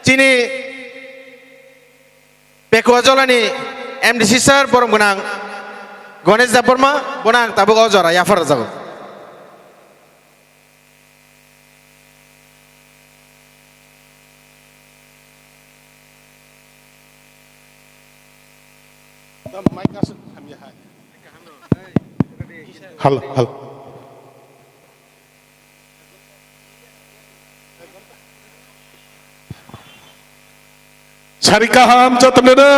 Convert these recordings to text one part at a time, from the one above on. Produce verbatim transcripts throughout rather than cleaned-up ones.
Tini Pekua Jolani M D C sir, borom gwnang Ganesh Debbarma, bono ang tabuk o jora yaphar rwjago. Hal, hal. Sari kaham jotono no.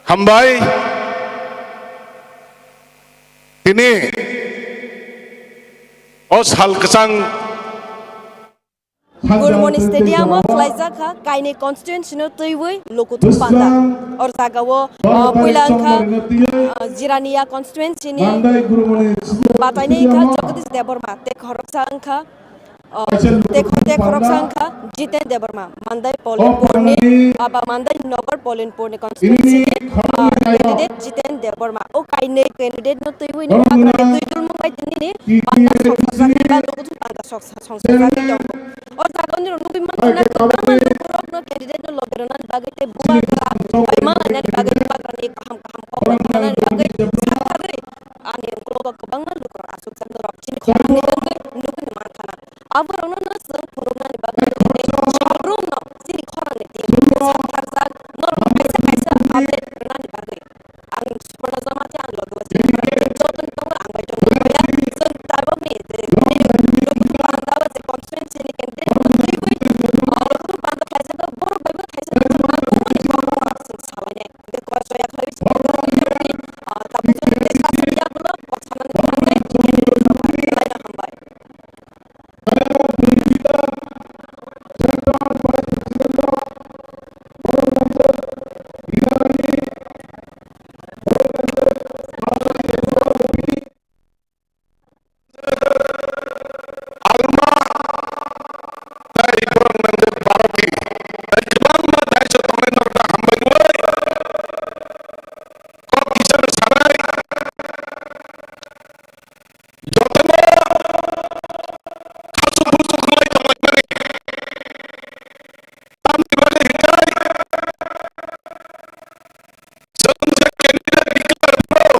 Hambai. Tini o sal kwchang Gurumoni Stadium o khlaijak kha kainwi constituency no twiwi lukuthum panda. O jaga o, uh, puila wngkha, uh, Jirania constituency ni batainwi wngkha Jagadish Debbarma, tei khoroksa wngkha, uh, tei khoroksa wngkha Jiten Debbarma, Mandai Polinpur ni, aba Mandai Nagar Polinpur ni constituency ni, ah, candidate Jiten Debbarma. O kainwi candidate no twiwi ni hagra ni twi dulmung bai tini ni panda songsa jagwi ba lukuthum panda songsa, songsa jagwi tongo. O jaga ni rok nugwi mankha na kwbangma lukurok no candidate no lobi rwnani bagwi tei bubagra bai malainani bagwi bubagra ni kaham kaham kok rok khnanani bagwi satharwi ani ulo o kwbangma lukurok achukjak norok chini khorang ni wngwi nugwi mankha na. Aborokno no chwng phunuknani bagwi tei salrumno chini khorangni team satharjak, norokno kaisa kaisa update rwnani bagwi. Ang Suparna Jamatia, ang logi o chini khorangni team jotono tongo, ang bai tongo boya. Chwng tabukni je nini Lukuthum Panda o je constituency ni candidate no twiwi, ah, Lukuthum Panda khlaijak, borok bai bo thaisa thaisa nangkukmani kok no chwng salainai. Hwnkhe kok joya khlaiwi chini, ah, tabuk chwng tei sasani yagulo kok sanani thangnai, belai no hambai. Alma, tei borok nangjak Bharati, tei kwbangma daiso tongnai norokno hambai rwui, kok kisa no sanai, jotono khasu busu khlai tonglaimani. Tamni bagwi hwnkhe chwng je candidate declare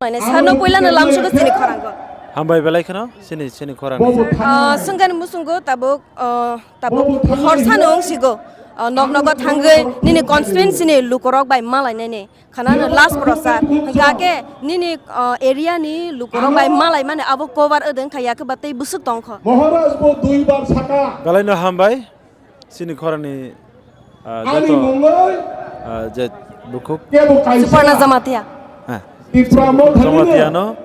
Mane sano puila no lamsugo chini khorango. Hambai belai kheno chini, chini khorang. Ah, swngani musungo tabuk, ah, tabuk hor sano wngsigo. Ah, nok nogo thangwi nini constituency ni lukurok bai malainani. Khana no last prochar. Hwnkha khe nini, ah, area ni lukurok bai malaimani abo cover wdwng kha yakhe ba tei bwswk tongkho. Maharaj bo dui bar saka. Belai no hambai. Chini khorangni, ah, joto, ah, je bukhuk. Suparna Jamatia. Ha. Suparna Jamatia no.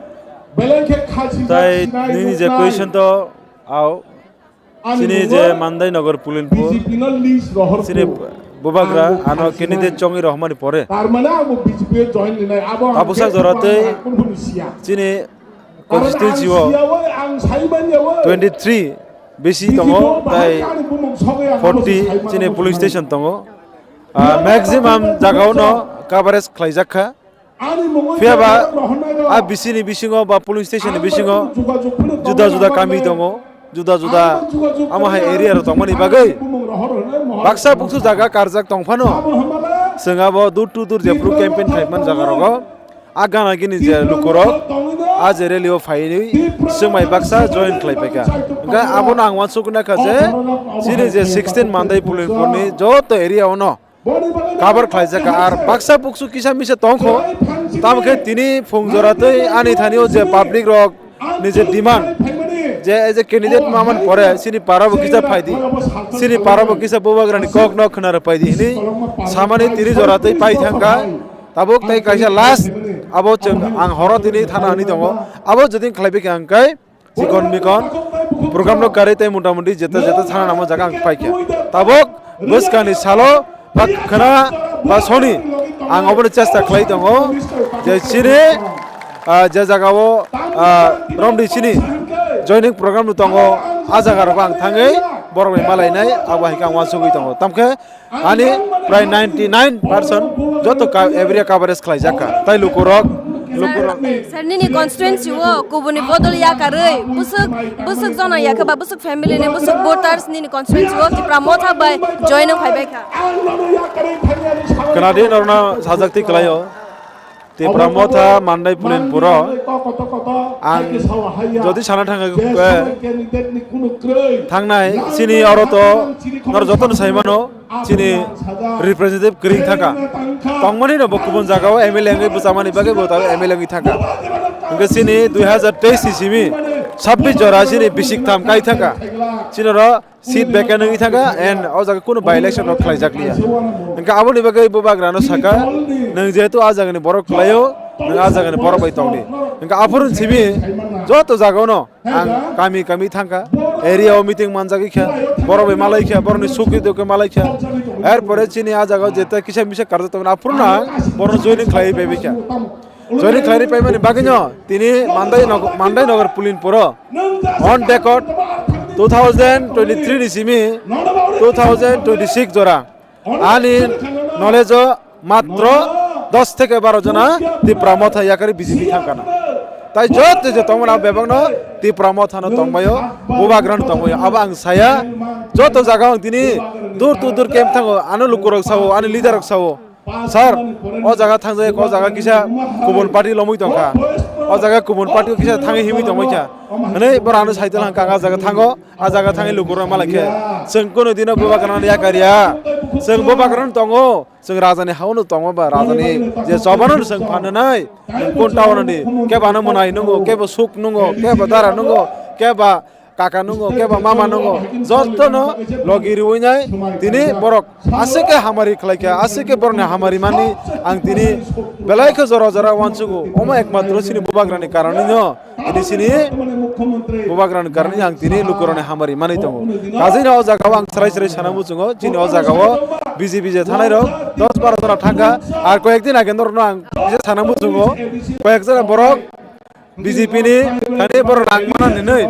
Tai nini je question to ao. Chini je Mandai Nagar Pulinpur. Chini bubagra ano candidate chongwi rohmani pore. Tabuksa joratwi chini constituency o twenty three bisi tongo, tai forty chini polling station tongo. Ah, maximum jagao no coverage khlaijak kha. Phiya ba a bisi ni bisingo ba polling station ni bisingo juda juda kami tongo, juda juda amo hai area rok tongmani bagwi baksa buksu jaga karjak tongphano, chwng abo door to door jephru campaign khlaimani jaga rogo. A gana gini je lukurok a je rally o phaiwi swngmai baksa join khlai paikha. Hwnkhe abono ang uansukna kha je chini je sixteen Mandai Pulinpur ni joto area ono cover khlaijak kha, ar baksa buksu kisa misa tongkho. Tamokhe tini phung jora tei ani thani o je public rok ni je demand je, as a candidate mamani pore chini para bo kisa phaidi, chini para bo kisa bubagrani kok no khna rwpaidi hinwi samani tini jora tei pai thangkha. Tabuk tei kaisa last abo chwng ang horo tini thana hwnwi tongo. Abo jodi khlaibi kha hwnkhe chikon mikon program no karwi tei mota moti jeta jeta thana namo jaga ang paikha. Tabuk bwskani salo ba khna ba soni Ang obono chesta khlai tongo je chini, ah, je jagao, ah, romdi chini joining program no tongo, a jaga rogo ang thangwi borok bai malainai, abo hai khe ang uansugwi tongo. Tamkhe ani prai ninety nine percent joto ka-, area coverage khlaijak kha. Tai lukurok, lukurok. Sir, nini constituency o kubuni bodol yakarwi bwswk, bwswk jona yakhe ba bwswk family ni bwswk voters nini constituency o Tipra Motha bai join wng phaibai kha. Khwnadi norno sajak twi kwlaio. Tipra Motha Mandai Pulinpuro ang jodi sana thangkha khe thangnai chini oro to nor jotono sai mano chini representative kwrwi thangkha. Tongmani no bo kubun jagao M L A wngwi bwchamani bagwi bo tabuk M L A wngwi thangkha. Hwnkhe chini dui hazar teis ni simi sabbish jora chini bisik tham kai thangkha. Chini oro seat vacant wngwi thangkha and o jaga kunu by election rok khlaijak liya. Hwnkhe aboni bagwi bubagrano saka, nwng jehetu a jagani borok kwlaio, nwng a jagani borok bai tongdi. Hwnkhe aphuru simi joto jagao no ang kami kami thangkha, area o meeting manjagwi kha, borok bai malai kha, borokni suk dukhe malai kha. Erpore chini a jagao jeta kisa misa karjak tongmani aphuru no ang borokno joining khlaiwi bai bai kha. Joining khlairwi paimani bagwino tini Mandai nog-, Mandai Nagar Pulinpuro on record two thousand twenty-three ni simi two thousand twenty-six jora ani knowledge o matro dos theke baro jona Tipra Motha yakarwi B J P thangkana. Tai joto je tongmani abo bebakno Tipra Motha no tongbaio, bubagrano tongbaio. Abo ang saya joto jaga ang tini dur to dur camp thango, ano lukurok sao, ani leader rok sao. Sir, o jaga thangjak, o jaga kisa kubun party lomwi tongkha. O jaga kubun party kisa thangwi himwi tongwi kha. Hwnwi borok ano saitel hangkha, ang a jaga thango, a jaga thangwi lukurok malai khe. Chwng kunu dino bubagrano yakariya. Chwng bubagrano tongo, chwng rajani hao no tongo ba rajani je chobano no chwng phananai. Kun tawanani kebano mwnai nungo, kebo suk nungo, kebo dara nungo, keba kaka nungo, keba mama nungo, jotono logi riwi nai tini borok aswk khe hamari khlai kha, aswk khe borokni hamari mani ang tini belai khe jora jora uansugo. Omo ekmatro chini bubagrani karonwi no tini chini bubagrani karonwi ang tini lukurokni hamari manwi tongo. Kajina o jagao ang chwrai chwrai sana muchungo, chini o jagao B J P je thanai rok dos baro jora thangkha, ar koyek din age norokno ang kisa sana muchungo, koyek jora borok B J P ni thani borok rang mana ninwi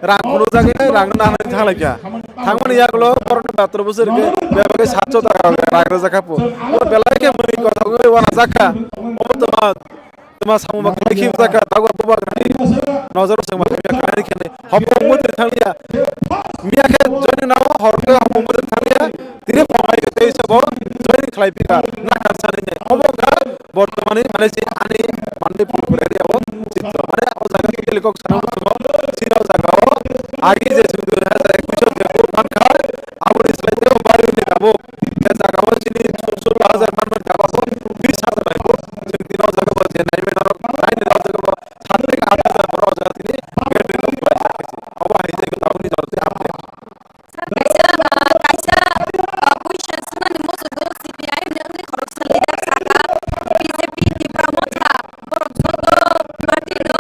rang phunukjagwi nai rang nana thanglaikha. Thangmani yagulo borokni matro bwswk rwkhe bebagwi satso taka rang rwjakha pho. Borok belai khe mwnwi kothogwi uanajakha. Obo tongma, tongma samung bakha khe bwjakha, tabuk bubagrani nojoro chwngma hamya khlainai khe nai. Hopong motri thangya. Miya khe join nao hor khe hopong motri thangya. Tini phonai khe tei sabo join khlai phi kha, na kha sani nai. Obo kha bortomani mane si ani mane pupur area o chitro. Mane o jaga tei kok sana muchungo, chini o jaga o agi je sudu na jai kucho je pur man kha, aboni slai tei o bari ni abo. Je jaga o chini suttur hajar man man kha, abo bis hajar nai bo. Chwng tini o jaga o je nai mano rok, nai ni o jaga o satri aat hajar borok o jaga tini. Obo hai je aboni jaga tei update. Sir, kaisa, ah, kaisa, ah, question swngnani muchungo C P I M ni wngwi khoroksa leader saka, B J P Tipra Motha borok joto party no,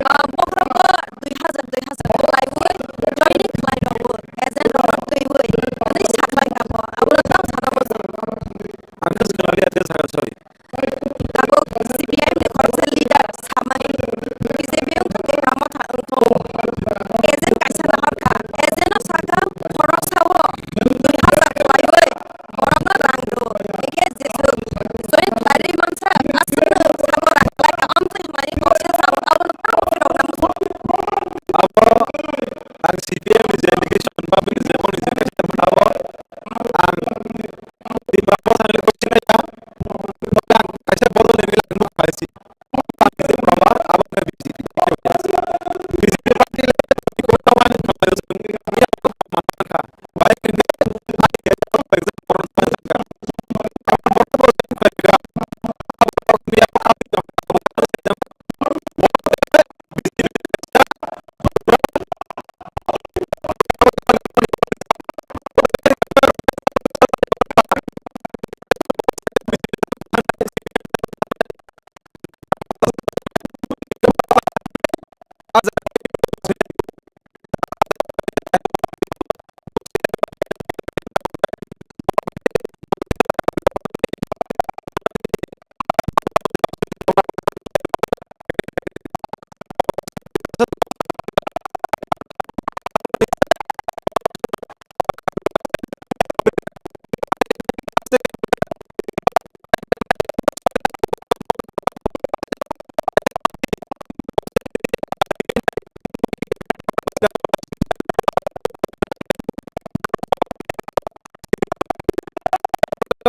ah, bokhorogo dui hajar, dui hajar kwlaiwi joining khlai rwo, agent rok twiwi hwnwi saklai kha bo, abono tamo sana muchungo. Ang khe swkang liya, je sakha, sorry. Tabuk C P I M ni khoroksa leader samani B J P wngkha khe tamo tha wngthung. Agent kaisa nahor kha. Agent no sakha khoroksa o dui hajar khlaiwi borokno rang rw. Hinkhe jeswk join khlairwi mansa aswkno sabo rang khlai kha. Amtwi hamari kok se sabo abono tamo phirokna muchung. Abo ang C P I M ni je allegation ba bini je moni je kaisa abo ang Tipra Motha ni kok sinai ya. Ang kaisa bodol ni bilak nuk bai si. Ang je proman abo khe B J P. B J P party le kota wani thapai o chwng ya kha. Bai khe ni bai khe koron thapai kha.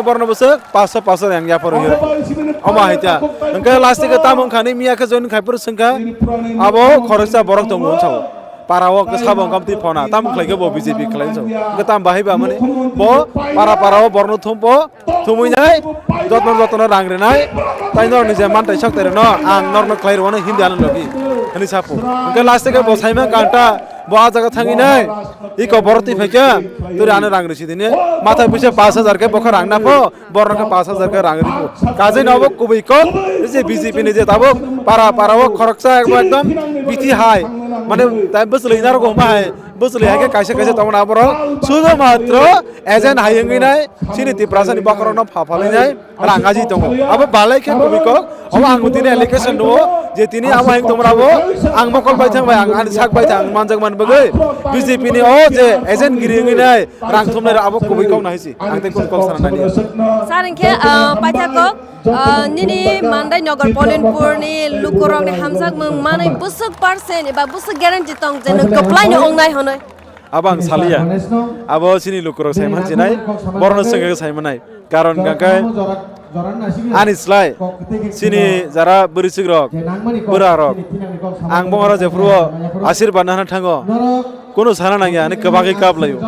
Borno bwswk paso paso yang yapar hero. Oma haita. Hwnkhe last ke tamo wngkha ni miya khe join khai phuru swngkha. Abo khoroksa borok tongo hwnsa. Para o khe sabo wngkha twi phona. Tamo khlai khe bo B J P khlai hwnsa. Hwnkhe tam bahai ba mani. Bo para para o borno thum bo. Thumui nai. Jotno jotno rang rinai. Tai norni je mantai sok tai reno. Ang norno khlai rwano hindi ano logi. Hwnwi sapo. Hwnkhe last ke bo saima kanta. Bo a jaga thangi nai. Iko borok twi phaikhe, turi ano rang risi dini. Mathai puisa pash hajar khe bokha rang na pho, borok khe pash hajar khe rang ripho. Kajai no obo kubui kok, je B J P ni je tabuk para, para o khoroksa ebo ekdom bithi hai. Mane tai bwswlwi narwgo hwnba hai, bwswlwi hai khe kaisa kaisa tongmani aborok. Sudo matro agent hai wngwi nai, chini Tiprasa ni bokhorok no pha phalwi nai. Rang aji tongo. Abo balai khe kubui kok. Obo ang tini allegation rwo je tini abo hai tongmani abo ang mokol bai thang bai ang ani sak bai thang manjak man bagwi B J P ni o je agent giri wngwi nai rang thumnai abo kubui kok nai si. Ang tei kun kok sana nani. Sir, hwnkhe, ah, paitha kok, ah, nini Mandai Nagar Polinpur ni lukurok ni hamjakmung manwi bwswk percent eba bwswk guarantee tong je nwng kwplai no wngnai hwnwi? Abo ang saliya. Abo chini lukurok saiman sinai, borokno swngwi saimanai. Karon hwnkhe ani slai chini jara bwrwichwkrok, bwrarok, ang bongora jephuru asirban nahana thango. Kunu sana nangya, ani kwbagwi kaplaio.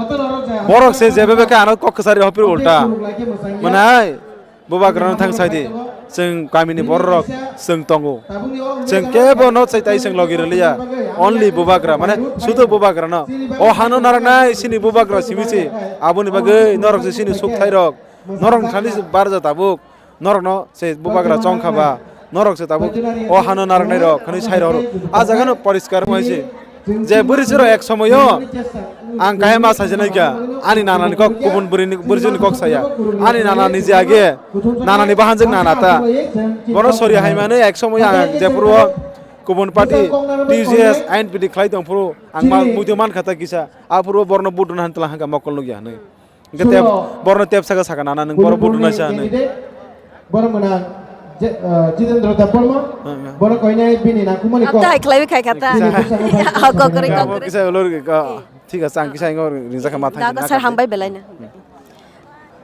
Borok se jebe beke ano kok kwchari hopir ulta. Manai. Bubagrano thang sai di, chwng kamini bororok chwng tongo. Chwng kebo no chai tai chwng logi rwliya, only bubagra, mane sudu bubagrano. O hano narwknai chini bubagra simi se, aboni bagwi norok se chini sukthairok, norok thani se barja tabuk, norokno se bubagra chongkha ba, norok se tabuk o hano narwknairok hwnwi sai rw. A jagano poriskar wngwi se. Je bwrwi chwrok ek somoyo ang kahima saijanaikha, ani nanani kok kubun bwrwini, bwrwini kok saya. Ani nanani je age, nanani bahanjwk nana ta. Bono sori haimani ek somoyo ang jephuru o kubun party T G S I N P D khlai tongphuru ang ma-, muitu mankha ta kisa. Aphuru o borno buduna han tla hangka mokol nukya hwnwi. Hingke tep, borno tep saka saka nana nwng borok budu naisa hinwi. Borok mwnang Je-, eh, Jitendra Debbarma, borok koinai bini nangkukmani kok. Abta hai khlaiwi khai kha ta. Kisa. Ah, kok kwrwi, kok kwrwi. Kisa ulor, kisa, thik ase, ang kisa ingo ringjak kha mathang. Da ko sir hambai belai na.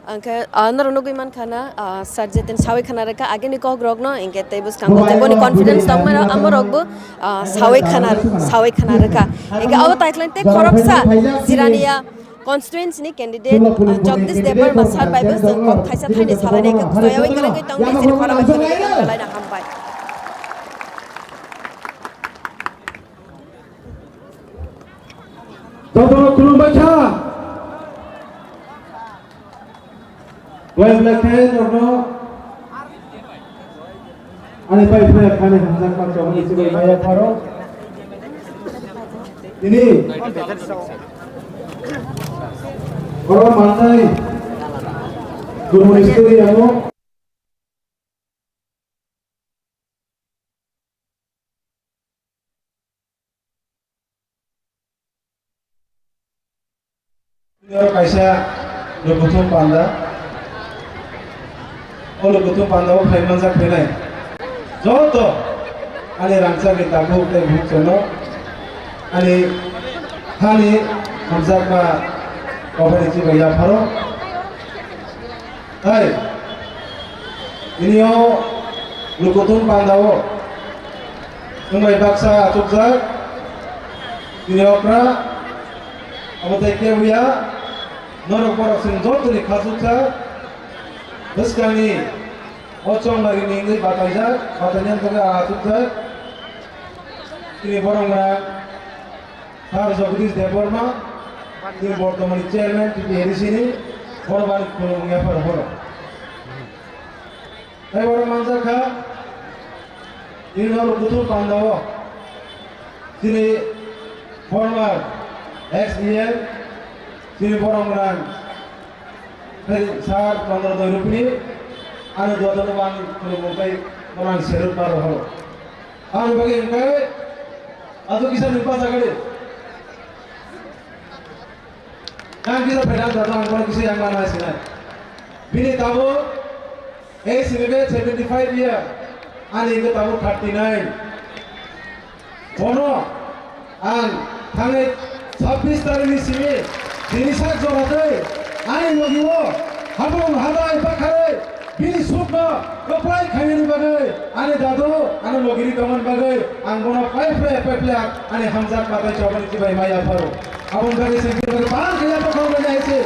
Angkhe, ah, norok nugwi mankha na, ah, sir Jiten sawi khana rwkha, agini kok rokno, hingke tei bwskango tei boni confidence tongmani rok, amo rok bo, ah, sawi khana, sawi khana rwkha. Hingke abo tai khlai tei khoroksa Jirania constituency ni candidate, ah, Jagdish Debbarma sir bai bo chwng kok thaisa thaini salainai khe khwtaiyaui kwrwngwi tongdi, chini khorang bai khwlai laina hambai. Jotono khulumbai kha. Wai belai khe norno ani pai phai khani hamjak ma chong ni chibai maya pharo. Ini oro manai guru ministry amo. Kaisa lukuthum panda, o lukuthum panda o phai manjak phainai joto ani rangchak ni tabuk tei bukchano ani hani hamjakma kok bai ni chibai yapharo. Hai, tini o lukuthum panda o wngbai baksa achukjak, tini okra, abo tei kebuya, norok borok chwng jotoni khachuksa, bwskangni o chongnari ni wngwi bataijak, batainani bagwi achukjak, tini borok mwnang. Sir Jagdish Debbarma, tini bortomani chairman T T A D C ni, borok ani khulumung yaphar borok. Tei borok manjak kha, tini norok buthum panda o, chini former ex E M, chini borok mwnang, tei Sir Chandra Doirupini, ani duatano bo ani khulumung tei borok ani salute ma rohoro. Ang bagi hingke, ado kisa ni pa jaga de. Ang kisa peda jaga ang kono kisa yang mana sini. Bini tabo, eh, sini be seventy five year, ani hingke tabo thirty nine. Bono, ang thangnai sabbish tarikh ni simi, tini sak jora tei, ani logi o, Habung habai bakharwi bini sukno kwplai khainani bagwi ani dadu ano logiri tongmani bagwi ang bono paiphlai paiphlai ani hamjak matai chobani chibai maya pharo. Aboni bagwi chwng bini bagwi bahai khe yapha khoroknai hai se.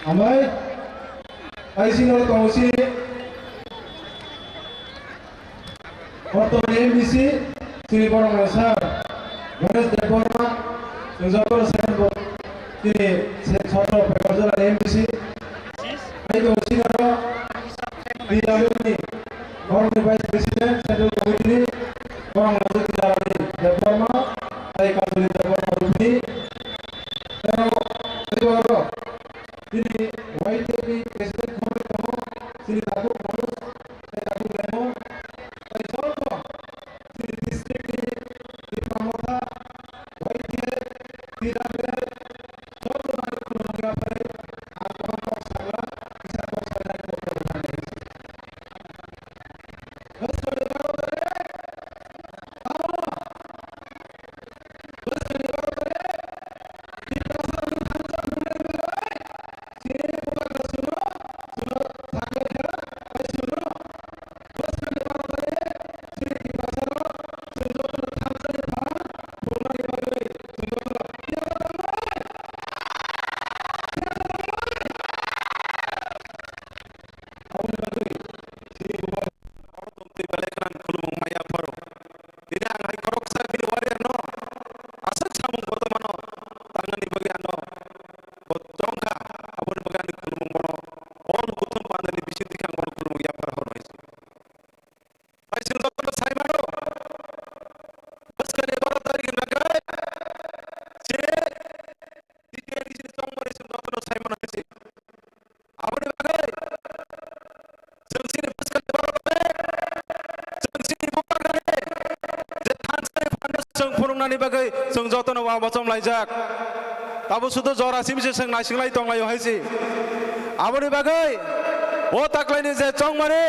Amai, tai sini oro tongo si. Bortomani M D C, chini borok rok sa, Ganesh Debbarma, chwng joto rok sa bo, chini se-, sotro Pekar Jora ni M D C, hai tongo chini oro, T W ni, borok ni Vice President, Central Committee ni, borok rok Jyoti Debbarma, tai Kajoli Debbarma Rupini, tei oro, tei oro, chini Y T F ni President khoroknwi tongo, chini tabuk Manoj, tei tabuk Lemon, tei joto chini district ni Tipra Motha, Y T F, T W F, joto nani khulumung yaphai, ang kwbang kok sakla, kisa kok saknai kok kok thani. Tei belai kheno ang khulumung maya pharo. Tini ang hai khoroksa bini warrior no aswk samung kotormano tangnani bagwi ano bo chongkha, aboni bagwi ani khulumung bono all kuthum pandani bising twi ang bono khulumung yaphar hormai se. Bai chwng jotono sai mano, bwskangni baro tarikni bagwi se T T A D C ni chongmani chwng jotono sai mano hai se. Aboni bagwi chwng chini bwskangni borok rok, chwng chini bubagrani je thansani phanno chwng phunuknani bagwi chwng jotono wabachom laijak. Tabuk sudu jora simi se chwng naisinglai tonglaio hai se. Aboni bagwi o taklaini je chongmani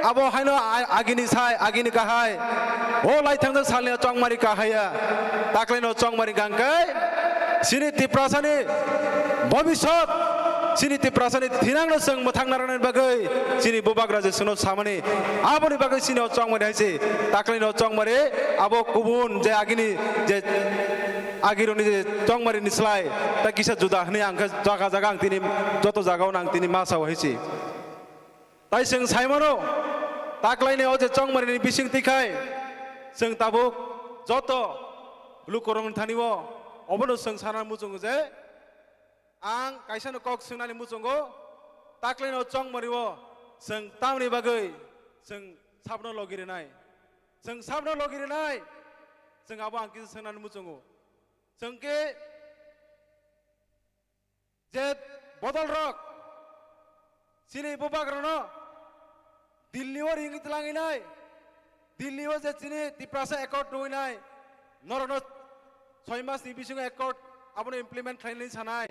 abo haino a-, agini sai, agini kahai. O laithangno salni chongmani kahaiya. Taklaino chongmani gangkai chini Tiprasani bobisot, chini Tiprasani thinangno chwng mwthangna rwnani bagwi chini bubagra je chwngno samani, aboni bagwi chini o chongmani hai se. Taklaini o chongmani abo kubun je agini je agirokni je chongmani ni slai ta kisa juda hwnwi ang khe jaga jaga ang tini joto jagao ang tini ma sao hai se. Tai chwng sai mano, taklaini o je chongmani ni bising twi khai chwng tabuk joto lukurokni thani o obono chwng sana muchungo je, ang kaisano kok swngnani muchungo, taklaino chongmani o chwng tamni bagwi chwng sabno logi rwnai? Chwng sabno logi rwnai? Chwng abo ang kisa swngnani muchungo. Chwng khe je bodol rok chini bubagrano Delhi o ring tlanginai, Delhi o je chini Tiprasa accord tuinai, norokno soi mas ni bisingo accord abono implement khlainani sanai,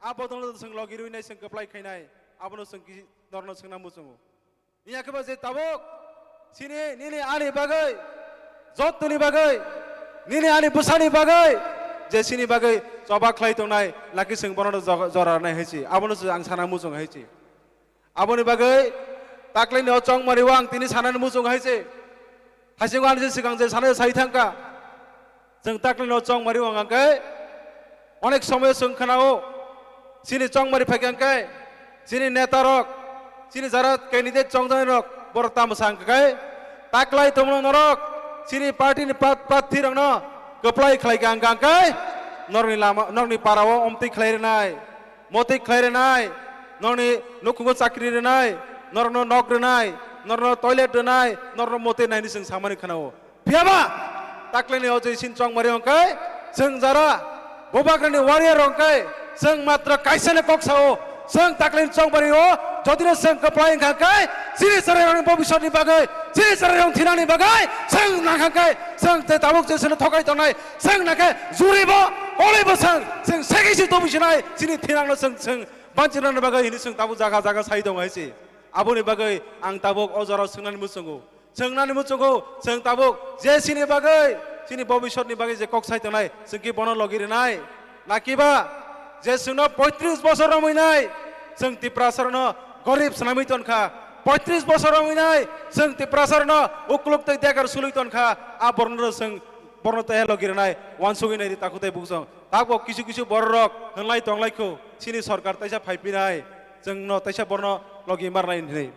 a bodolno chwng logi rwinai, chwng kwplai khainai, abono chwng kisi norokno swngna muchungo. Iya khe bo je tabuk chini nini ani bagwi, jottoni bagwi, nini ani bwsani bagwi, je chini bagwi choba khlai tongnai, laki chwng bono jora rwnai hai se, abono se ang sana muchung hai se. Aboni bagwi taklaini o chongmani o ang tini sanani muchung hai se. Haisingo ani je swkang je sanai sai thangkha. Chwng taklaino chongmari wng khe onek somoyo chwng khnao, chini chongmari phaikha khe chini netarok, chini jara candidate chongjaknairok borok tamo sa wng khe taklai tongmano norok chini party ni pra-, prarthi rokno kwplai khlai kha wng khe norokni lama, norokni para o omtwi khlai rwnai, motwi khlai rwnai, norokni nukhungo chakri rwnai, norokno nok rwnai, norokno toilet rwnai, norokno motwi naini chwng samani khnao. Phiyaba taklaini o je sin chongmari hwnkhe chwng jara bubagrani warrior hwnkhe chwng matra kaisani kok sao, chwng taklaini chongmari o jodino chwng kwplai wngkha khe chini chwrairokni bobisotni bagwi, chini chwrairok thinani bagwi chwng nangkha khe chwng tei tabuk je chwngno thokai tongnai chwng nangkhe juribo koleibo chwng chwng segisi tobisi nai chini thinangno chwng chwng banchirnani bagwi hini chwng tabuk jaga jaga sai tongo hai se. Aboni bagwi ang tabuk o jorao swngnani muchungo. Swngnani muchungo, chwng tabuk je chini bagwi, chini bobisotni bagwi je kok sai tongnai, chwng ki bono logi rwnai? Nakiba je chwngno poitris bosor romwi nai, chwng Tiprasarno gorib swnamwi tonkha. Poitris bosor romwi nai, chwng Tiprasarno ukluk tei dekar sulwi tonkha. A borno chwng borno tei logi rwnai, wansugwi nai di takhuk tei buksong. Takbo kisu kisu bororok hwnlai tonglaikho, chini sorkar taisa phaipinai, chwngno taisa borno logi marnai hinwi.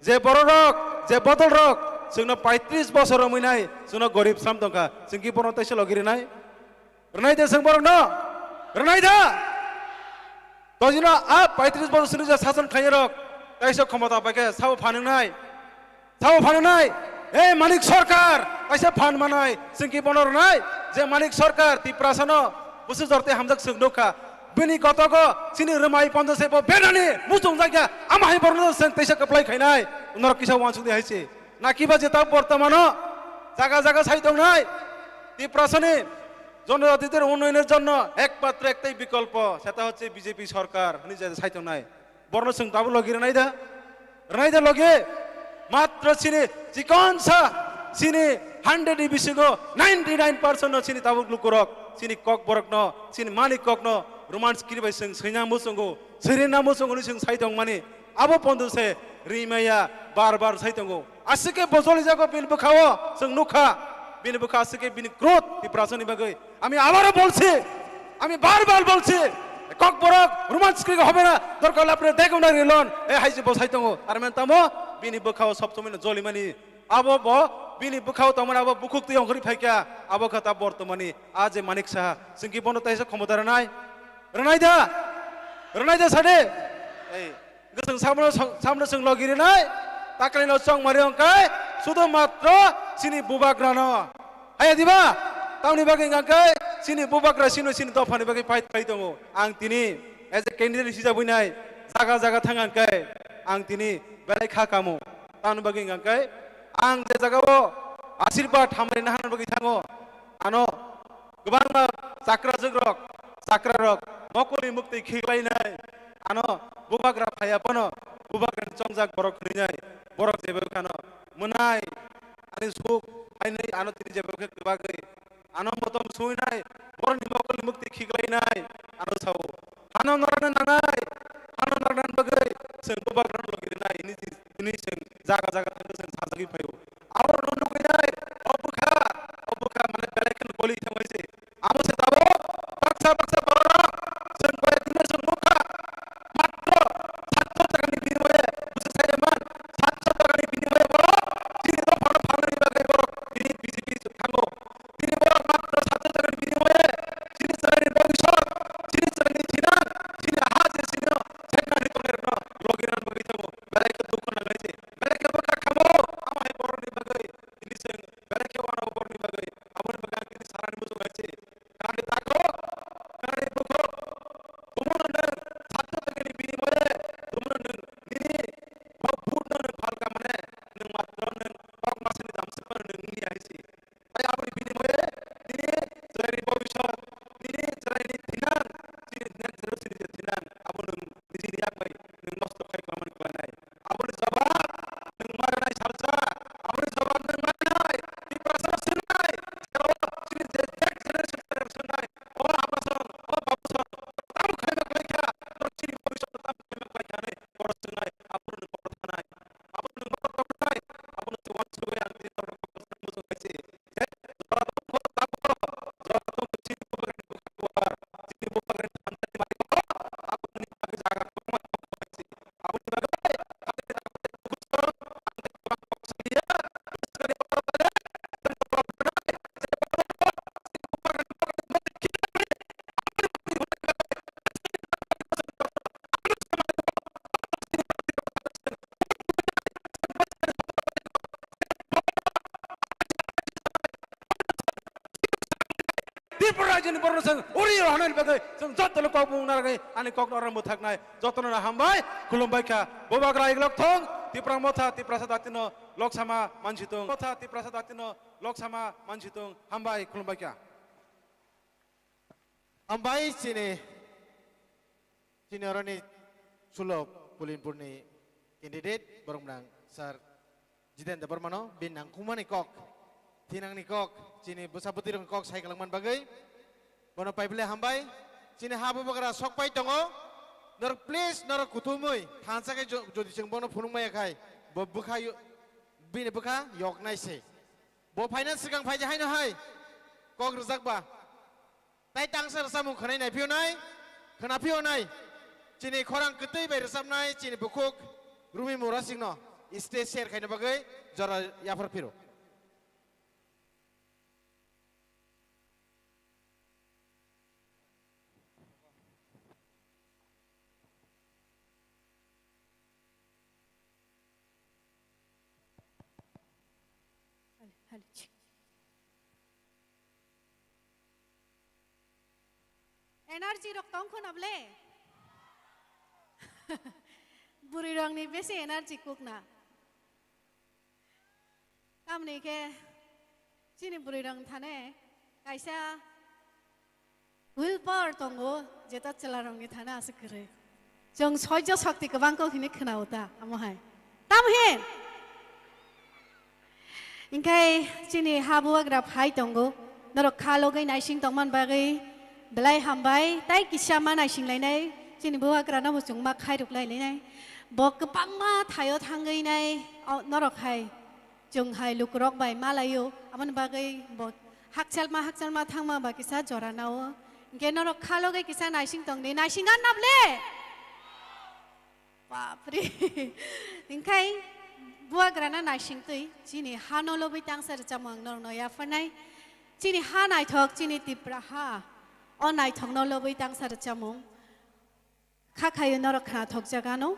Je bororok, je bodolrok chwngno poitris bosor romwi nai, chwngno gorib swnam tongkha, chwng ki borno taisa logi rwnai? Rwnai de chwng borokno? Rwnai da? Dojino a poitris bosor swnwi je sason khlainai rok, taisa khomota paikhe sabo phanwngnai. Sabo phanwngnai. Ei Manik Sarkar, kaisa phan manai, chwng ki bono rwnai, je Manik Sarkar, Tiprasano, busu jorte hamjak chwng nukha. Bini kotogo, chini rwmai pondo se bo benani, muchung jakya, ama hai borno chwng teisa kwplai khainai, norok kisa wansuk di hai se. Nakiba jeta bortomano, jaga jaga sai tongnai, Tiprasani, জনজাতিদের উন্নয়নের জন্য একমাত্র একটাই বিকল্প, সেটা হচ্ছে বিজেপি সরকার, hwnwi je sai tongnai. Borno chwng tabuk logi rwnai da? Rwnai da logi? Matro chini chikonsa, chini hundred ni bisingo ninety nine percent no chini tabuk lukurok, chini kokborokno, chini mani kokno romance kiri bai chwng swinang muchungo, swirina muchungo hwnwi chwng sai tongmani. Abo pondo se rimaya bar bar sai tongo. Asike bojoli jago bini bwkhao chwng nukha. Bini bwkha asike bini growth Tiprasani bagwi. আমি আবারও বলছি, আমি বারবার বলছি, ককবরক রোমান্স ক্রিক হবে না, দরকার হলে আপনি দেখুন না রিলন, এ হাইজি বসাই তঙ্গো, তার মানে তামো, বিনি বখাও সব সময় জলিমানি, আবো ব, বিনি বখাও তার মানে আবো বুকুক তুই অঙ্করি ফাইকা, আবো কথা বর্তমানে, আজ এ মানিক সাহা, সিংকি বনো তাইসে ক্ষমতা রেনাই, রেনাই দা, রেনাই দা সাদে, এই, Gosong samno song-, samno chwng logi rinai, taklai no chong mari hwnkhe, sudo matro chini bubagrano. Haya diba? Tamni bagwi hwnkhe, chini bubagra sino chini dophani bagwi fight khai tongo. Ang tini as a candidate hijabwi nai, jaga jaga thang hwnkhe, ang tini belai kha kamo. Tamni bagwi hwnkhe, ang je jagao asirbad hamari nahana bagwi thango, ano Kwbangma chakrajwkrok, chakrarok mokolni muktwi khiklainai, ano bubagra phaiya phano bubagrani chongjak borok hwnwi nai, borok jeba khano mwnai, ani suk phainwi ano tini jeba khe kwbagwi, ano motom suinai, borokni mokolni muktwi khiklainai, ano sao, hano norokno nangnai, hano noroknani bagwi chwng bubagrano logi rwnai, hwnwi tini chwng jaga jaga thangwi chwng sajagwi phaio. Abo no nugwi nai, o bwkha, o bwkha mane belai kheno goli thangwi se. Abo se tabuk baksa baksa borok chwng koi dino chwng nukha. Matro satso takani binimaye, busi sai man, satso takani binimaye borok chini dophano phalnani bagwi borok tini B J P thango. Tini borok matro satso takani binimaye chini chwraini bobisot, chini chwraini thinang, chini ha je chini seknani tongnairokno logi rwna bagwi thango. Belai khe dukho nangnai se. Belai khe bwkha khamo, amo hai borokni bagwi. Tini chwng belai khe uanao borokni bagwi. Aboni bagwi ang tini sanani muchung hai se. Kanani takhuk, kanani bukhuk, tumuno nwng satso takani binimaye, tumuno nwng nini bo vote no nwng phalka mane, nwng matro nwng kok masani damswk phano nwng wngya hai se. Tai aboni binimaye nini chwraini bobisot, nini chwraini thinang, chini next generation ni je thinang, abo nwng nijini yak bai nwng nosto khai klamani klanai. Aboni jawab nwng maranai salsa, aboni jawab nwng maranai, Tiprasa swngnai, jawab chini je next generation chwrai swngnai, o Abasong, o Babusong, tamo khaima khlaikha, norok chini bobisot tamo khaima khlaikha hinwi borok swngnai, abono nwng borok thanai, abono nwng borok tongthai, abono se uansugwi ang tini norokno kok kwchang muchung hai se. Tripura rajyoni borokno chwng uri rw hwnani bagwi chwng jotono kok bumung narwgwi ani kokno oro mwthaknai jotono no hambai khulumbai kha. Bubagra igilok thung, Tipra Motha, Tiprasa Jatino loksama mansi thung. Motha, Tiprasa Jatino loksama mansi thung. Hambai khulumbai kha. Hambai chini, chini oroni sulo Pulinpurni candidate borok nang sir Jiten Debbarmano bini nangkukmani kok, thinangni kok, chini bwsa bwtwirokni kok sai kwlangmani bagwi. Bono pai bwle hambai. Chini ha bubagra sok pai tongo. Norok please, norok kuthumwi thansa khe jo-, jodi chwng bono phunuk maya khai, bo bwkha yo-, bini bwkha yoknai se. Bo phaina swkang phai je haino hai kok rwjak ba. Tai tangsa rwchapmung khwnai nai phiyonai, khwna phiyonai. Chini khorang kwtwi bai rwchapnai chini bukhuk Rumi Murasingno stage share khaina bagwi jora yaphar phiro. Hal-, hal-, chik. Energy rok tong khuna ble? Bwrwi rokni besi energy kuk na. Tamni khe chini bwrwi rok thane kaisa will power tongo, jeta chwla rokni thane aswk kwrwi. Chwng soijo shokti kwbang kok hini khwnao ta, amo hai. Tam hin? Hinkhe chini ha bubagra phai tongo, norok kha logwi naising tongman bagwi belai hambai, tai kisa ma naising lainai, chini bubagra no bo chwng ma khairok lai lainai. Bo kwbangma thaio thangwi nai, o, norok hai. Chwng hai lukurok bai malaio, aboni bagwi bo hakchalma, hakchalma thangma ba kisa jora nao. Hinkhe norok kha logwi kisa naising tongdi, naising gan na ble? Bapre. Hinkhe bubagrana naising twi, chini hano lobwi tangsa rwchapmung ang norokno yapharnai. Chini ha naithok, chini Tipra ha. O naithokno lobwi tangsa rwchapmung. Kha khaio norok khnathok jagano.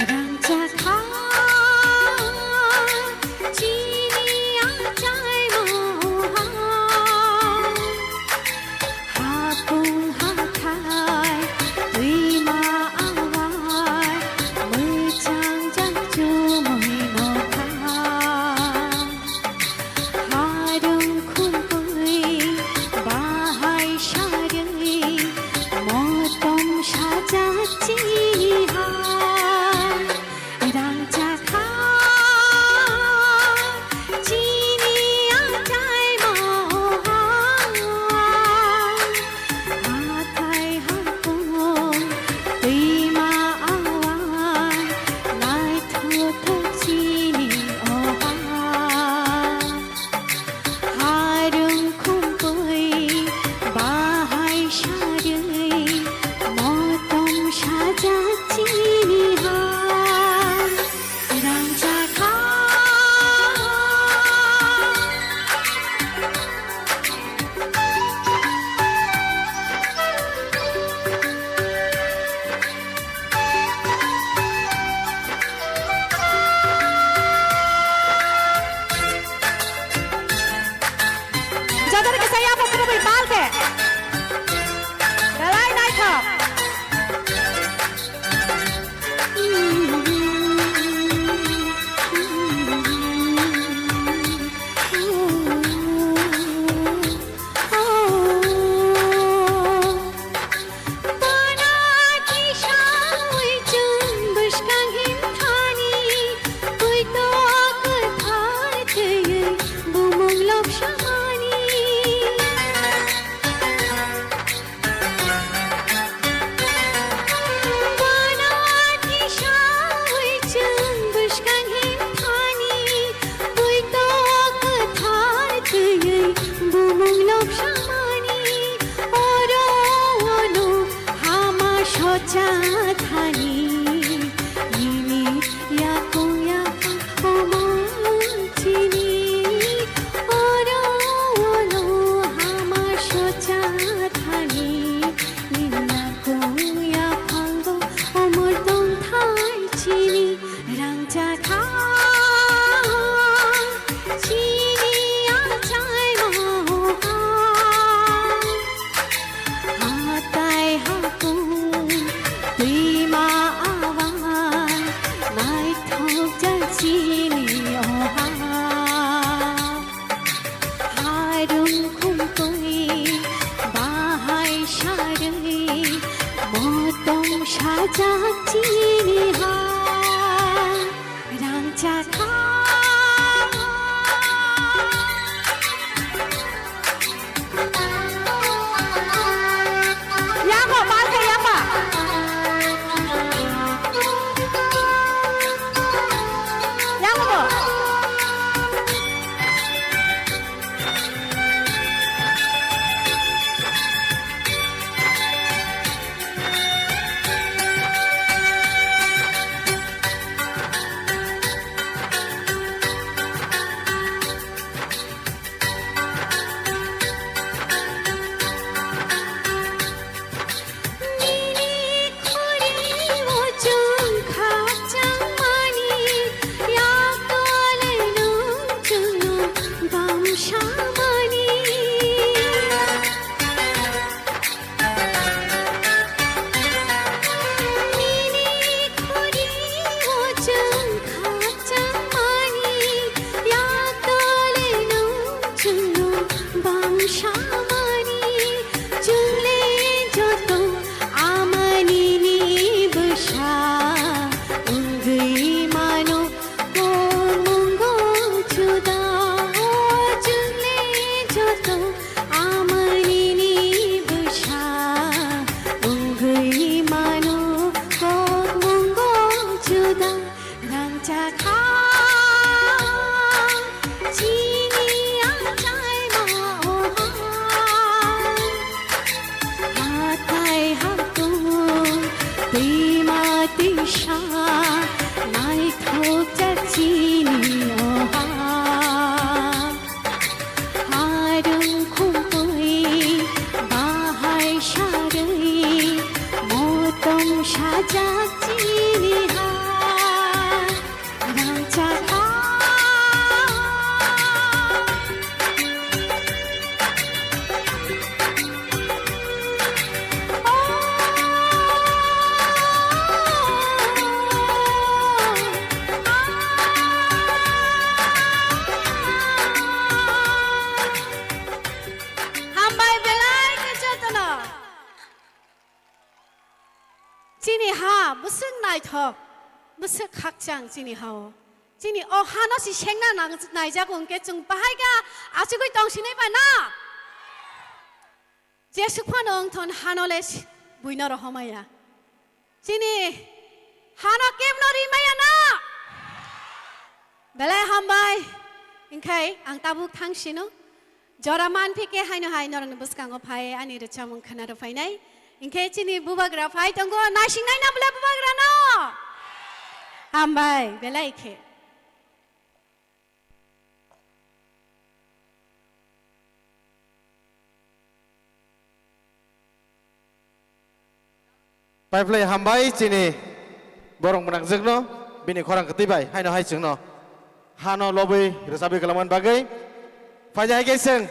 Rangchak ha chini achai moha, hapung hathai twima awai, mwchang jak chumui nokha. Harung khulpui bahai sarui motom sajak chini hai. Chak chini ha, rang chakha. Yako, palke yapa. Yako bo. Amanini bwsa wngwi mano, kokmungo juda rangchakha. Chini achaima oha, hatai hatung twima twisa naithokjak chini oha. Harung khumpui bahai sarui motom sajak chini ha rangchakha. Hambai belai khe jotono. Chini ha bwswk naithok, bwswk khakchang chini ha-o. Chini o hano si sengna nang-, naijago hwnkhe chwng bahai khe achugwi tongsinai bai na? Jesuk phano wngthon hano le s-, buino rohomaya. Chini hano kebno rimaya na? Belai hambai. Hingkhai ang tabuk thangsino. Jora manphi khe haino hai norokni bwskango phai ani rwchapmung khna rw phainai. Hingkhe chini bubagra phai tongo, naisingnaina bwle bubagrano? Hambai, belai khe. Paiphlai hambai chini borok mwnakjwkno bini khorang kwtwi bai haino hai chwngno hano lobwi rwchabwi kwlangmani bagwi. Phaidi hai khe chwng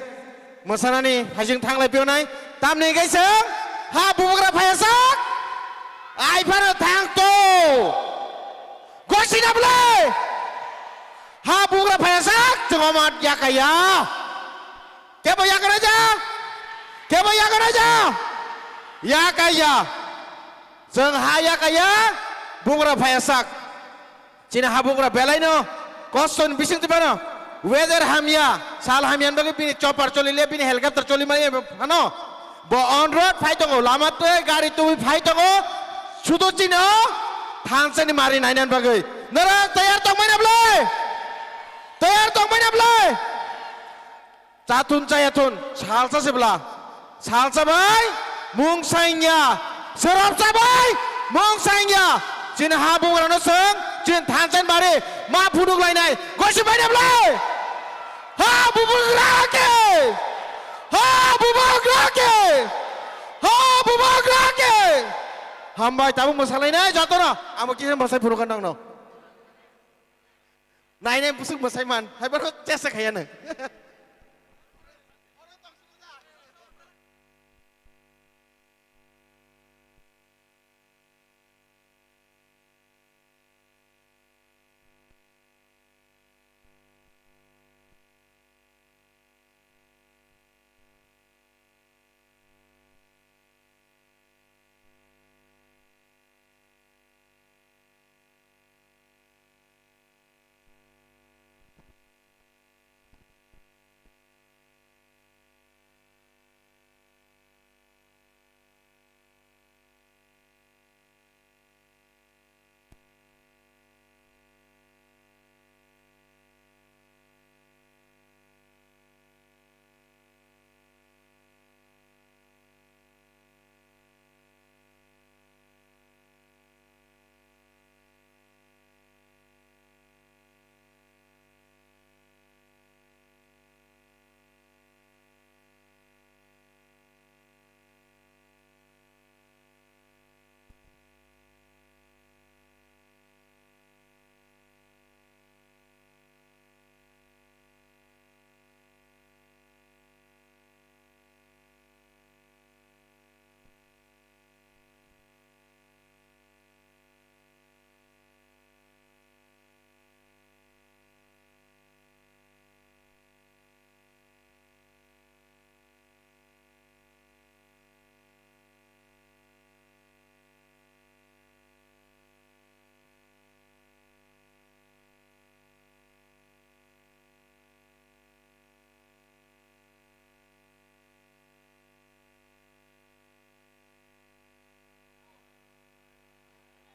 mwsanani hajing thanglai phiyonai, tamni hwnkhe chwng ha bubagra phaiyasak ai phano thang to gosina bwlai ha bubagra phaiyasak chwng omo yakaiya. Kebo yakanaija? Kebo yakanaija? Yakaiya. Chwng ha yakaiya, bubagra phaiyasak. Chini ha bubagra belaino kostoni bisingtwi phano. Weather hamya, sal hamya bagwi bini chopper choli le, bini helicopter choli maya phano. Bo on road phai tongo, lama twi gari tubui phai tongo. Sudu chini o thansani mari nainan bagwi. Norok tayar tongmani bwlai? Tayar tongmani bwlai? Chathun chayathun, salsa sibla. Salsa bai mung sangya. Serapsa bai mung sangya. Chini ha bubagrano chwng, chini thansan bari ma phunuk lainai. Gosi bai bwlai? Ha bubagra khe! Ha bubagra khe! Ha bubagra khe! Hambai tabuk mwsalainai jotono. Amo kisa mwsai phunukha nangno. Nainai bwswk mwsai man, hai bono chesa khaiya nang.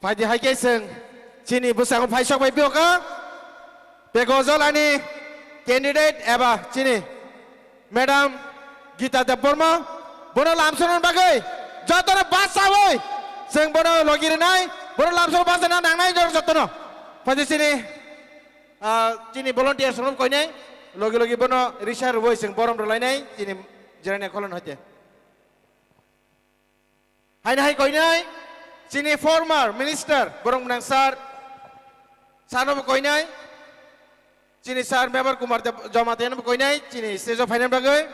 Phaidi hai khe chwng chini bwskango phaisok bai phiyokha. Pegojol ani candidate eba chini Madam Gita Debbarma, bono lamsokna bagwi jotono bachaui chwng bono logi rwnai, bono lamsok bachana nangnai jor jotono. Phaidi chini, ah, chini volunteers rok koinai, logi logi bono risa rwui chwng borom rwlainai chini jirani khulum hoite. Haino hai koinai, chini former minister, borok mwnang sir, sir no bo koinai, chini sir Mebar Kumar Deb-, Jamatia no bo koinai, chini stage o phaina bagwi.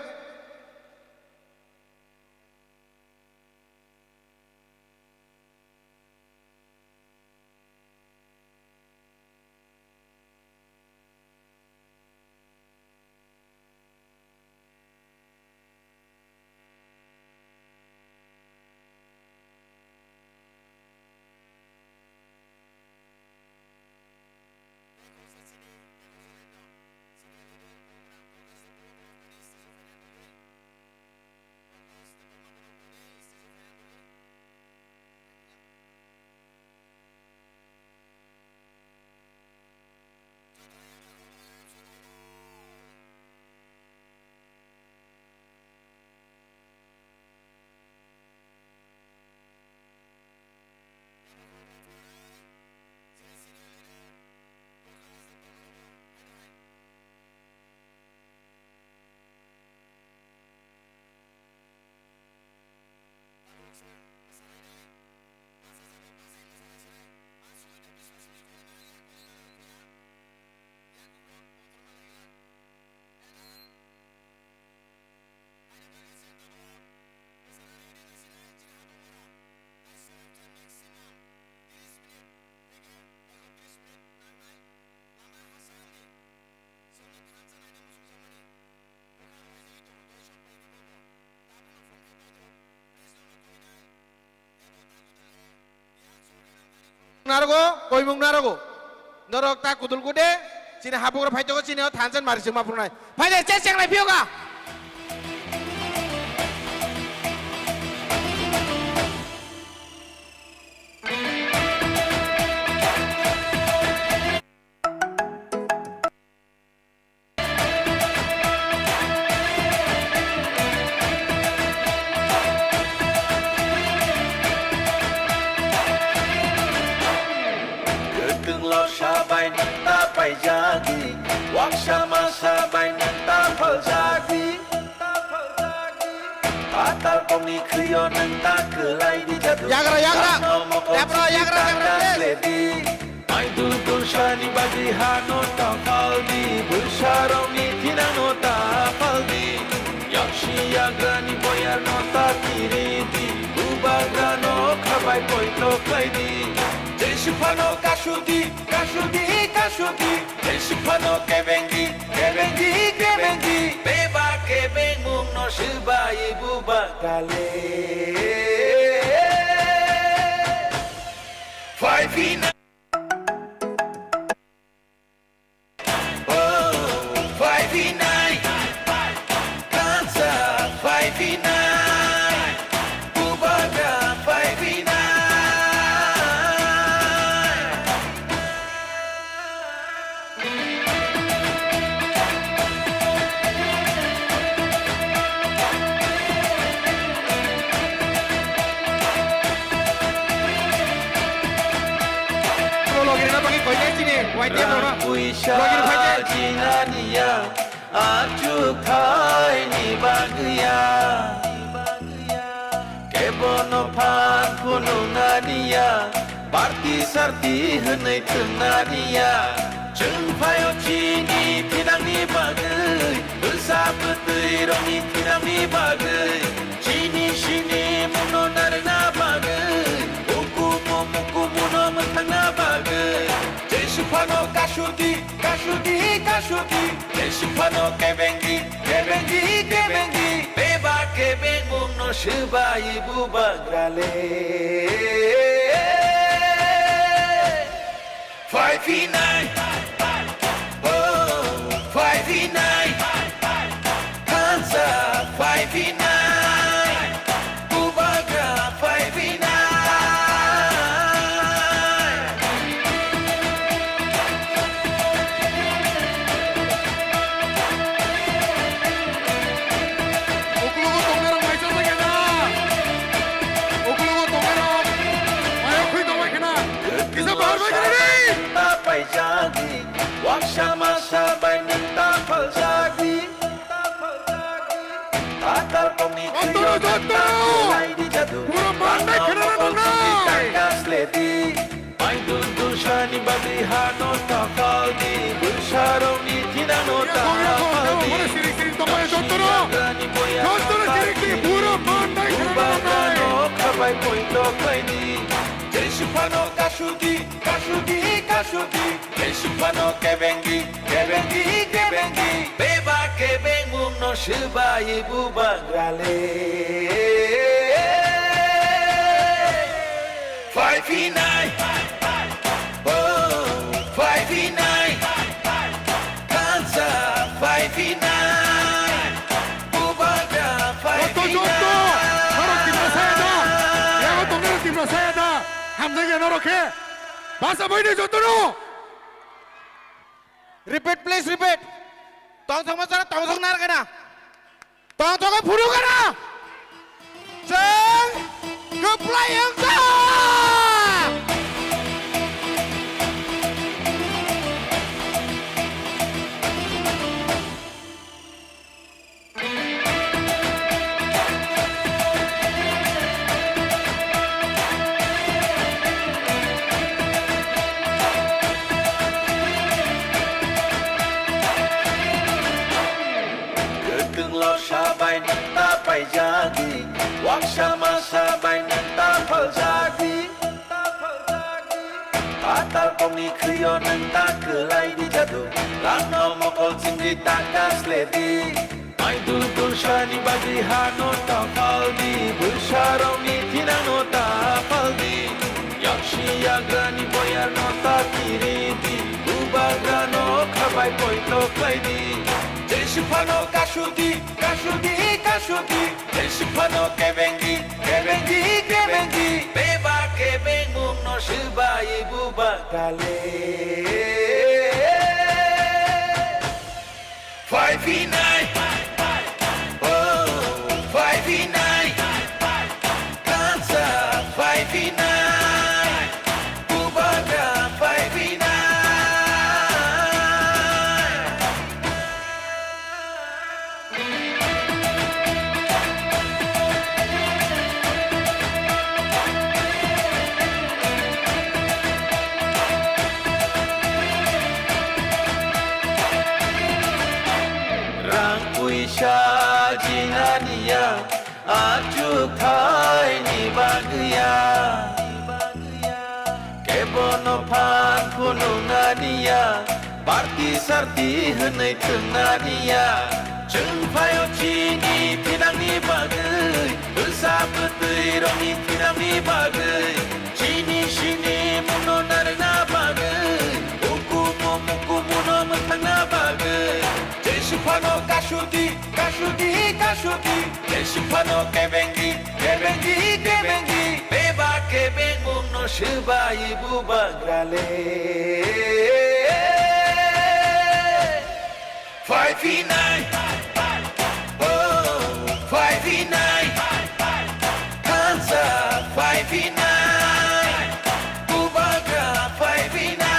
Narogo, koimung narogo. Norok ta kudul kude, chini habugra phaitogo chini o thansen mari sima phunai. Phaide che chenglai phiyokha. Kwthwng lorsa bai nwng ta paijagwi, waksa masa bai nwng ta phaljagwi. Patal kokni khwio nwng ta kwlai di jadu. Yagra, yagra. Yapra, yagra, yagra, please. Mai dul dul sani bagwi hano ta phaldi, bwsarokni thinangno ta phaldi. Yaksi yagrani boyarno ta kiridi, bubagrano khabai poito khlaidi. Jesiphano kasudi, kasudi, kasudi, jesiphano kebengdi, kebengdi, kebengdi. Beba kebengmungno swbai bubagrale. Phai phina. Oh, phai phinai. Kansa phai phinai. Bubagra phai phinai. Logi rina bagwi koinai chini, Y T F rok no. Logi rok phai de. Jinganiya, achuk thaini bagwiya. Kebono phan phunuknaniya, party sarti hwnwi thwngna niya. Chwng phaio chini thinangni bagwi, bwsa bwtwi rokni thinangni bagwi, chini sini mungno narwkna bagwi, ukumu mukumuno mwthangna bagwi. Jesu phano kasudi, kasudi, kasudi, Jesu phano kebengdi, kebengdi, kebengdi, beba kebengmungno swbai bubagrale. Phai phinai, oh, phai phinai, thansa phai phinai, bubagra phai phinai. Hano tapal di, bwsarokni thinangno tapal di. Yakung, yakung, yakung, sirik, sirik tongmani jotono. Jotono sirik di, buro man nai, bubagrano khabai poito khlai di. Jai Siphano kasudi, kasudi, kasudi. Jai Siphano kebengdi, kebengdi, kebengdi. Beba kebengmungno swbai bubagrale. Phai phinai, oh, phai phinai, kansa phai phinai, bubagra phai phinai. Joto, joto, norok Tiprasa ya da, yago tongnai Tiprasa ya da, hamjak ya norok khe, basa bai de joto no. Repeat, please repeat. Tongthokma jora tongthok narwkha na. Tongthokgwi phunukgana. Chwng kwplai wngkha. Kwtwng lorsa bai nwng ta paijagwi, waksa masa bai nwng ta phaljagwi. Patal kokni khwio nwng ta kwlai di jadu, langno mokol chingwi ta kasle di. Mai dul dul sani bagwi hano ta phaldi, bwsarokni thinangno ta phaldi. Yaksi yagrani boyarno ta kiridi, bubagrano khabai poito khlaidi. Jai Siphano kasudi, kasudi, kasudi. Jai Siphano kebengdi, kebengdi, kebengdi. Beba kebengmungno swbai bubagrale. Phai phinai, oh, phai phinai, kansa phai phinai, bubagra phai phinai. Rang puisa jinani ya, achuk thaini bagwi ya. Kebono phan phunuknani ya, party sarti hwnwi thwngnani ya. Chwng phaio chini thinangni bagwi, bwsa bwtwi rokni thinangni bagwi, chini sini mungno narwkna bagwi, ukumu mukumuno mwthangna bagwi. Jai Siphano kasudi, kasudi, kasudi. Jai Siphano kebengdi, kebengdi, kebengdi. Beba kebengmungno swbai bubagrale. Phai phinai, oh, phai phinai. Kansa phai phinai, bubagra phai phinai.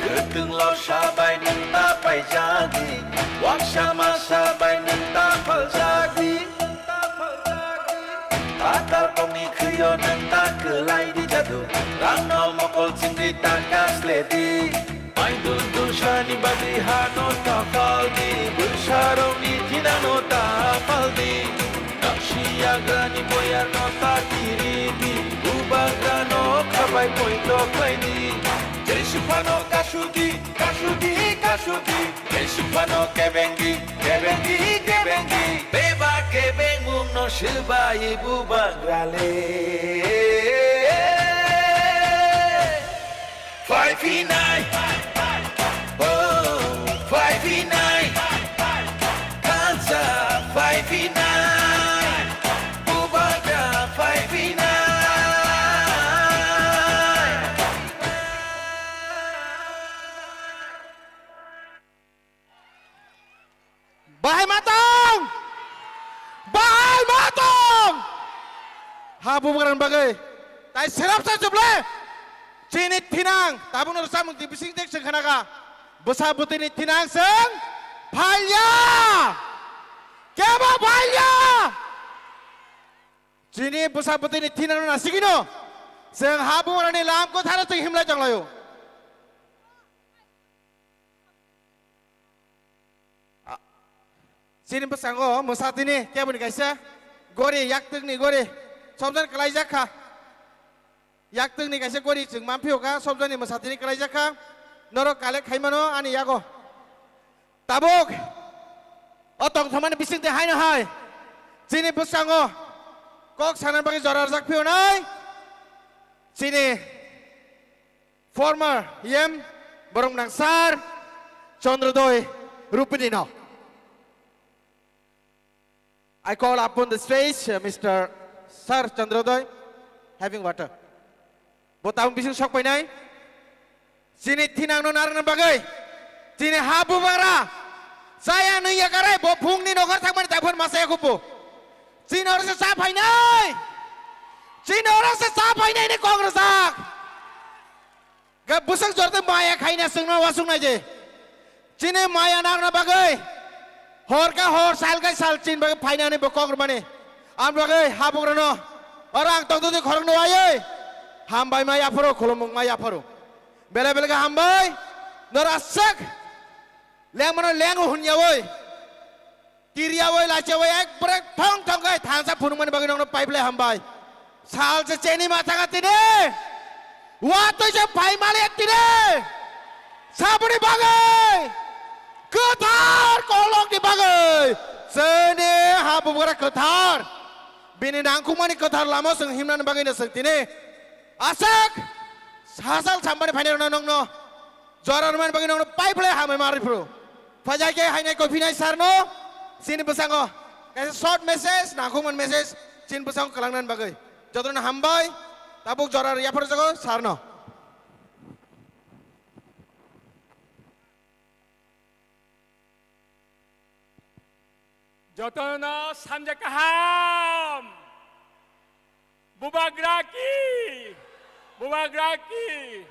Kwtwng lorsa bai nwng ta paijagwi, waksa masa bai nwng ta phaljagwi. Patal kokni khwio nwng ta kwlai di jadu, rangno mokol chingwi ta kasle di. Mai dul dul sani bagwi hano ta phaldi, bwsarokni thinangno ta phaldi. Taksi yagrani boyarno ta kiridi, bubagrano khabai poito khlaidi. Jai Siphano kasudi, kasudi, kasudi. Jai Siphano kebengdi, kebengdi, kebengdi. Beba kebengmungno swbai bubagrale. Phai phinai, oh, phai phinai. Kansa phai phinai, bubagra phai phinai. Bahai ma tong! Bahai ma tong! Ha bubagrani bagwi tai serap sa chuble. Chini thinang, tabukno rwchapmung twi bising tek chwng khanakha. Bwsa bwtwini thinang chwng phalya. Kebo phalya. Chini bwsa bwtwini thinangno nasigino. Chwng ha bugrani lam kwtharo chwng himlai tonglaio. A, chini bwskango mwsatini keboni kaisa gori, yaktwkni gori, sobjani kwlaijak kha. Yaktwkni kaisa gori chwng manphio kha, sobjani mwsatini kwlaijak kha. Norok collect khaimano ani yago. Tabuk o tongthokmani bisingtwi haino hai chini bwskango kok sana bagwi jora rwjak phiyonai chini former E M borok nang sir Chandrodoi Rupini no. I call upon the stage, uh, Mister Sir Chandrodoi, having water. Bo tabuk bising sok painai. Chini thinangno narwkna bagwi. Chini ha bubagra. Chaya nung ya karai bo phungni nokhor thangmani taphor masa ya khupu. Chini oro se cha phainai. Chini oro se cha phainai ni kok rwjak. Ga bwswk jorte maya khaina chwngno wasuk nai je. Chini maya narwkna bagwi hor ka hor, sal ka sal chini bagwi phainani bo kok rwmani. Am bagwi habugrano oro ang tongtwtwi khorokno waiwi hambai ma yapharo, khulumung ma yapharo. Belai belai khe hambai. Nor aswk lengmano lengo hunyawi. Tiriyawi lachiyawi ekbare thong thong khe thansa phunukmani bagwi nokno pipe lai hambai. Sal se cheni ma thanga tini. Watwi se phai mali tini. Sabuni bagwi. Kwthar kolokni bagwi. Chini ha bubagra kwthar. Bini nangkukmani kwthar lama chwng himnani bagwi no chwng tini. Aswk sasal sambani phainai rwna nokno. Jora rwmani bagwi nokno pipe lai hambai ma rwphuru. Phaijak khe hainai koi phinai sir no. Chini bwskango kaisa short message, nangkukmani message chini bwskango kwlangnani bagwi. Jotono hambai. Tabuk jora yaphar jago sir no. Jotono sanja kaham. Bubagra ki, bubagra ki,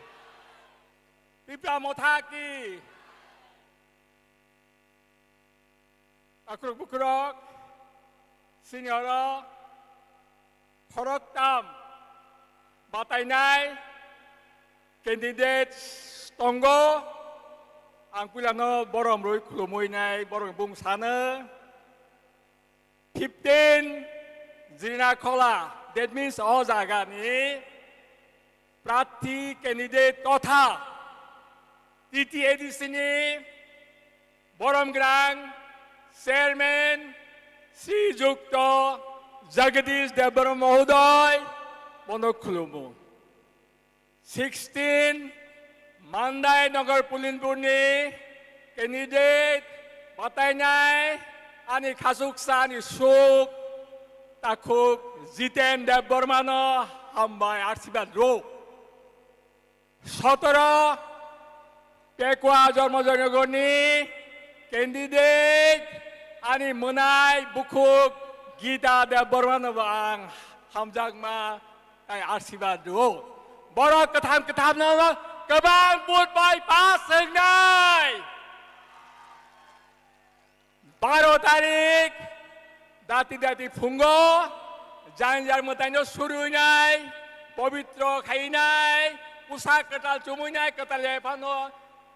Tipra motha ki. Akrok bukrok, sini oro khoroktam batainai candidates tongo. Ang puilano borom rwi khulumui nai, borom bung sano. Fifteen Jirina Khola, that means o jagani prarthi candidate totha T T A D C ni Borom Grang Chairman Sri Jukto Jagadish Debbarma Mohodoy bono khulumu. Sixteen Mandai Nagar Pulinpurni candidate batainai ani khasuksa ani suk takhuk Jiten Debbarmano hambai arsibad rw. Sotoro Pekwa Jormojoynagarni candidate ani mwnai bukhuk Gita Debbarmano bo ang hamjakma tai arsibad rw. Borok kwtham kwtham no kwbang vote bai pass wngnai. Baro tarik dati dati phungo janjar mwtaino surunai, pobitro khainai, pusa kwtal chumuinai, kwtal yaphano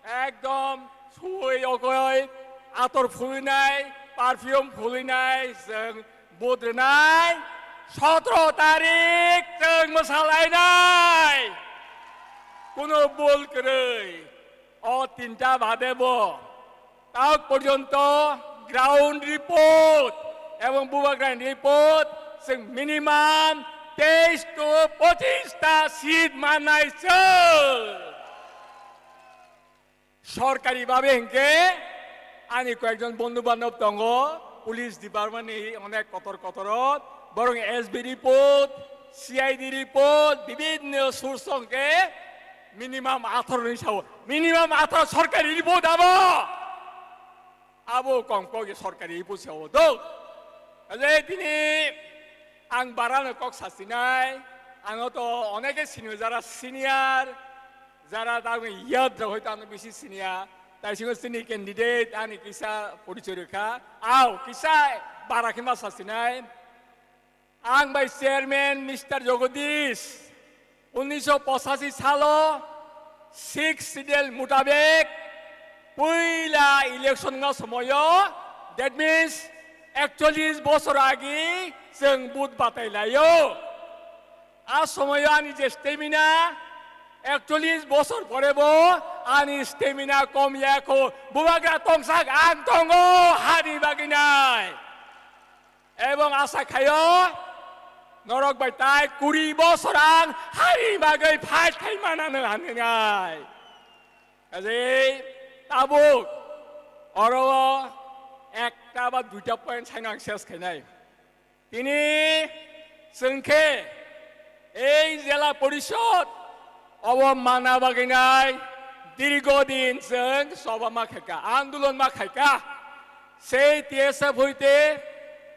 ekdom sui okoi ator phulinai, perfume phulinai, jeng budrinai, sotro tarik jeng mwsalainai. Kuno bul kwrwi. O tinta bade bo tok porjonto ground report ebong bubagrani report chwng minimum teis to pochis ta seat mannai chwng. Sorkari babe hinkhe ani koyekjon bondhu bandhob tongo, police department ni onek kotor kotor o, borong S B report, C I D report, bibinno source hwnkhe minimum atharo ni sao. Minimum atharo sorkari report abo. Abo kong kok sorkari report sao do. Kaje tini ang barano kok sasinai, ang to oneke senior jara senior, Jara tangwi yad rok hoito ano bisi siniya. Tai singo sini candidate ani kisa porichoi rwkha. Au kisa bara khe ma sasinai. Ang bai chairman Mister Jagadish, unnish pochashi salo six schedule mutabek puila election wngma somoyo, that means ekchollish bosor agi chwng vote batai laio. A somoyo ani je stamina, ekchollish bosor pore bo ani stamina kom ya kho. Bubagra tongsak ang tongo hani bagwi nai. Ebong asa khaio, norok bai tai kuri bosor ang hani bagwi fight khai manano hinwi nai. Kajei tabuk oro ekta ba duita point saino ang ses khainai. Tini chwng khe ei jela porishod obo mana bagwi nai dirgo din chwng soba ma khaika, andolon ma khaika. Sei T S F hoite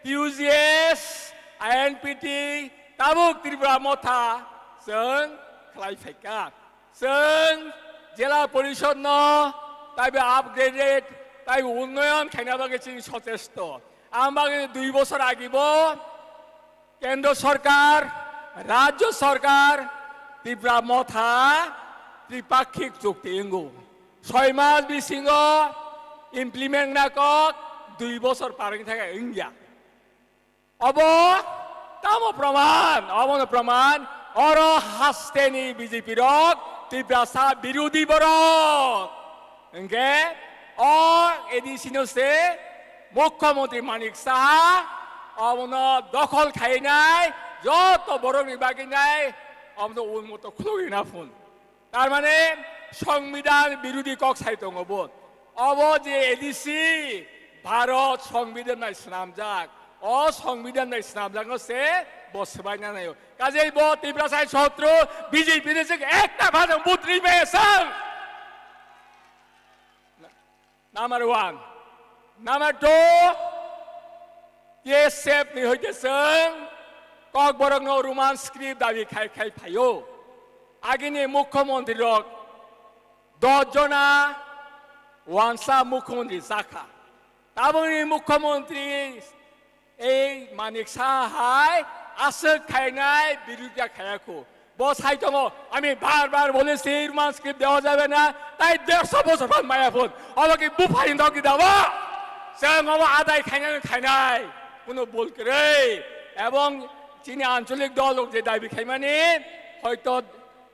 T U J S, I N P T, tabuk Tripura Motha chwng khlai phaika. Chwng jela porishod no taibo upgraded, taibo unnoyon khaina bagwi chini sochesto. Ang bagwi dui bosor agibo kendro sorkar, rajyo sorkar, Tripura Motha, tripakhik chukti wngo. Soi mas bisingo implement na kok dui bosor par wngya thangkha wngya. Obo tamo proman? Obono proman, oro hasteni B J P rok Tiprasa birodi borok. Hingke o A D C no se Mukhyamantri Manik Saha obono dokhol khainai, joto borokni bagwi nai obono unmoto khulugwi na phun. Tar mane Songbidan birodi kok sai tongo bo. Obo je A D C Bharat Songbidan bai swnamjak. O Songbidan bai swnamjakno se bo swbaina naio. Kajei bo Tiprasa sotro B J P ni sik ekta phano butri bai sang. Number one. Number two, T S F ni hoite chwng Kokborok no Roman script dabi khai khai phaio. Agini mukhyamantri rok dos jona wansa mukhyamantri chakha. Tabukni mukhyamantri ei Manik Saha hai aswk khainai birudya khayakho. Bo sai tongo, "Ami bar bar bolechi Roman script dewa jabe na, tai dersho bochor phan maya phun. Obo ki buphani dok di dabo?" Chwng obo adai khainai khainai. Kuno bul kwrwi. Ebong chini ancholik dol rok je dabi khaimani, hoito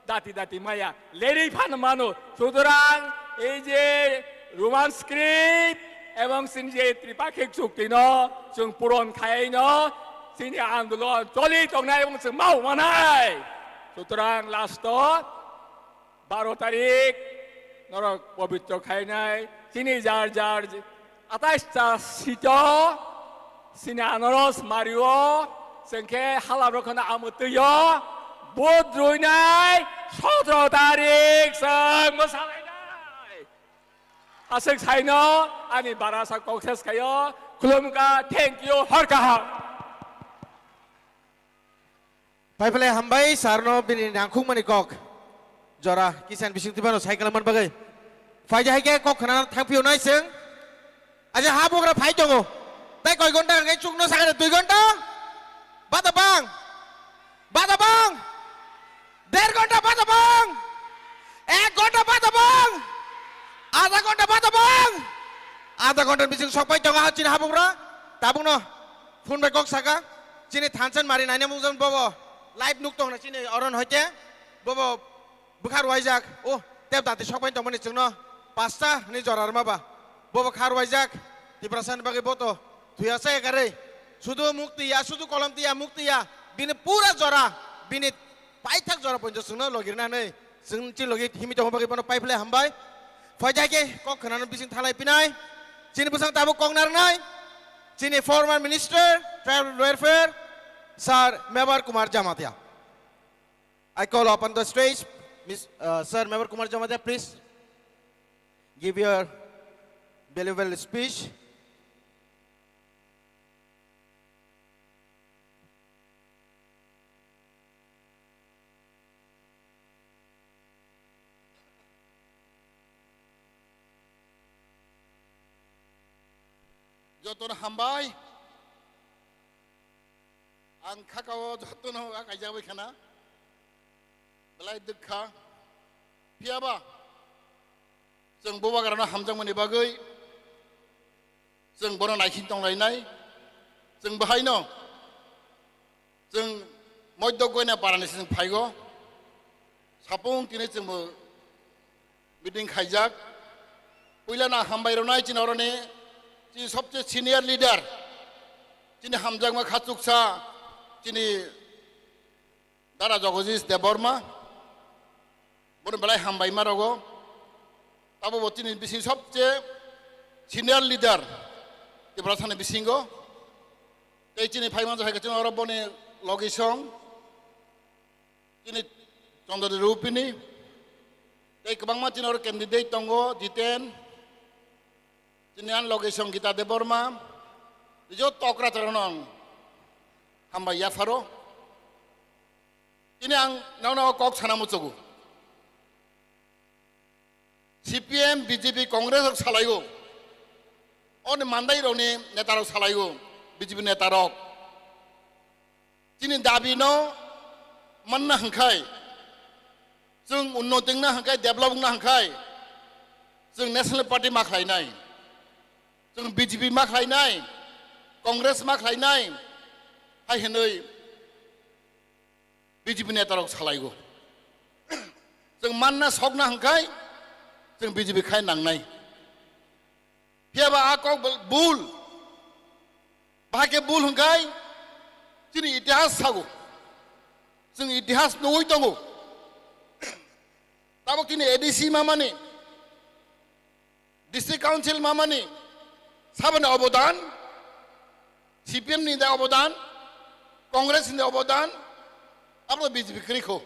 dati dati maya. Lerwi phano mano. Sutorang ei je Roman script ebong chini je tripakhik chukti no chwng puron khai no chini andolon choli tongnai ebong chwng mau manai. Sutorang last o baro tarik norok pobitro khainai chini jar jar atais ta sito chini anaros mario chwng khe hala rok khana amutwi o vote rwinai sotro tarik chwng mwsalainai. Aswk saino ani barasa kok ses khaio. Khulumkha, thank you, hor kaham. Phai phai hambai sarno bini nangkhukmani kok. Jora kisan bising tibano cycle man bagwi. Phaidi hai khe kok khna thangphio nai chwng. Aja ha bugra phai tongo. Tai koi gonta hwnkhe chukno sakha dui gonta. Bata bang. Bata bang. Der gonta bata bang. Ek gonta bata bang. Adha gonta bata bang. Adha gonta bising sok pai tongo ha chini ha bugra. Tabukno phone bai kok saka. Chini thansan mari naina mungjan bobo. Live nuk tongna chini oron hoite. Bobo bwkha rwuaijak, o tep dati sokbai tongmani chwngno pasta hwnwi jora rwma ba. Bobo kha rwuaijak, Tiprasani bagwi bo to thwiya cha ekarwi. Sudu mukti ya, sudu kolom tiya, mukti ya, bini pura jora, bini paithak jora poito chwngno logirina hwnwi chwng chini logi himwi tongma bagwi bono pai phlai hambai. Phaidi hai khe kok khwnano bising thalai pinai. Chini bwsang tabuk kok narwknai. Chini former minister, tribal welfare, Sir Mebar Kumar Jamatia. I call upon the stage, Miss, uh, Sir Mebar Kumar Jamatia, please give your valuable speech. Jotono hambai. Ang khakao jotono a kaijak bai khana. Belai dukha. Phiyaba chwng bubagrano hamjakmani bagwi chwng bono naikhin tonglainai. Chwng bahaino chwng Moidok Goina parani chwng phaigo. Sapung tini chwngbo meeting khaijak. Puila na hambai rwnai chini oroni chini sobche senior leader, chini hamjakma khachuksa, chini Dara Jagadish Debbarma, bono belai hambai ma rogo. Abo bo chini bising sobche senior leader Tiprasani bisingo. Tei chini phaiman jahai chini oro boni logi song. Chini Chandra Rupini, tei kwbangma chini oro candidate tongo, Jiten, chini an logi song Gita Debbarma, joto okra chwrwngno ang hambai yapharo. Chini ang nono kok sana muchugo. C P M, B J P, Congress rok salaigo. Oni mandai rokni neta rok salaigo, B J P neta rok. Chini dabi no manna hwnkhe, chwng unnoti wngna hwnkhe, develop wngna hwnkhe, chwng National Party ma khlainai, chwng B J P ma khlainai, Congress ma khlainai, hai hwnwi B J P neta rok salaigo. Chwng manna sokna hwnkhe, chwng B J P khai nangnai. Phiyaba a kok bul, bul. Bahai khe bul hwnkhe chini itihas sago. Chwng itihas nugwi tongo. Tabuk chini A D C mamani, District Council mamani saboni obodan, C P M ni da obodan, Congress ni da obodan, abo B J P kwrwi kho.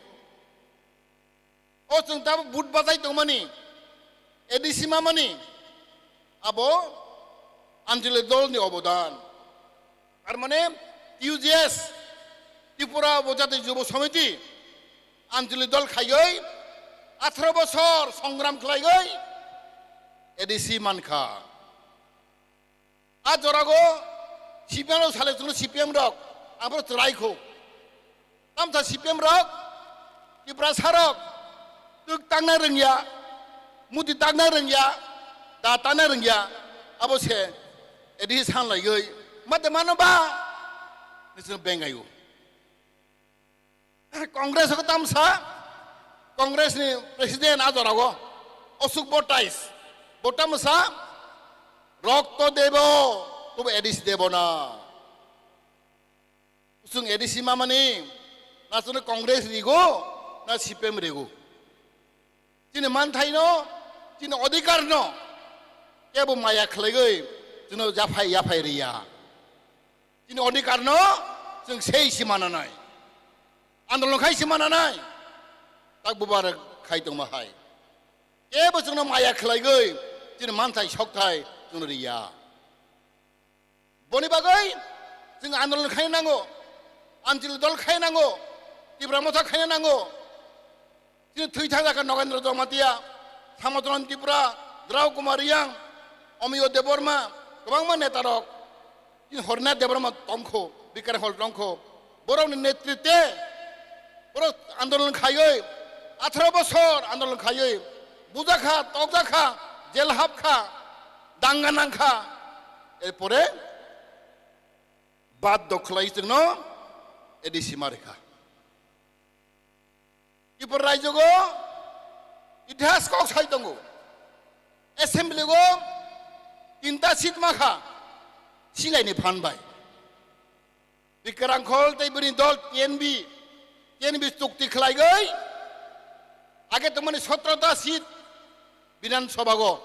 O chwng tabuk vote bachai tongmani, A D C mamani, abo Anjali dol ni obodan. Tar mane T U J S, Tripura Upojati Jubo Samiti, Anjali dol khaiwi atharo bosor songram khlaiwi A D C mankha. A jorago C P M rok sale chwngno C P M rok, ang bono chwrai kho. Tamsa C P M rok, Tiprasa rok, twk tangna rwngya, muti tangna rwngya, da tangna rwngya, abo se A D C sanlaiwi, mate mano ba, ni chwng bengaio. Congress ko tamsa, Congress ni president a jorago, Ashok Bhottai, bo tamsa, rokto debo, tobo A D C debo na. Chwng A D C mamani, na chwngno Congress rigo, na C P M rigo. Chini manthaino, chini odhikarno, kebo maya khlaiwi, chwngno japhai, yaphai riya. Chini odhikarno, chwng sei si mananai. Andolon khai si mananai. Tak bubar khai tongma hai. Kebo chwngno maya khlaiwi, chini manthai sokthai, chwngno riya. Boni bagwi chwng andolon khaina nango, Anjali dol khaina nango, Tipra Motha khaina nango. Chini thwi thang jakha Nogendra Jamatia, Samodron Tripura, Drau Kumar Riyang, Omiyo Debbarma, kwbangma neta rok. Chini Horinath Debbarma tongkho, Bikram Hall tongkho. Borokni netritwe borok andolon khaiwi, atharo bosor andolon khaiwi, bujakha, tokjakha, jel hapkha, danga nangkha. Erpore bad dok khlai chwngno A D C ma rikha. Tripura raijogo itihas kok sai tongo. Assembly go tinta seat makha, silaini phan bai. Bikram Khol tei bini dol T N B, T N B chukti khlaigwi, age tongmani sotro ta seat Bidhan Sabha go,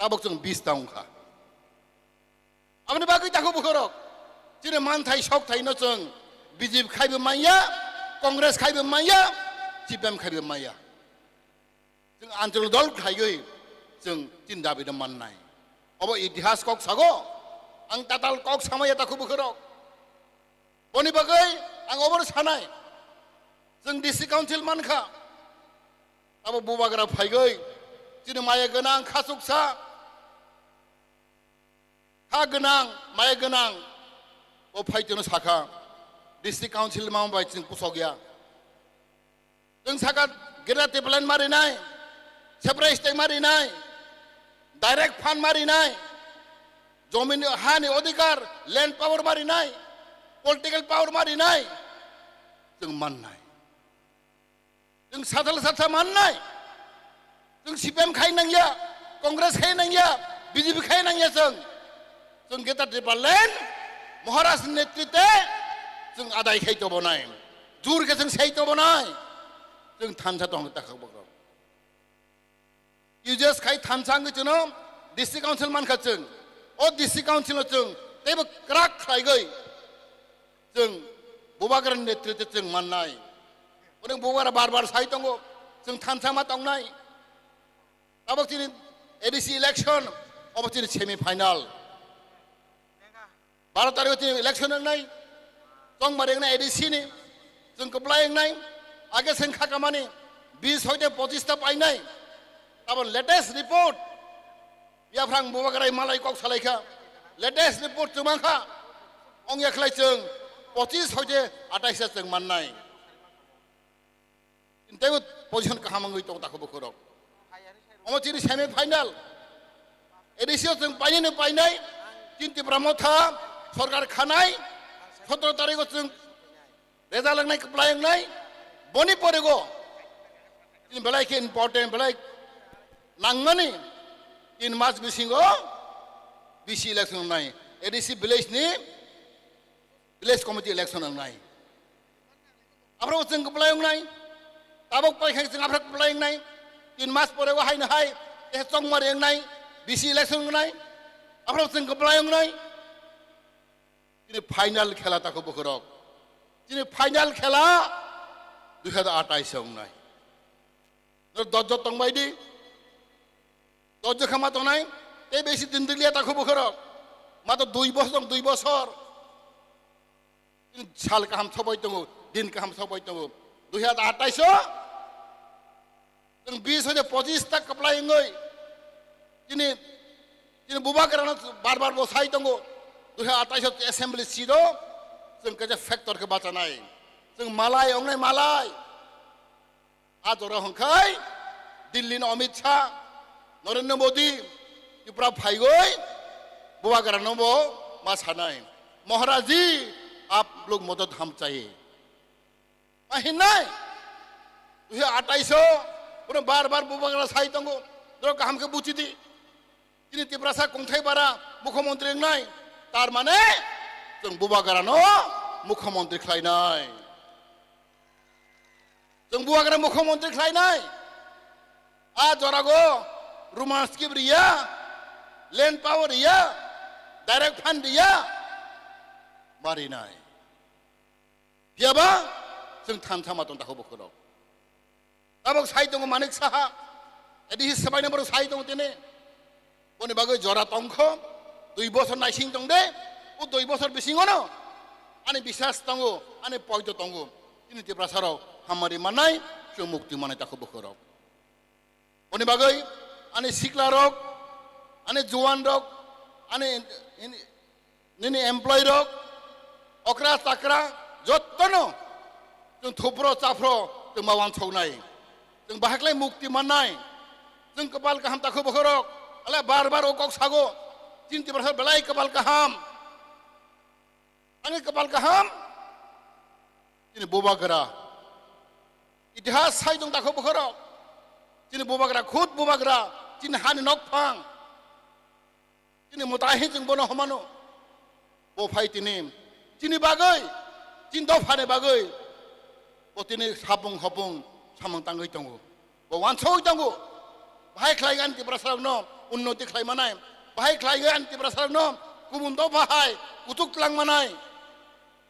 tabuk chwng bis ta wngkha. Aboni bagwi takhuk bukhurok, chini manthai sokthai no chwng B J P khaibo manya, Congress khaibo manya, C P M khaibo manya. Chwng Anjali dol khaiwi chwng chini dabi no mannai. Obo itihas kok sago, ang tatal kok samaya takhuk bukhurok. Boni bagwi ang obono sanai. Chwng D C Council mankha. Abo bubagra phaigwi chini maya gwnang khachuksa. Kha gwnang, maya gwnang, o phaitino sakha, District Council ma bai chwng pusok ya. Chwng sakha Greater Tipraland ma rinai, separate state ma rinai, direct fund ma rinai, jomin hani odhikar, land power ma rinai, political power ma rinai, chwng mannai. Chwng sathal satha mannai. Chwng C P M khai nangya, Congress khai nangya, B J P khai nangya chwng. Chwng Greater Tipraland, Maharaj ni netritwe chwng adai khai tobonai. Jur khe chwng sai tobonai. Chwng thansa tong ta khak bokro. U J S khai thansa wngwi chwngno District Council mankha chwng. O District Council no chwng teibo kwrak khlaigwi chwng Bubagrani netritwe chwng mannai. Onek Bubagra bar bar sai tongo, chwng thansa ma tongnai. Tabok chini A D C election, obo chini semi final. Baro tarikh chini election wngnai, chongmari wngnai A D C ni, chwng kwplai wngnai, age seng khakamani, bis hoite pochis ta painai. Tabon latest report, yaphrang Bubagra malai kok salaikha, latest report chwng mankha, ongya khlai chwng pochis hoite atais ta chwng mannai. Teibo position kaham wngwi tong takhubo khorok. Omo chini semi final. A D C o chwng painai no painai. Chini Tipra Motha sorkar khanai. Sotoro tarikh o chwng result wngnai, kwplai wngnai. Boni porigo chini belai khe important, belai nangmani tin mas bisingo B C election wngnai. A D C village ni village committee election wngnai. Aphro chwng kwplai wngnai. Tabok pai khai chwng aphro kwplai wngnai. Tin mas pore o haino hai, tei chongmari wngnai. B C election wngnai. Aphro chwng kwplai wngnai. Chini final khela takhubo khorok. Chini final khela dui hazar atais o wngnai. Nor dojjo tongbai di. Dojjo khe ma tongnai. Tei besi din diliya takhubo khorok. Ma to dui bosor tong, dui bosor. Sal kaham sobai tongo, din kaham sobai tongo. Dui hazar atais o chwng bis hoite pochis ta kwplai wngwi chini, chini Bubagrano bar bar bo sai tongo. Dui hazar atais o assembly seat o chwng kaisa factor khe bachanai. Chwng malai wngnai malai. A jora hwnkhai Delhi ni Amit Shah, Narendra Modi, Tripura phaigwi Bubagrano bo ma sanai, "Maharaj ji, aap log madad hum chahiye." Ma hinnai? Dui hazar atais o, bono bar bar Bubagra sai tongo, norok kaham khe buchi di. Chini Tiprasa kongthai bara mukhyamantri wngnai, tar mane chwng Bubagrano mukhyamantri khlainai. Chwng Bubagra mukhyamantri khlainai. A jorago Roman script riya, land power riya, direct fund riya, ma rinai. Phiyaba chwng thansa ma tong takhubo khorok. Tabok sai tongo Manik Saha, A D C swbaino borok sai tongo tini. Boni bagwi jora tongkho, dui bosor naising tong de, o dui bosor bisingono ani biswas tongo, ani poito tongo. Chini Tiprasarok hamari manai, chwng mukti manai takhubo khorok. Boni bagwi ani siklarok, ani juwanrok, ani in-, in-, nini employee rok, okra chakra jottono chwng thupro chaphro chwng ma wansoknai. Chwng bahai khlai mukti mannai. Chwng kwpal kaham takhubo khorok. Ale bar bar o kok sago. Chini Tiprasa belai kwpal kaham. Ani kwpal kaham. Chini Bubagra. Itihas sai tong takhubo khorok. Chini Bubagra, khud Bubagra. Chini hani nokphang. Chini mwtai hin chwng bono homano. Bo phai tini chini bagwi, chini dophani bagwi bo tini sapung hopung samung tangwi tongo. Bo wansoi tongo. Bahai khlai ani Tiprasarokno unnoti khlai manai. Bahai khlai ani Tiprasarokno kubun dopha hai kuchuk tlang manai.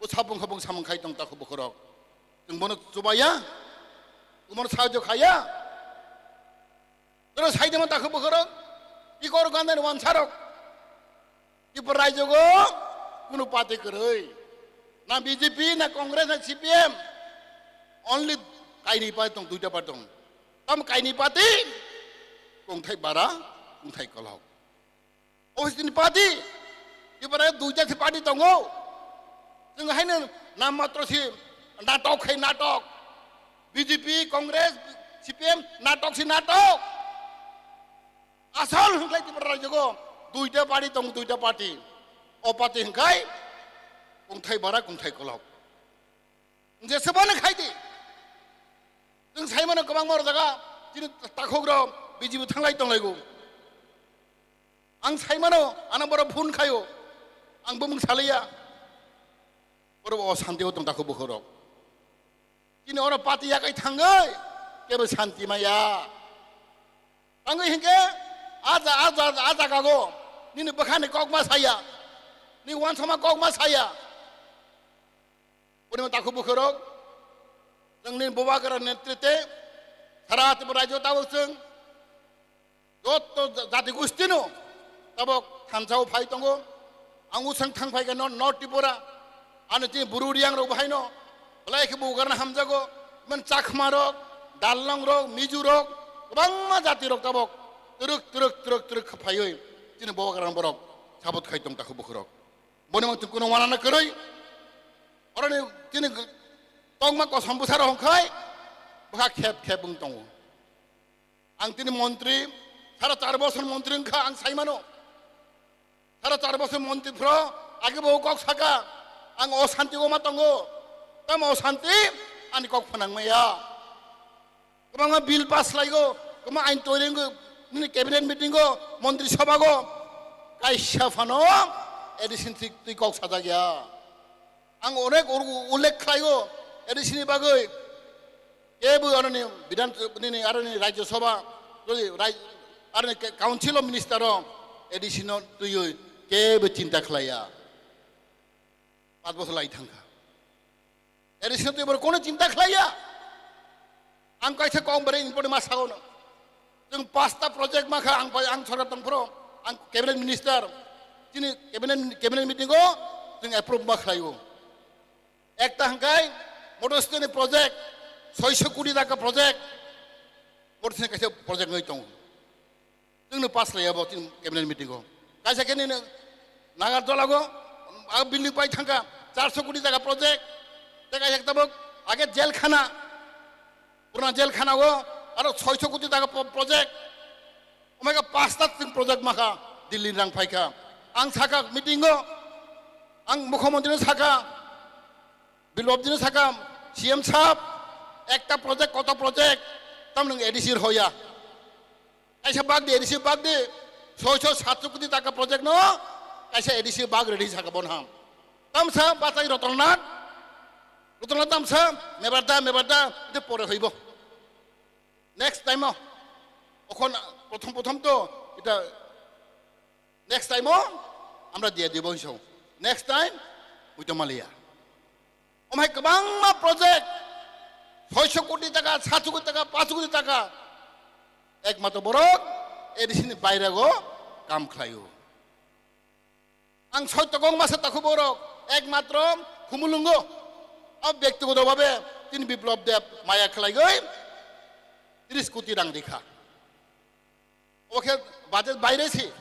Bo sapung hopung samung khai tong takhubo khorok. Chwng bono chubaya, chwng bono sahajyo khaya. Toro saidima takhubo khorok, ikor gandani wansarok. Ipor raijogo kunu party kwrwi. Na B J P, na Congress, na C P M. Only kaini party tong, duita party tong. Tam kaini party, kongthai bara, kongthai kolok. Office ni party, Tripura duita se party tongo. Chwng haino nam matro si natok khai natok. B J P, Congress, C P M natok si natok. Asol hwnkhlai Tripura rajyogo duita party tongo, duita party. O party hwnkhe kungthai bara kungthai kolok. Jesebano khai di. Chwng saimano kwbangma rok jaga chini takhuk rok B J P thanglai tonglaigo. Ang saimano ano borok phone khaio. Ang bumung saliya. Borok o santi o tong takhuk bukhuk rok. Chini oro party yakai thangwi kebo santi maya. Tangwi hinkhe a ja-, a ja-, a jagago nini bwkhani kokma saya. Ni wansama kokma saya. Purima takhuk bukhurok, chwngni Bubagra netrite sara Tripura rajyo tabuk chwng joto ja-, jati gustino tabuk thansa o phai tongo. Ang usang thang phai khe North, North Tripura, ano chini Bru Riang rok bahaino belai khe Bubagrano hamjago, man Chakma rok, Darlong rok, Mizo rok, kwbangma jati rok tabuk twrwk, twrwk, twrwk, twrwk khe phaiwi chini Bubagrano borok sabot khai tong takhuk bukhurok. Boni mangtwi kuno wanana kwrwi. Oroni chini tongma kosom bwsarok hwnkhai bwkha khep khep wng tongo. Ang tini montri, sara char bosor montri wngkha ang saimano. Sara char bosor montri phro age bo kok saka, ang o santi o ma tongo. Tamo o santi ani kok phanang maya. Kwbangma bill pass laigo, kwbangma ain toiri wngwi nini cabinet meeting o, montri sabha go kaisa phano A D C ni twi, twi kok sajak ya. Ang onek ur-, ullekh khlaigo A D C ni bagwi. Kebo aroni bidhan, nini aroni Rajya Sabha, rai-, aroni ka-, Council of Minister o A D C no twiwi kebo chinta khlaiya. Panch bosor lai thangkha. A D C no twi borok kono chinta khlaiya. Ang kaisa kok bwrwi important ma sago no. Chwng pasta project ma kha ang pai, ang sorkar tong phro, ang cabinet minister. Chini cabinet, cabinet meeting o chwng approve ma khlaio. Ekta hwnkhe Motor State ni project, soiso koti taka project, Motor State kaisa project wngwi tongo. Chwngno pass laiya bo chini cabinet meeting o. Kaisa khe nini Nagarjolago, a building pai thangkha, charso koti taka project, tei kaisa tabuk age jail khana, purana jail khana o aro soiso koti taka pro-, project. Omega pasta chwng project makha, Delhi ni rang phaikha. Ang sakha meeting o, ang mukhyamantri no sakha, Biplab ji no sakha, C M sahab, ekta project, koto project, tamni A D C rw hoya. Kaisa bag di, A D C bag di, soiso satso koti taka project no, kaisa A D C bag ready sakha bon ham. Tamsa bachai Rotolnath, Rotolnath tamsa, mebar da, mebar da, ite pore hoibo. Next time o, okhon prothom prothom to, ita next time o, amra diya dibo hinso. Next time, uito maliya. Omhai kwbangma project, soiso koti taka, satso koti taka, panchso koti taka, ekmatro borok A D C ni bairago kam khlaio. Ang soito kok masa takhuk borok, ekmatro Khumulwngo, o byaktigoto bhabe tini Biplab Deb maya khlaigwi tris koti rang rikha. Obo khe budget baire se.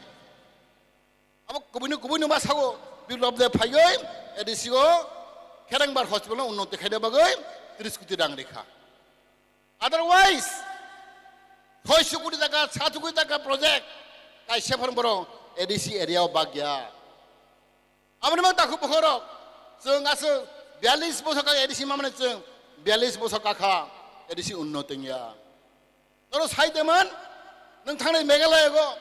Abo kubui no, kubui no ma sago, Biplab Deb phaiwi A D C o Kherengbar hospital no unnoti khaina bagwi tris koti rang rikha. Otherwise, soiso koti taka, satso koti taka project kaisa phan borok A D C area o bagya. Aboni mang takhuk bukhuk rok, chwng aswk biyalish bosor kha A D C mamani chwng biyalish bosor kakha A D C unnoti wngya. Toro sai teman, nwng thangnai Meghalaya go,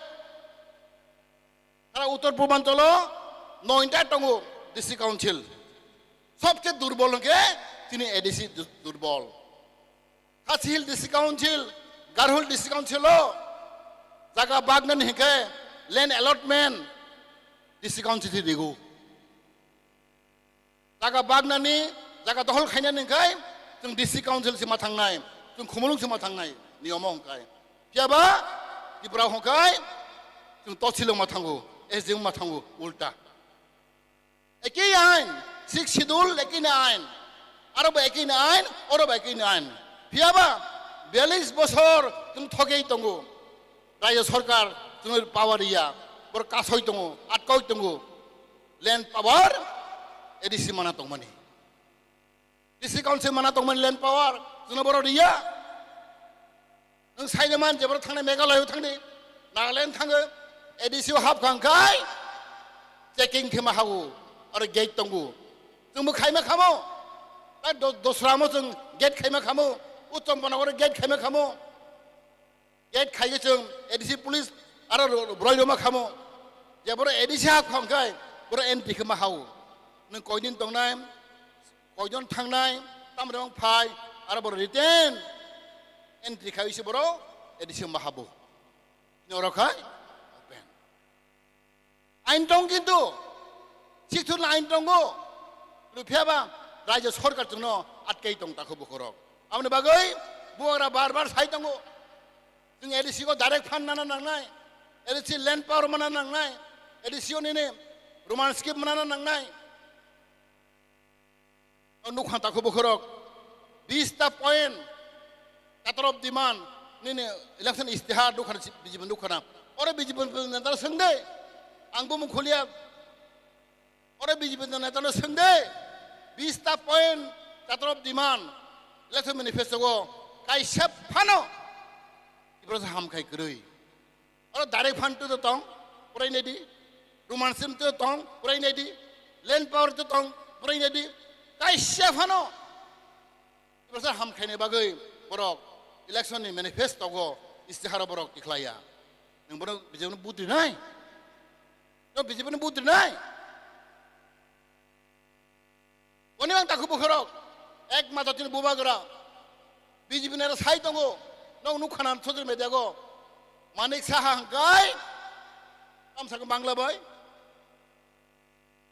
sara Uttor Purbanchalo nointa tongo district council. Sobse durbol hwnkhe chini A D C du-, durbol. Khasi Hill District Council, Garo Hill District Council o jaga bagnani hwnkhe land allotment District Council se rigo. Jaga bagnani, jaga dohol khainani hwnkhe chwng District Council se ma thangnai, chwng Khumulwng se ma thangnai, niyom o hwnkhe. Phiyaba Tripura hwnkhe chwng Tohsil o ma thango, S D M ma thango, ulta. Ekei ain, Sixth Schedule ekei ni ain, aro bo ekei ni ain, oro bo ekei ni ain. Phiyaba biyalish bosor chwng thogei tongo. Rajya Sarkar chwngno power riya, borok kasoi tongo, atkaui tongo. Land power A D C mana tongmani. District Council mana tongmani land power, chwngno borok riya. Nwng saina man je borok thangnai Meghalaya o thangdi, Nagaland thango, A D C o hap khang khai checking khe ma hao, aro gate tongo. Chwngbo khaima khamo. Ta do-, dosra mo chwng gate khaima khamo, Uttom Panagar gate khaima khamo. Gate khai khe chwng A D C police aro ro-, boroi roma khamo. Je borok A D C hap khang khai borok entry khe ma hao. Nwng koidin tongnai, koijon thangnai, tamrok phai, aro borok written entry khai se borok A D C ma habo. Norok khai open. Ain tong kintu, sikthurni ain tongo. Phiya ba raijyo sorkar chwngno atkai tong takho bukhorok. Aboni bagwi bubagra bar bar sai tongo. Chwng A D C o direct fund nana nangnai, A D C land power mana nangnai, A D C o nini Roman script mana nangnai. O nukha takhu bukhorok, bista point, letter of demand, nini election istihar nukha na, B J P nukha na. Oro B J P neta swngde, ang bumung khuliya. Oro B J P neta no swngde, bista point, letter of demand, election manifesto go kaisa phano Tiprasa hamkhai kwrwi. Oro direct fund to tong, purai nai di. Roman sim to tong, purai nai di. Land power to tong, purai nai di. Kaisa phano. Tiprasa hamkhaini bagwi borok election ni manifesto go istiharo borok tikhlaiya. Nwng bono B J P no vote rinai? No B J P no vote rinai? Oni bang takhu bukhorok, ek mata tini bubagra, B J P nera sai tongo, nok nukha na social media go, Manik Saha hangkai, tamsaka Bangla bai,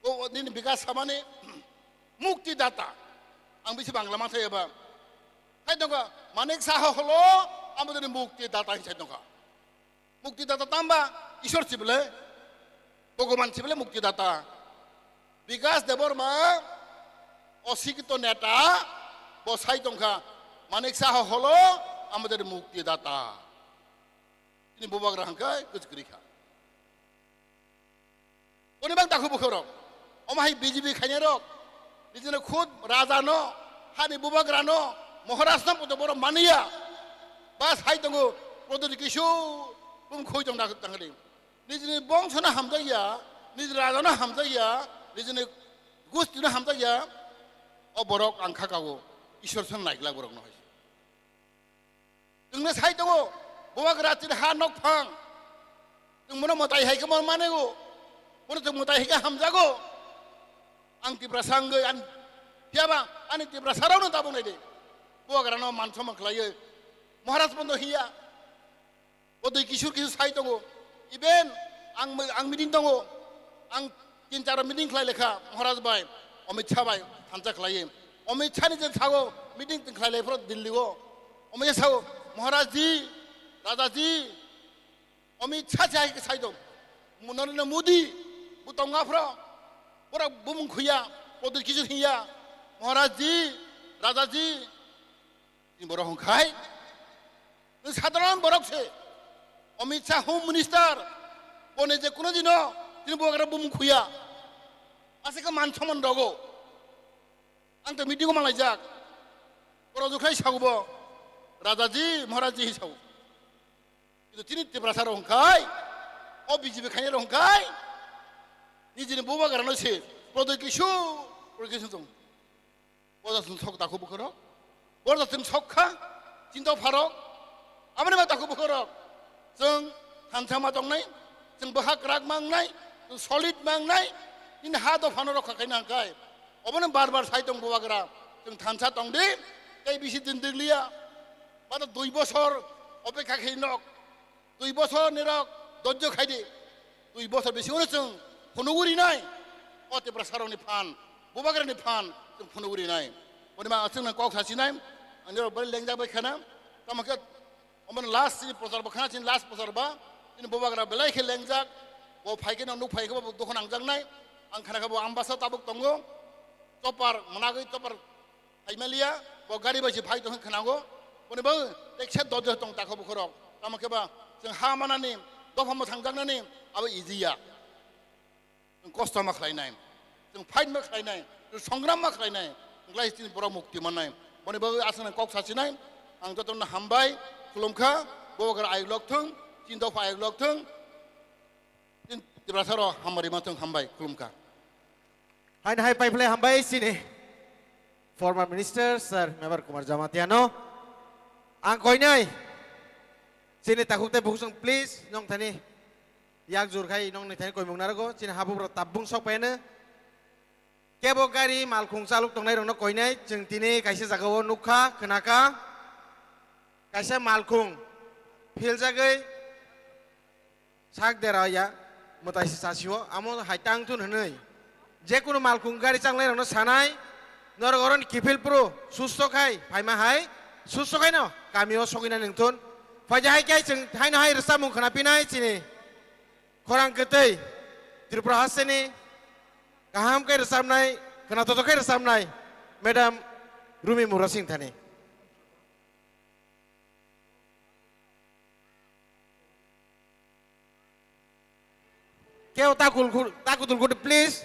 o, o, nini Bikas Samani, mukti data, ang bisi Bangla ma sai eba, sai tongka, Manik Saha holo, amo tini mukti data sai tongka. Muktidata tamba Ishwar sibole, Bhogoban sibole muktidata. Bikas Debbarma, osikito neta, bo sai tongkha, Manik Saha holo, amader muktidata. Tini bubagra hangkhe kwchwkri kha. Oni bang takhu bukhorok. Omo hai B J P khainai rok. Nijini khud raja no, hani bubagra no, Maharaj no puto borok maniya. Ba sai tongo, Pradyot Kishore, bum khoi tong dak tangri. Nijini bongso no hamjakya, nijini raja no hamjakya, nijini gusti no hamjakya. O borok ang kha kago, Ishwar san naiglak borok no hai. Chwngno sai tongo, bubagra chini ha nok phang. Chwng bono mwtai hai khe mon manego. Bono chwng mwtai hai khe hamjago. Ang Tiprasa wngwi, ang, phiya ba ani Tiprasa rokno tabuk nai di. Bubagrano man somman khlaiwi. Maharaj bono hiya. Pradyot Kishore kisu sai tongo. Even ang, ang meeting tongo. Ang tin char meeting khlai lekha Maharaj bai, Amit Shah bai thansa khlaiwi. Amit Shah ni je sago meeting tin khlai lai phro Delhi o. Amit Shah sago, "Maharaj ji, Raja ji," Amit Shah je hai sai tong. Narendra Modi, bo tongo phro. Borok bumung khuya, Pradyot Kishore hiya, "Maharaj ji, Raja ji." Tini borok hwnkhai, nwng sadharon borok se. Amit Shah Home Minister, boni je kuno dino tini bubagra bumung khuya. Aswk khe man somman rogo. Ang to meeting o malaijak. Borok jukhlai sago bo, "Raja ji, Maharaj ji," hi sago. Kintu tini Tiprasa rok hwnkhai, o B J P khainai rok hwnkhai, nijini bubagrano se, Pradyot Kishore, Pradyot Kishore tong. Boda chwng sok takhu bukhorok. Boda chwng sok kha, chinta pharok. Amoni ma takhu bukhorok. Chwng thansa ma tongnai, chwng bwkha kwrak ma wngnai, chwng solid ma wngnai, nini ha dophano rokha khaina hwnkhai. Obono bar bar sai tong bubagra. Chwng thansa tongdi, tei bisi din dwgliya. Bada dui bosor opekha khai nok. Dui bosor nirok dojjo khaidi. Dui bosor bisingo chwng phunugwi rinai. O Tiprasa rokni phan, bubagrani phan chwng phunugwi rinai. Boni ma chwngno kok sasinai. Ani rok bari lengjak bai khana. Tamo khe omo last chini prochar bo khana chini last prochar ba. Chini bubagra belai khe lengjak. Bo phai khe no nuk phai khe bo dokhon angjaknai. Ang khana khe bo Ambasa tabuk tongo. Topar mwnagwi topar Haimaliya, bo gari bai se phai tong khe khwnago. Boni bo teksa dojjo tong takho bukhorok. Tamo khe ba chwng ha manani, dopha mwthangjaknani abo easy ya. Chwng kosto ma khlainai, chwng fight ma khlainai, chwng songram ma khlainai, wngkhlai chini borok mukti mannai. Boni bagwi aswkno kok sachinai. Ang jotono hambai khulumkha, Bubagra ayuk lok thung, chini dopha ayuk lok thung, chini Tiprasarok hamari ma thung, hambai khulumkha. Haino hai paiphlai hambai chini former minister sir Mebar Kumar Jamatia no. Ang koinai chini takhuk tei bukhuk chwng please nong thani yak jur khai nong ni thani koimung narago chini habugrok tabung sok paino. Kebo gari malkhung chalok tongnai rokno koinai chwng tini kaisa jagao nukha, khnakha. Kaisa malkhung philjagwi sak dera ya mwtai se chasio, amo hai tang thun hwnwi. Jekunu malkhung gari changlairokno sanai, norok oroni kiphil phuru susto khai phaima hai, susto khaino kamio sogwinani wngthun. Phaija hai khe chwng haino hai rwchapmung khwnapinai chini khorang kwtwi Tripura hasteni kaham khe rwchapnai, khwnatotok khe rwchapnai Madam Rumi Murasing thani. Keo takul khu-, takudul khudu, please.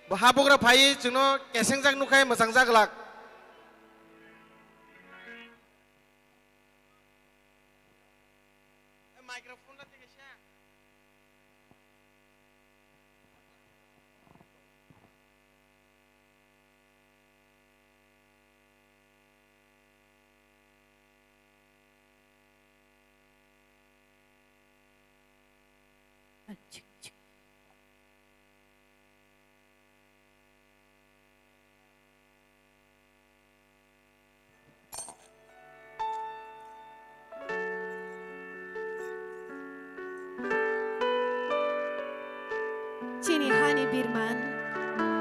Bo habugra phai chwngno kesengjak nukhai mwchangjak lak. Microphone la teke sa. Chini hani birman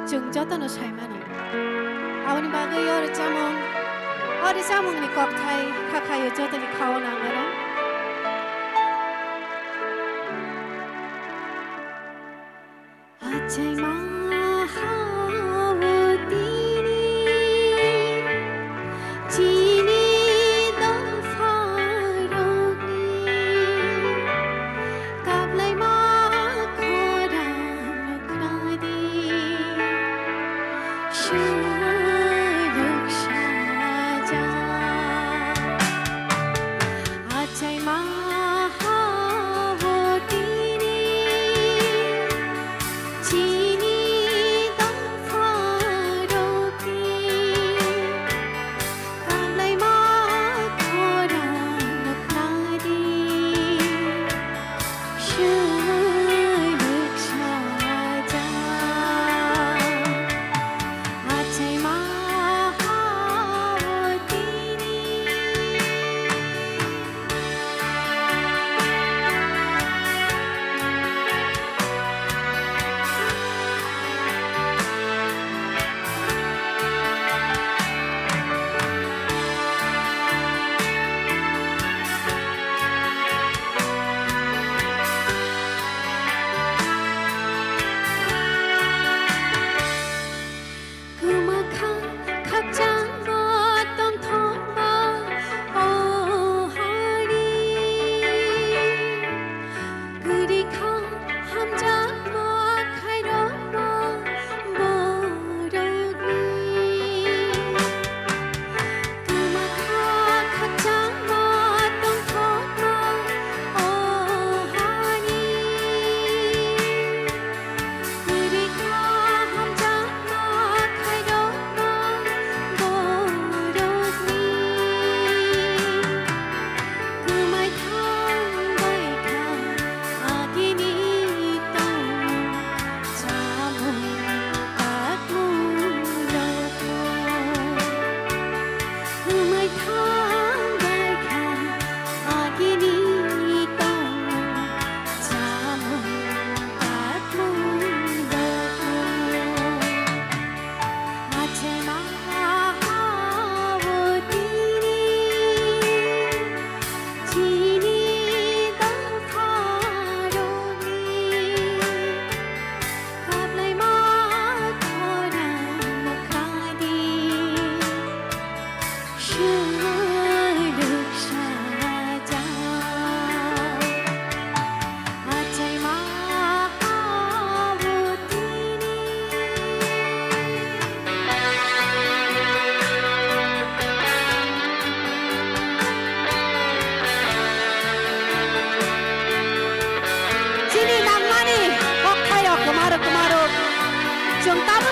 chwng jotono sai mano. Aboni bagwi o rwchapmung, o rwchapmungni kokthai kha khaio jotoni khao nang mano. Achaima ha-o tini chini dopharokni kaplaima khorang nuknadi suyuk sajak. Achaima ha-o tini chini dopharokni kaplaima khorang nuknadi suyuk sajak. Achaima ha-o tini.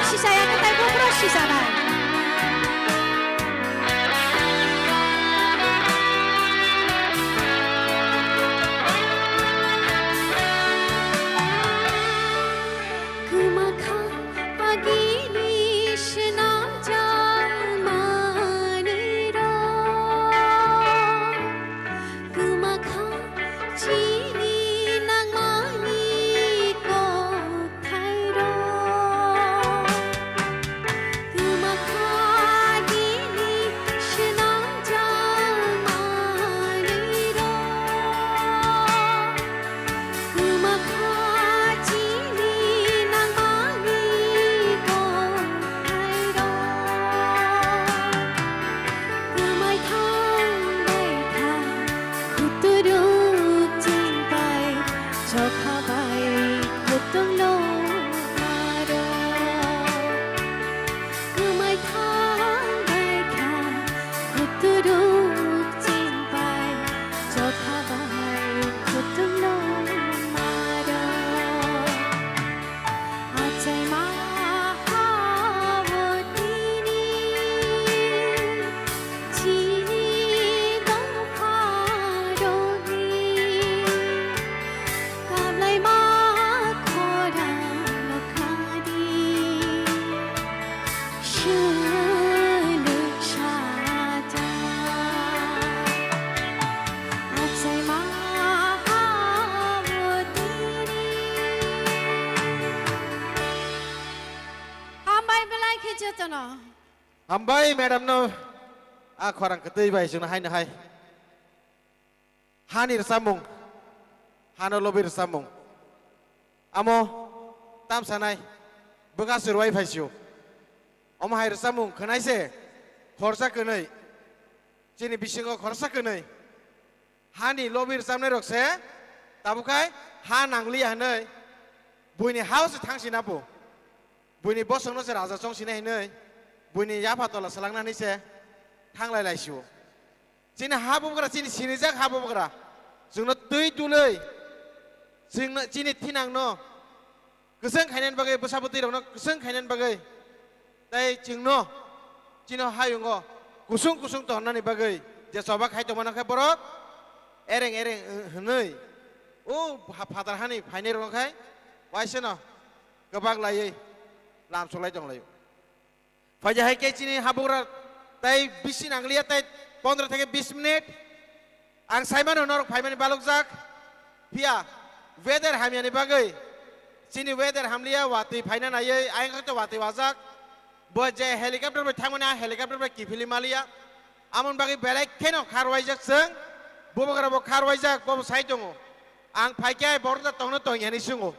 Sisaya kwtai buphuru sisanai. Kwmakha agini swnamjak manwirok. Kwmakha chini nangmani kokthairok. Kwmakha chini swnamjak manwirok. Kwmakha chini nangmani kokthairok. Kwmai thang bai kha, kuturuk ching bai, chokha bai kutung no maro. Kwmai thang bai kha, kuturuk ching bai, chokha bai kutung no maro. Achaima ha-o tini chini dopharokni kablaima khorang nokha di swlwk sajak. Achaima ha-o tini. Hambai belai khe jotono. Hambai madam no a khorang kwtwi bai chwngno haino hai. Hani rwchapmung, hano lobi rwchapmung. Amo tam sanai bwkha se rwai phaisio. Omo hai rwchapmung khwnai se khorsa kwnwi. Chini bisingo khorsa kwnwi. Hani lobi rwchapnai rok se tabuk khai ha nangliya hwnwi buini ha-o se thang sina bo. Buini bosongno se raja chong sina hinwi buini yapha tola swlangna hinwi se thanglai laisio. Chini ha bubagra, chini sinijak ha bubagra. Chwngno twi dulwi, chwngno, chini thinangno kwchwng khainani bagwi, bwsa bwtwi rokno kwchwng khainani bagwi. Tei chwngno, chini hayungo kusung kusung tongmani bagwi je choba khai tongmano khe borok ereng ereng hwnwi. O ha-, phatar hani phainai rokno khai waisano kwbak laiwi lam solai tong laio. Phaidi hai khe chini habugra tei bisi nangliya tei pondro theke bis minute. Ang saimano norok phaimani balokjak. Phiya weather hamyani bagwi chini weather hamliya, watwi phaina naiwi ayang khe watwi wajak. Bo je helicopter bai thangmani, a helicopter bai kiphilwi maliya. Amoni bagwi belai kheno kharwaijak chwng. Bubagra bo kharwaijak, bobo sai tongo. Ang phaikhe ai borok da tongno tong hinwi swngo.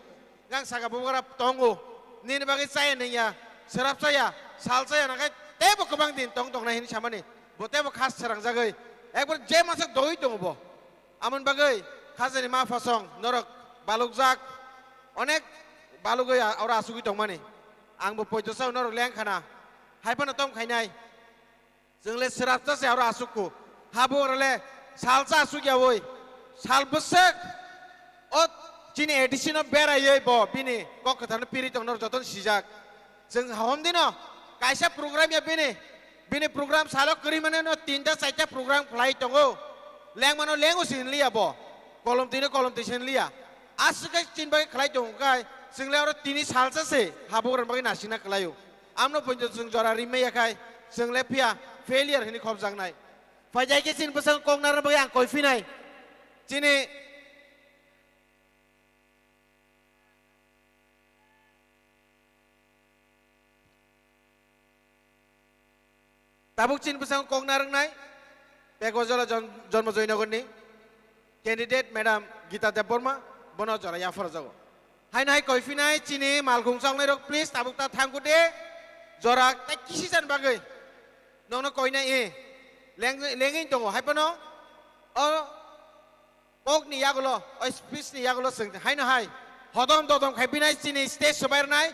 Gang saka bubagra tongo. Nini bagwi chaya nungya, swrap chaya, sal chaya nangkhe teibo kwbang din tong tongnai hinwi samani. Bo teibo khas swrangjagwi. Ekbar je masa dogwi tongo bo. Amoni bagwi khajani ma phasong norok balukjak. Onek balugwi a-, oro asugwi tongmani. Ang bo poito sao norok leng khana. Hai phano tom khainai. Chwng le swrapsa se aro asukku. Habo oro le salsa asuk yaui. Sal bwswk. O chini A D C no beraiwi bo bini kok kwtharno piri tongno jotono sijak. Chwng hom dino kaisa program ya bini. Bini program salo kwrwi mano no tinta chaita program khlai tongo. Lengmano lengo si hinliya bo. Kolom twi no kolom twi si hinliya. Aswk khe chini bagwi khlai tongo kai. Chwng le oro tini salsa se habo oro bagwi nasingna kwlaio. Amno poito chwng jora rimaya khai, chwng le phiya failure hinwi khopjaknai. Phaijai khe chini bwskango kok narwkna bagwi ang koi phinai. Chini tabuk chini bwskango kok narwknai, Pekojala Jon-, Jonmo Joynagarni. Candidate Madam Gita Debbarma, bono jora yapharjago. Haino hai koi phinai chini malkhung choknai rok, please, tabuk ta thangku de. Jora ta kisi jan bagwi. Nongno koinai e. Leng-, lengwi tongo. Hai phano o kokni yagulo, o speech ni yagulo chwng haino hai hodom dodom khai phinai chini stage sobai rwnai.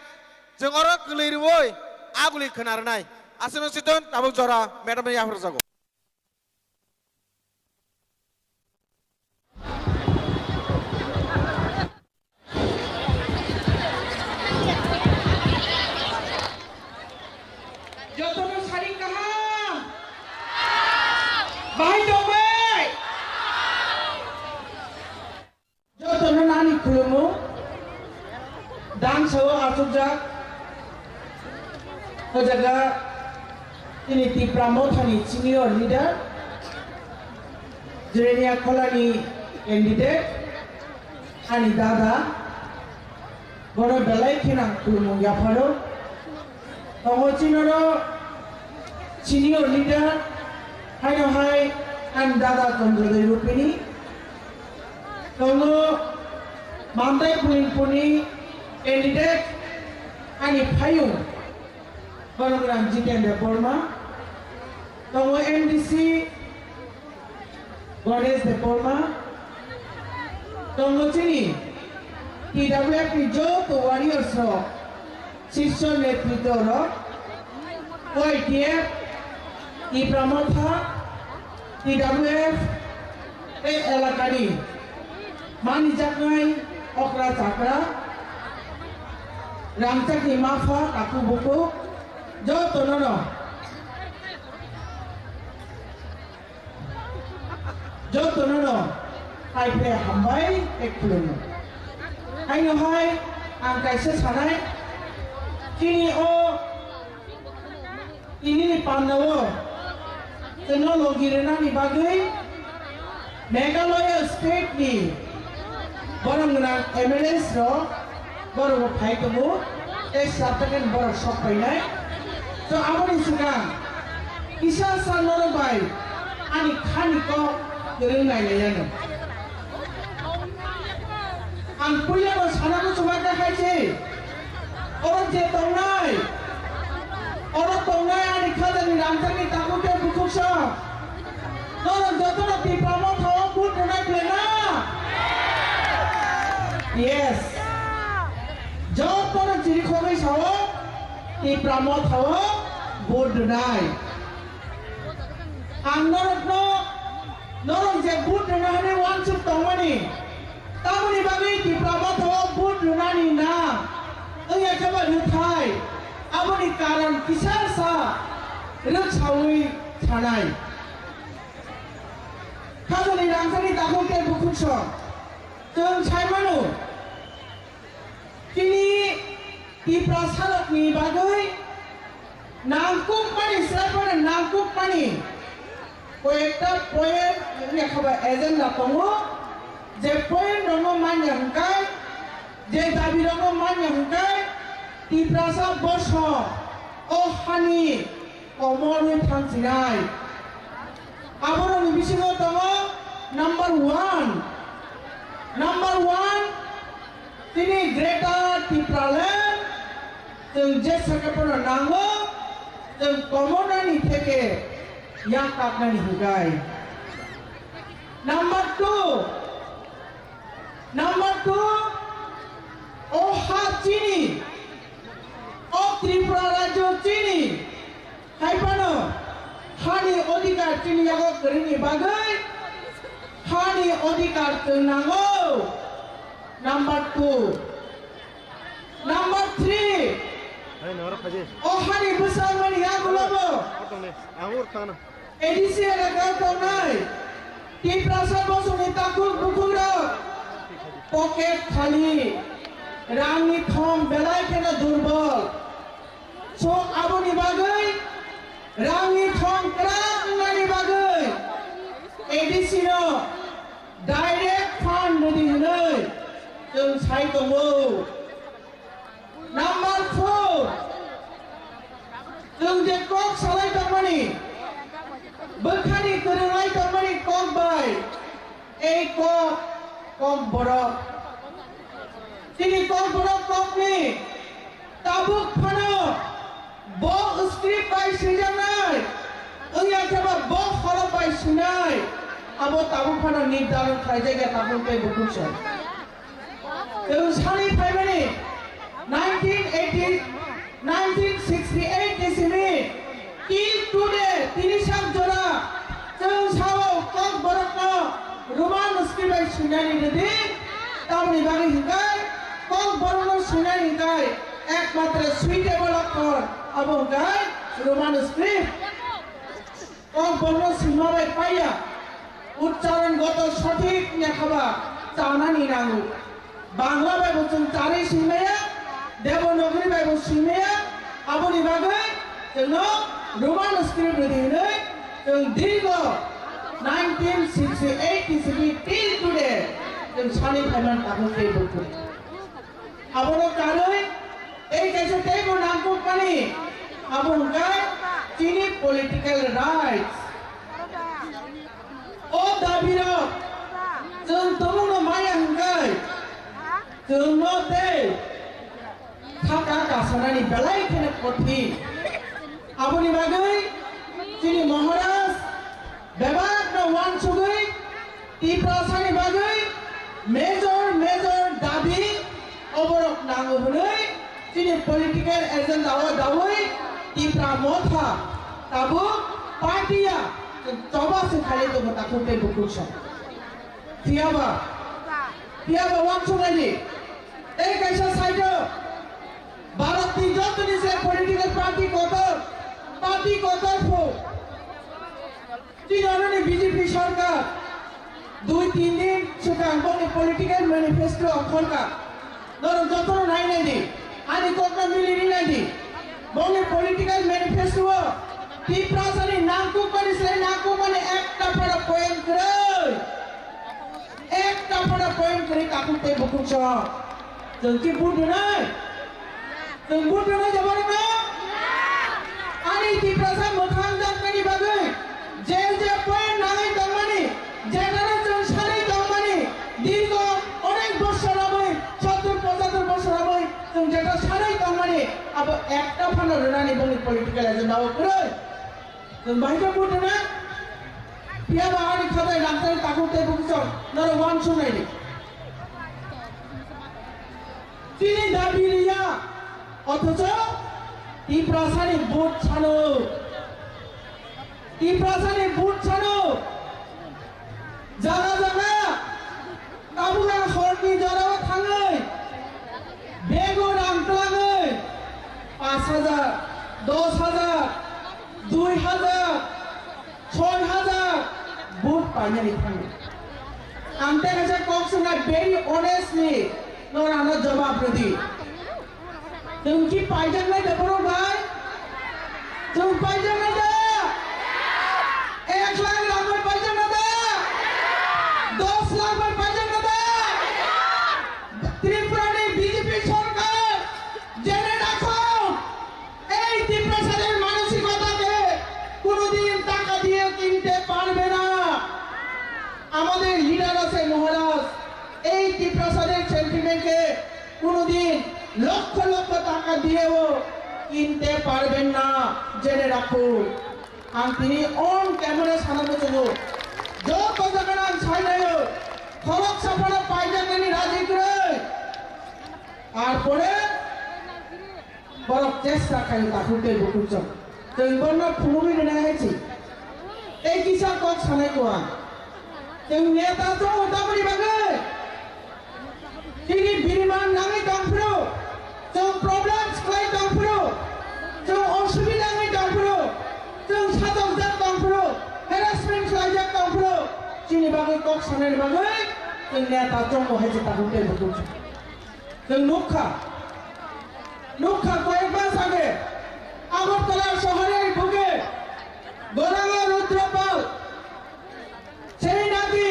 Chwng oro kwlwi rwui aguli khwna rwnai. Aswk no siton tabuk jora madam ni yapharjago. Khulumu, dangsa o achukjak, o jaga chini Tipra Mothani senior leader, Jirania Kholani candidate, ani dada, bono belai khe nang khulumung yapharo. Tongo chini oro senior leader, haino hai ani dada Chandra Dai Rupini. Tongo Mandai Buinpuni candidate ani phayung Borograng Jitendra Borma. Tongo M D C Ganesh Debbarma, tongo chini T W F ni joto warriors rok, Shirso Netritwa rok, Y T F, Tipra Motha, T W F, tei elakani manijaknai okra chakra, rangchakni mapha takhuk bukhuk, jotono no. Jotono no hai phe hambai tei khulumo. Haino hai ang kaisa sanai, chini o tini ni panda o chwngno logi rwnani bagwi Meghalaya state ni borok gwnang M L As rok borok bo phai tongo, tei sabtaken borok sok painai. So, aboni swkang kisa sa norok bai ani khani kok kwrwng nailaiano. Ang puilano sana muchungma kha hai se, oro je tongnai, oro tongnai ani khajani rangchakni takhuk tei bukhuk song. Norok jotono Tipra Motha o vote rwnai phle na? Yes. Jotono chirikhogwi sao Tipra Motha o vote rwnai. Ang norokno, norok je vote rwna hwnwi uansuk tongmani, tamoni bagwi Tipra Motha o vote rwnani na wngya khe ba rwthai, aboni karon kisa sa rwksaui sanai. Khajani rangchakni takhuk tei bukhuk song. Chwng sai mano, chini Tiprasarokni bagwi nangkukmani, sraiphano nangkukmani koyekta point wngya khe ba agenda tongo, je point rokno manya hwnkhe, je dabi rokno manya hwnkhe, Tiprasa bosong o hani komorwi thangsinai. Aborokni bisingo tongo number one. Number one, tini Greater Tipraland, chwng jesa khe phano nango, chwng komonani theke yak kaknani hwnkhe. Number two, number two, o ha chini, o Tripura rajyo chini, hai phano hani odhikar chini yago kwrwngni bagwi hani odhikar chwng nango. Number two. Number three. Hai, noro khaje. O hani bwsangmani yagulobo. Atong ne, ang ur thana. A D C elaka tongnai Tiprasa bosongni takhuk bukhukrok pocket khali, rangni thong belai kheno durbol. So, aboni bagwi rangni thong kwrak wngnani bagwi A D C no direct fund rwdi hwnwi chwng sai tongo. Number four, chwng je kok salai tongmani, bwkhani kwrwnglai tongmani kok bai, ei kok, kok borok. Chini kok borok kokni tabuk phano bo script bai swijaknai, wngya khe ba bo khorok bai swinai, abo tabuk phano nirdaron khlaijak ya tabuk tei bukhuk song. Chwng sani phaimani nineteen eighty, nineteen sixty-eight ni simi till today tini sak jora chwng sao kok borokno Roman script bai swinani rwdi, tamoni bagwi hwnkhe kok borokno swinani hwnkhe ekmatra suitable okhor abo hwnkhe Roman script. Kok borokno swima bai paiya, uchcharon goto sothik wngya khe ba chanani nango. Bangla bai bo chwng charwi swimaya, Devanagari bai bo swimaya, aboni bagwi chwngno Roman script rwdi hwnwi chwng dirgo nineteen sixty-eight iswi till today chwng sani phaiman tabuk tei bukhuk. Abono karwi tei kaisa teibo nangkukmani, abo hwnkhe chini political rights. O dabirok chwng tongmungno maya hwnkhe chwngno tei saka kasanani belai kheno kothin. Aboni bagwi chini Maharaj bebakno uansugwi Tiprasani bagwi major major dabi oborok nango hwnwi chini political agenda o dawi Tipra Motha tabuk party ya choba se khailai tongo takhuk tei bukhuk song. Phiyaba, phiyaba uansuknaidi tei kaisa side o Bharat ni joto ni se political party kotor, party kotor pho. Chini oro ni B J P sarkar dui tin din swkang boni political manifesto ongkhorkha. Norok jotono nai nai di, ani kokno mili ri nai di. Boni political manifesto o Tiprasani nangkukmani se nangkukmani ekta phano point kwrwi. Ekta phano point kwrwi takhuk tei bukhuk song. Chwng ki vote rwnai? Chwng vote rwnai da borokno? Ani Tiprasa mwthang jaknani bagwi je je point nangwi tongmani, jetano chwng sanwi tongmani, dirgo onek bosor romwi, sottor pochattor bosor romwi chwng jeta sanwi tongmani, abo ekta phano rwnani boni political agenda o kwrwi. Chwng bahai khe vote rwnai? Phiya ba ani khatai rangchak takhuk tei bukhuk song norok uansuknai di. Chini dabi riya, othocho Tiprasani vote sano. Tiprasani vote sano. Jaga jaga tabuk ang horni jorao thangwi bego rang twlangwi pash hajar, dos hajar, dui hajar, soi hajar vote painani thangwi. Ang tei kaisa kok swngnai very honestly, norano jawab rwdi. Chwng ki paijaknai da borok bai? Chwng paijaknai da? Ek lakh rang bai paijaknai da? Dos lakh bai paijaknai da? Tripura ni B J P sorkar jene rakho, ei Tiprasa der manosikota ke konodin taka diye kinte parbe na. Amader leader ase Maharaj, ei Tiprasa der sentiment ke কোনোদিন লক্ষ লক্ষ টাকা দিয়েও কিনতে পারবেন না, জেনে রাখুন। Ang tini on camera sana muchungo, joto jaga ang sainayo, khorok saphano paijaknani raji kwrwi. Tarpore borok chesta khayo takhuk tei bukhuk chwng. Chwng bono phunugwi rwnai hai se. Tei kisa kok sanai kua. Chwng neta chong tamoni bagwi. Chini biriman nangwi tongphuru, chwng problems khlai tongphuru, chwng osubida wngwi tongphuru, chwng sajokjak tongphuru, harassment khlaijak tongphuru, chini bagwi kok sanani bagwi chwng neta chongo hai se takhuk tei bukhuk. Chwng nukha, nukha koyek mas age Agartala শহরের বুকে গৌরাঙ্গ রুদ্রপাল সেই নাকি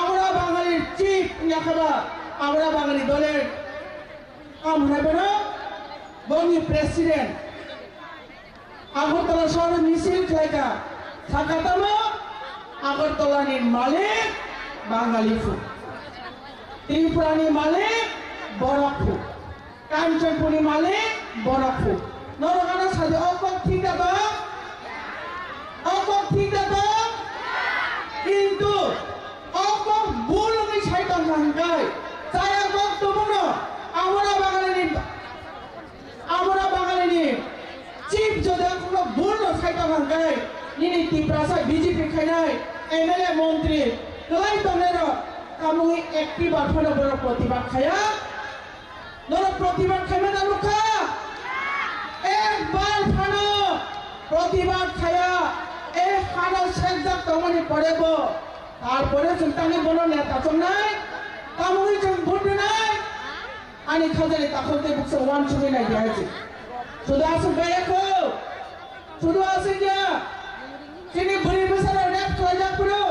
আমরা বাঙালির চিফ লেখাবা, আমরা বাঙালি দলের কাম হবে না, বঙ্গী প্রেসিডেন্ট আগরতলা শহরে মিছিল খেলাইকা থাকাতামো আগরতলানি মালিক বাঙালি ফু, ত্রিপুরানি মালিক বড় ফু। Kanchanpurni malik borok khu. Norok ano sadi o kok thik da tong? O kok thik da tong? Kintu o kok bul wngwi sai tong kha hwnkhe, chaya kok tubukno Amona Bangalini, Amona Bangalini chief jodi o kokno bul no sai tong kha hwnkhe, nini Tiprasa B J P khainai M L A montri kwlai tongnai rok tamungwi ekti bar phano borok protibad khaya. Norok protibad khaima da nukha? Ekbar phano protibad khaya. E hano sekjak tongmani pore bo. Tarpore chwng tangwi bono neta chongnai. Tamungwi chwng vote rwnai. Ani khajani takhuk tei buksa uansugwi nai di hai se. Sudu aswk bai ya kho? Sudu aswk ya? Chini bwrwi bwsarok rape khlaijak phuru,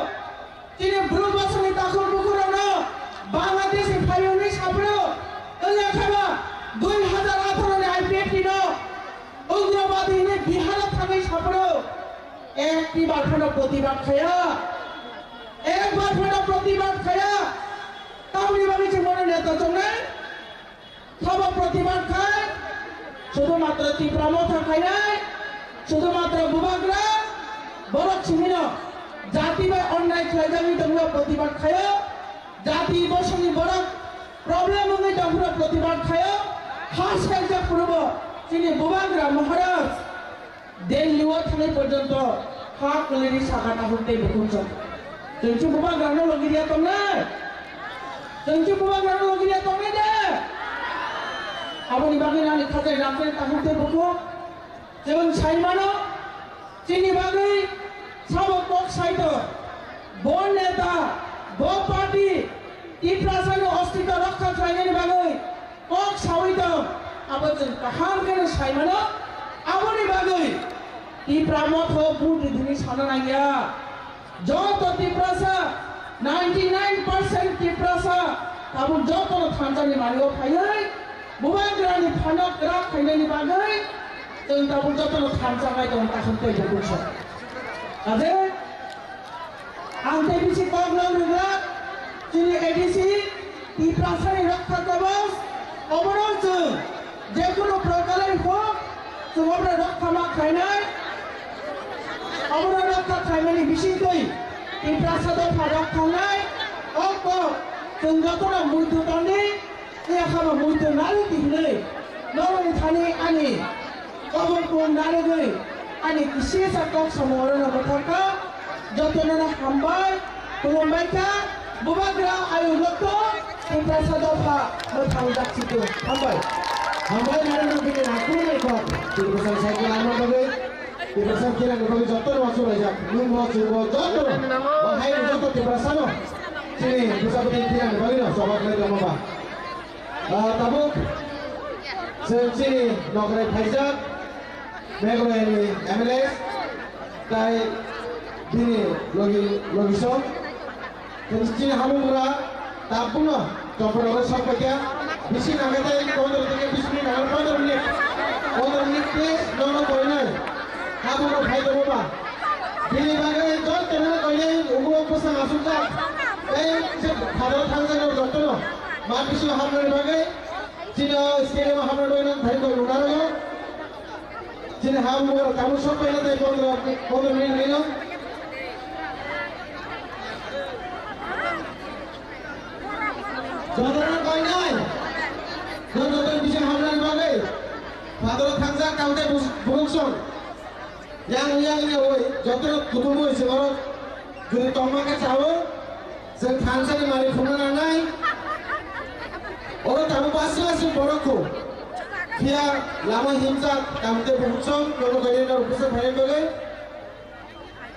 chini bwrwi bwsarokni takhuk bukhurokno Bangladesh ni phaiyungni saphuru wngya khe ba dui hazar atharo ni I P F T no ugrobadi hinwi Bihar o thangwi saphuru ekti bar phano protibad khaya, ekbar phano protibad khaya. Tamoni bagwi chwng bono neta chongnai? Sabo protibad khai, sudhumatro Tipra Motha khainai, sudhumatro Bubagra, borok simi no jati bai onnai khlaijagwi tongmani protibad khaio, jati bosongni borok problem wngwi tongphuru protibad khaio, ha saijak phuru bo chini Bubagra Maharaj. Delhi o thangwi porjonto ha kwlwini saka takhuk tei bukhuk chwng. Chwng se Bubagrano logi riya tongnai? Chwng se Bubagrano logi riya tongnai de? Aboni bagwi nani khajai rangchak takhuk tei bukhuk. Chwng sai mano, chini bagwi sabo kok sai tong. Bo neta, bo party, Tiprasani ostitw rokha khlainani bagwi kok saui tong, abo chwng kaham kheno sai mano. Aboni bagwi Tipra Motha o vote ridini sana nangya. Joto Tiprasa, ninety nine percent Tiprasa, tabuk jotono thansa ni mani o phaiwi, Bubagrani phano kwrak khainani bagwi, chwng tabuk jotono thansa nai tongo, takhuk tei bukhuk se. Kaje, Ang tei bisi kok nang rwgwlak, chini A D C, Tiprasani rokha kobos, obono chwng jekunu prokalai hok, chwng obono rokha ma khlainai, obono rokha khlaimani bisingtwi Tiprasa dopha rok thangnai, o kok chwng jotono muitu tongdi, Iya hama muitu narwk di hinwi norokni thani ani kobor kung narwgwi ani kisisa kok samung orono mwthangkha. Jotono no hambai, khulumbai kha, Bubagra ayuk rokto Tiprasa dopha mwthang jak situ. Hambai. Hambai narwk no bini nakhung nai kok. Tiprasa cycle arma bagwi, Tiprasa kirang bagwi jotono wansuk laijak. Nwng bo chwng bo jotono. Bo hai joto Tiprasa no. Chini bwsa bwtwi kirang bagwi no choba khlai tongma ba. Ah, tabuk chwng chini nokrai phaijak Meghalaya ni M L A tai bini logi, logisong. Chini hamung bura tabukno chopra bai sok paikha. Bisi nangkhe tai pondro theke bis minute nangkhe pondro minute. Pondro minute ke nono koinai. Hamung no phai tongma ba. Bini bagwi jotono koinai ulo bwsang asukjak. Tei je phadaro thangjak jotono ma bisingo hamnani bagwi. Chini o stadium o hamna doi nang thani doi nung narago. Chini ham bo kamu sok paina tei pondro, pondro minute rino. Jotono koinai. Jotono bisa hamna ni bagwi. Phadaro thangjak tamo tei bus-, bukhuk song. Yang yang ni oi, jotono kutumui se oro. Guri tongma khe sao. Chwng thansa ni malik phunukna nangnai. Oro tabuk basi basi borok kho. Phiya lama himjak, tamte bukhuk song, nono khaina norok bwsa phaina bagwi.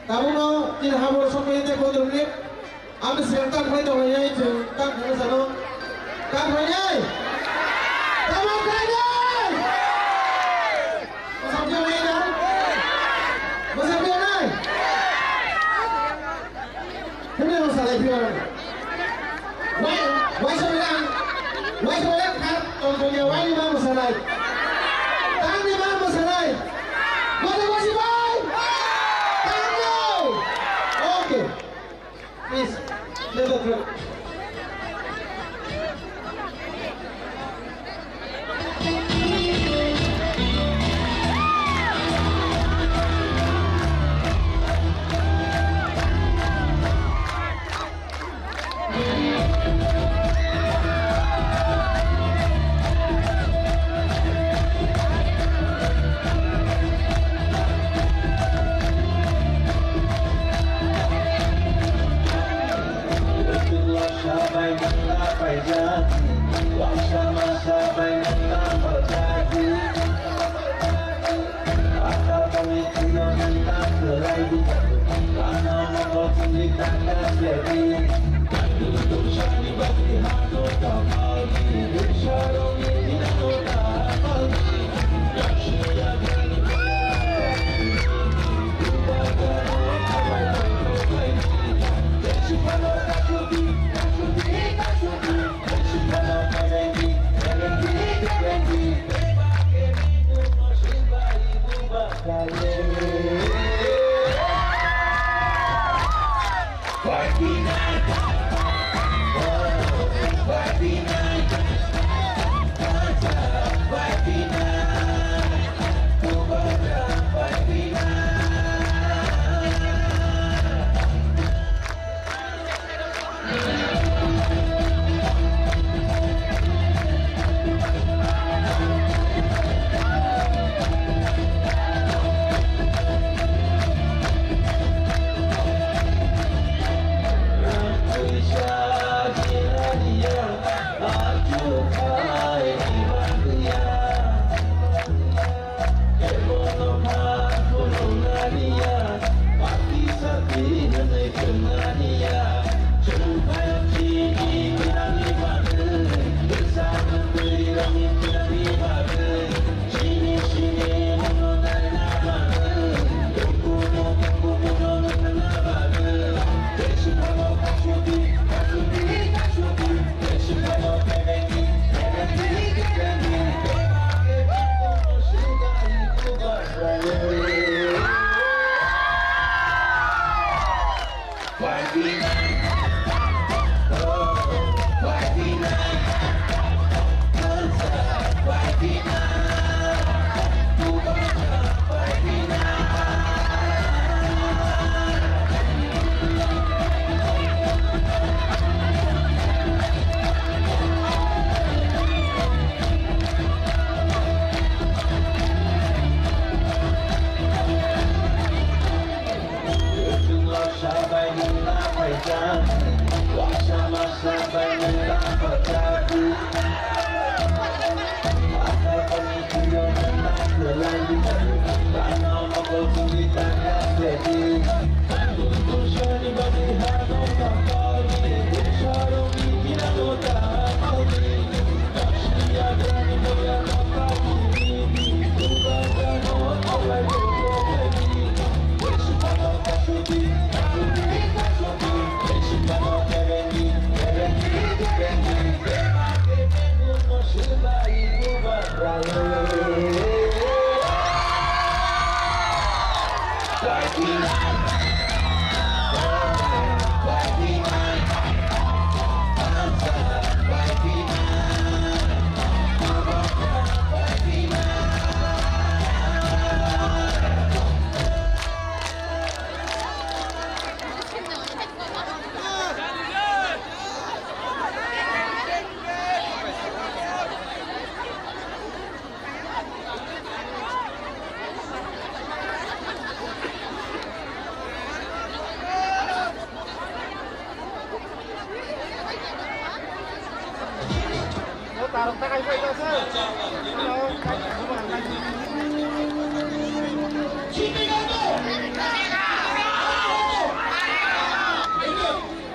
Tabukno tin hamor sokmani tei pondro minute. Ang siyan tak khlai tongnai, chwng tak khlai sano. Tak khlai nai. Tabuk khlai nai. Bwsa phiya nai na? Bwsa phiya nai? Hwnwi ang salai phiya rok. Wai, wai sa wai ang, wai sa wai ang khat tong tong ya wai ni ma bwsa nai. Tang ni ma bwsa nai. Wai wai si wai. Tang no. Okay. Please, let us pray.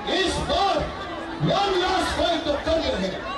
Is for one last point of Tanya here.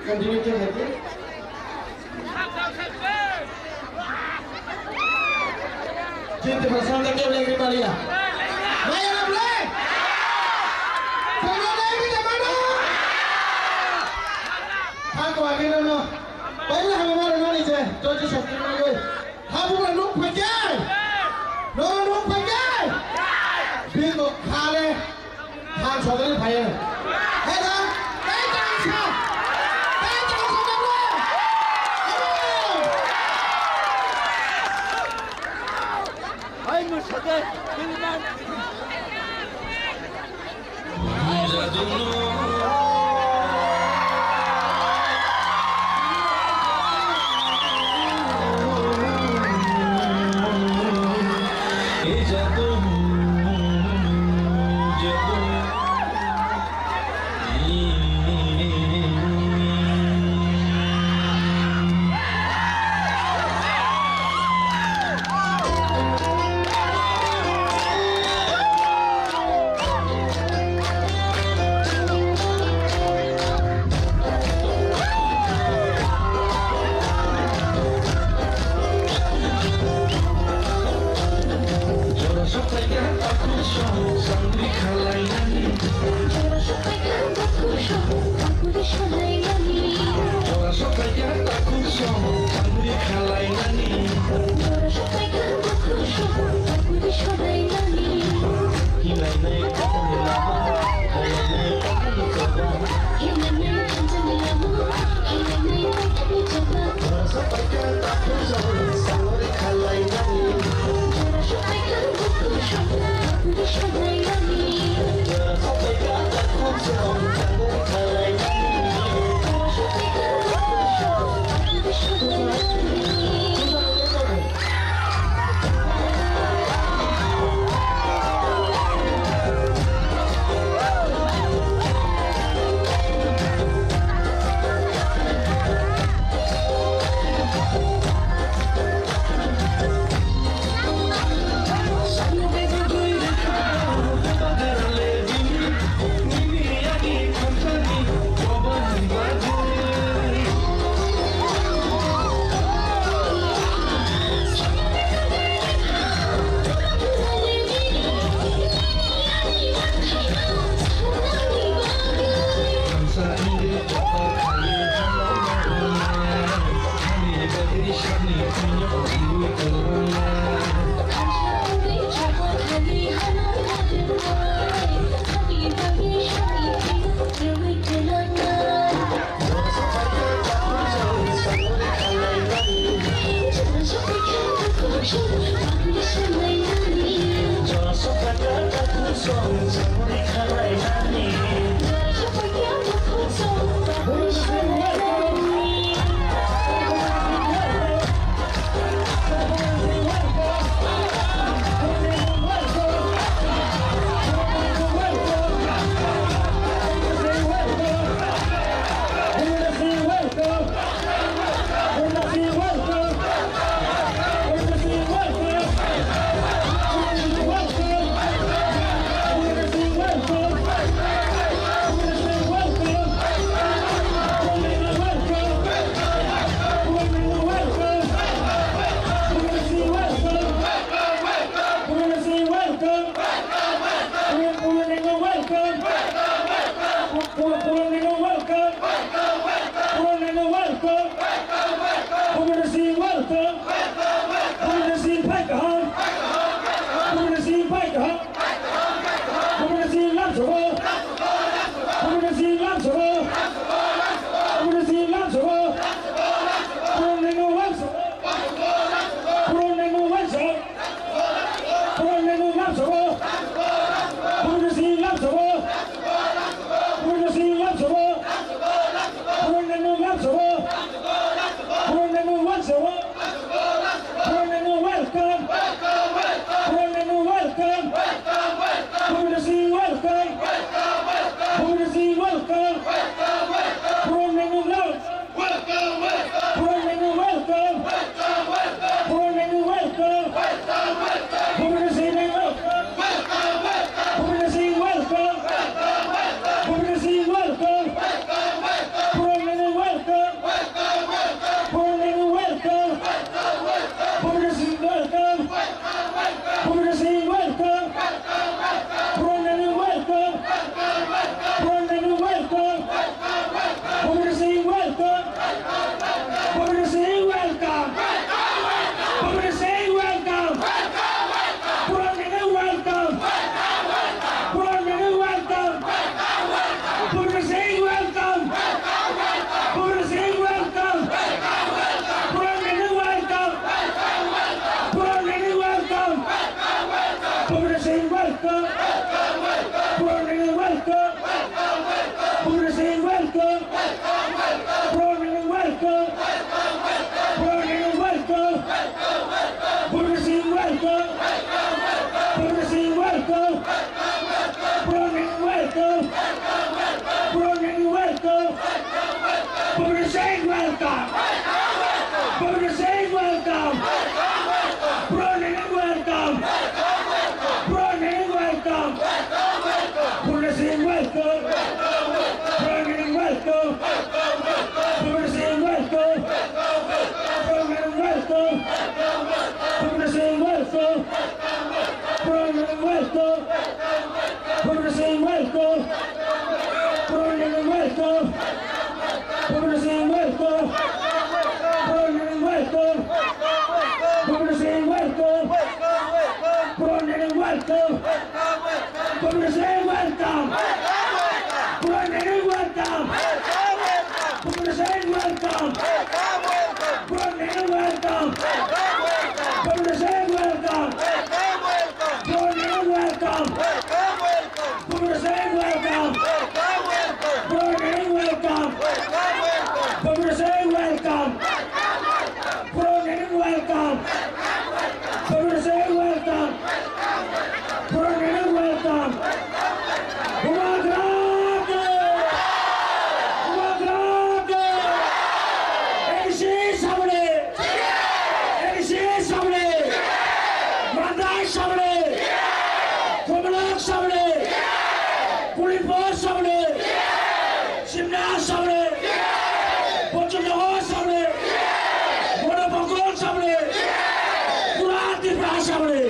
Continue to happy. Jin te prasanta ke lengri malia. Maya na ble. Kono lengri te mano. Hako agino no. Paila hama mara nani je. Joji shakti na ble. Habugra nuk phaikhe. Noro nuk phaikhe. Bingo khale. Han sodani phaiya. Heda. Tei tangsa. Tei tangsa tablo. Hai musade. Bilman. Bumrasing welcome! Bumrasing welcome! Bro Neneng welcome! Bro Neneng welcome! Bumrasing welcome! Bro Neneng welcome! Bumrasing welcome! Bro Neneng welcome! Bumrasing welcome! Bro Neneng welcome! Bumrasing welcome! Bro Neneng welcome! Bumrasing welcome! Bro Neneng welcome! Bumrasing welcome! Bro Neneng welcome! Bumrasing welcome! Bro Neneng welcome! Bumrasing welcome! Bro Neneng welcome! Bumrasing welcome! Bro Neneng welcome! Bumrasing welcome! Bro Neneng welcome! Bumrasing welcome! Bro Neneng welcome! Bumrasing welcome! Bro Neneng welcome! Bubagra ke! Bubagra ke! A D C samne! A D C samne! Mandai samne! Komolok samne! Kulipur samne! Simna samne! Bojongnagar samne! Bonobongol samne! Pura Tripura samne!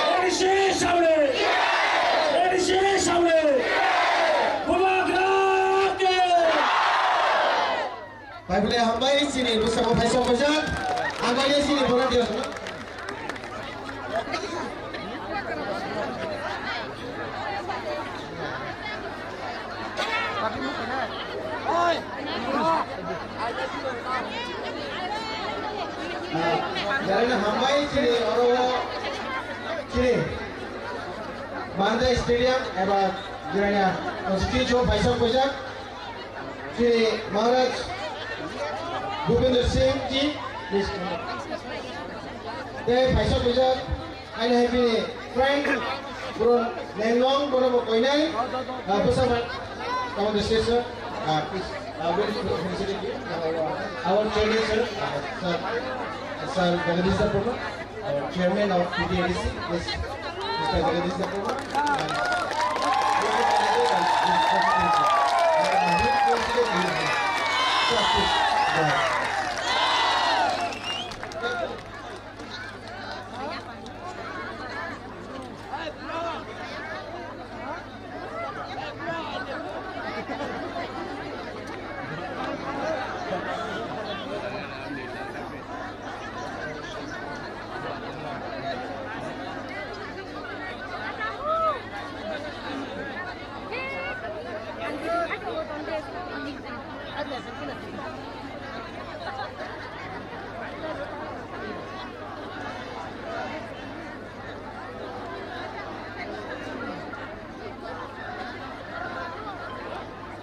A D C samne! A D C samne! Bubagra ke! Bai bole hambai chini bwskango phaisa phaisa. Hambai chini borok dia. Jarani hambai chini oro chini Mandai Stadium eba Jirania constituency o phaisa phaisa. Shri Maharaj Bhupendra Singh ji, please come up. Tei phaisa phaisa, aini hai bini friend, bro, Lenglong, bro, bo koinai, uh, bwsa man, come on the stage, sir. Uh, please, uh, very special, our chairman, sir, uh, sir, sir Jagadish Debbarma. Our chairman of T T A D C, Mister Jagadish Debbarma, and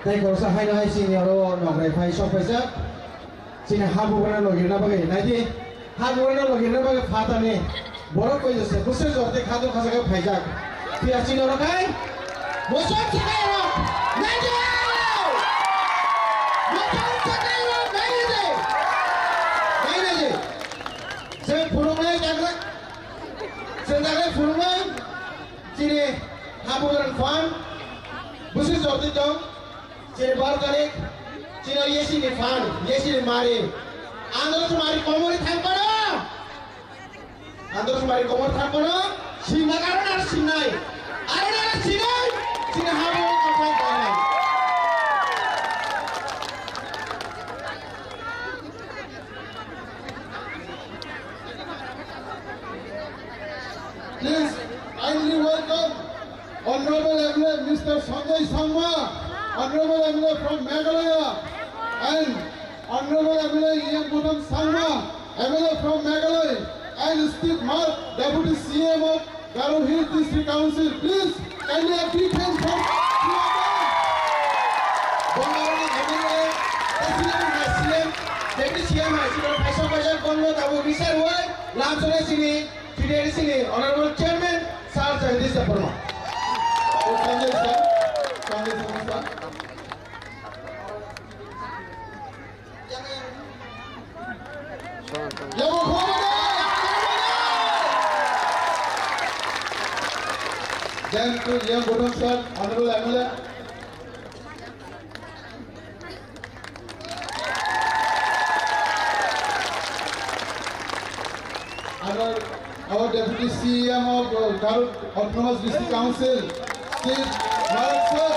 Tei khoroksa haino hai chini oro nokrai phai sok phaijak. Chini habugrano logirna bagwi naidi, habugrano logirna bagwi phatani borok koi jose bwswk jorti khajak khajak khe phaijak. Phiya chini oro khai mosok sakai rok naidi, mosok sakai rok naidi, naidi. Chwng phunuknai jagra, chwng jagra phunuknai. Chini habugrani phan bwswk jorti tong, chini bar tarik, chini yesini phan, yesini mari. Andro sumari komori thang pano, andro sumari komori thang pano, sinna karon ar sinnai, aron ar sinai, chini habu kapai kapai. Please kindly welcome Honorable M L A Mister Sanjay Sangma, Honorable M L A from Meghalaya, and Honorable M L A Yangbotham Sangma, M L A from Meghalaya, and Steve Mark, Deputy C M of Garo Hills District Council, please kindly a big hand for C M. Bongaroni M L A, President, C M, Deputy C M, hai sini kaisa kaisa bongo tabu bisar wai, lamsone sini, T T A D C ni Honorable Chairman, Sir Jagadish Debbarma. Sanjay sir, Sanjay sir. Then to young Bhutan sir, Honorable M L A. Our, our Deputy C E M of, uh, Garo Autonomous District Council, Shri Bharat sir.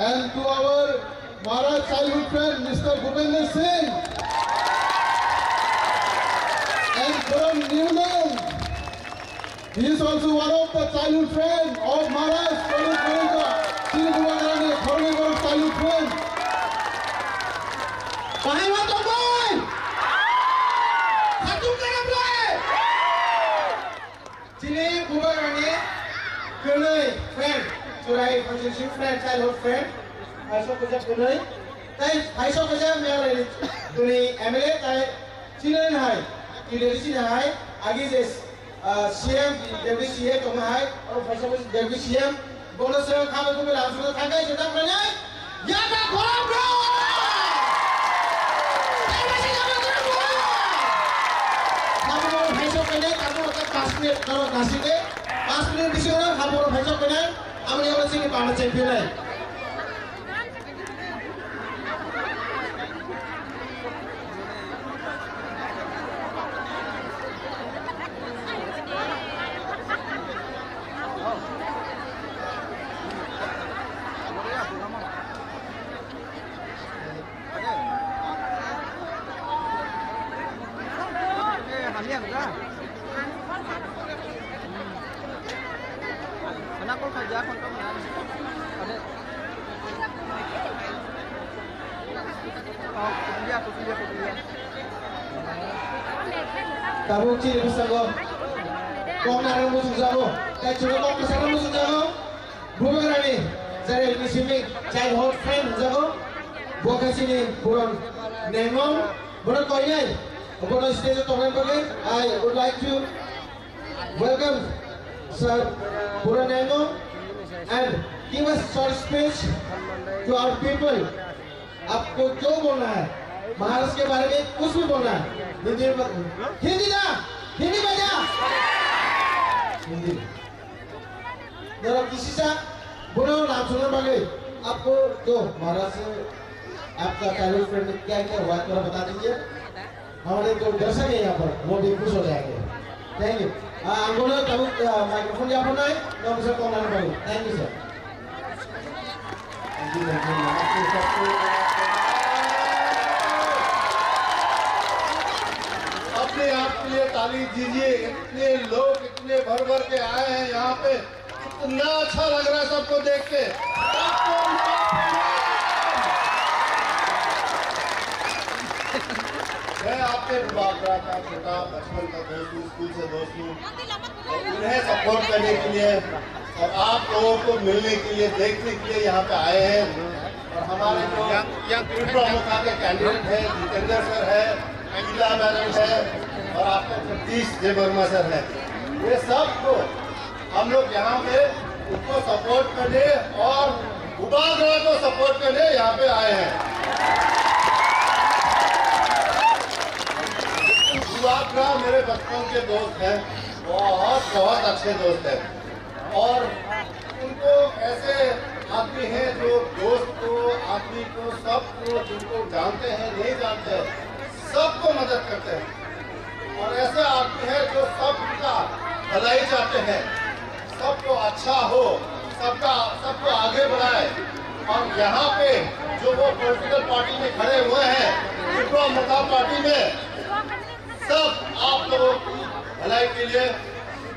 And to our Maharaj childhood friend, Mister Bhupender Singh. And from New Nang, he is also one of the childhood friend of Maharaj, Pandit Govinda Singh Bubagrani, Khoroknoi borok childhood friend. Bahai ma tongbai? Khatung khe ble? Chini Bubagrani kwnwi friend, churai constituency friend, childhood friend, phaisok kaisa kwnwi, tai phaisok kaisa M L A ni kwnwi M L A, tai chini hai, T D C ni hai, agi je, ah, C M, Deputy C M tongma hai, oro phaisok kaisa Deputy C M, Bono se khabai khubai lamsukna thangkhe se taphrainai. Yata khorang bro! Tei masi jaba khorang bro! Khabai khubai phaisok khainai, tabuk rokhe panch minute norok nasingdi. Panch minute bisingo khabai khubai phaisok khainai, amoni abo chini panda chengphinai. Tabuk chini bwskango kok narwk muchungjago, tei chwngno kok kwcharo muchungjago. Bubagrani, jare nisi childhood friend hwnjago, bo khe chini Puran Nengmong, bono koinai, bono stage o tongnai bagwi, I would like to welcome Sir Puran Nengmong and give a short speech to our people. आपको जो बोलना है, महाराज के बारे में कुछ भी बोलना है, हिंदी में, हिंदी ना, हिंदी में जा, Hindi. Norok kisisa, bono lamsokna bagwi, आपको जो महाराज से आपका childhood friend क्या क्या हुआ, थोड़ा बता दीजिए। हमारे तो दर्शक है यहाँ पर, वो भी खुश हो जाएंगे। Thank you। Uh, ang bono tabuk, uh, microphone yapharnai, norok kisa kok nani bagwi। Thank you, sir। Thank you, thank you। अपने आप के लिए ताली दीजिए। इतने लोग, इतने भर भर के आए हैं यहाँ पे। कितना अच्छा लग रहा है सबको देख के। मैं आपके बुबागरा का छोटा बचपन का दोस्त हूँ, स्कूल से दोस्त हूँ। तो उन्हें सपोर्ट करने के लिए और आप लोगों को मिलने के लिए, देखने के लिए यहाँ पे आए हैं। और हमारे जो विप्रो मोर्चा के कैंडिडेट हैं, जितेंद्र सर है, शीला मैडम है और आपका जगदीश देवर्मा सर है, ये सब को हम लोग यहाँ पे उनको सपोर्ट करने और बुबागरा को सपोर्ट करने यहाँ पे आए हैं। बुबागरा मेरे बचपन के दोस्त हैं, बहुत, बहुत अच्छे दोस्त हैं। और उनको ऐसे आदमी हैं जो दोस्त को, आदमी को, सबको, जिनको जानते हैं, नहीं जानते हैं, सबको मदद करते हैं। और ऐसे आदमी हैं जो सबका भलाई चाहते हैं, सबको अच्छा हो, सबका, सबको आगे बढ़ाए। और यहाँ पे जो वो पॉलिटिकल पार्टी में खड़े हुए हैं, विप्रो मोर्चा पार्टी में, सब आप लोगों की भलाई के लिए,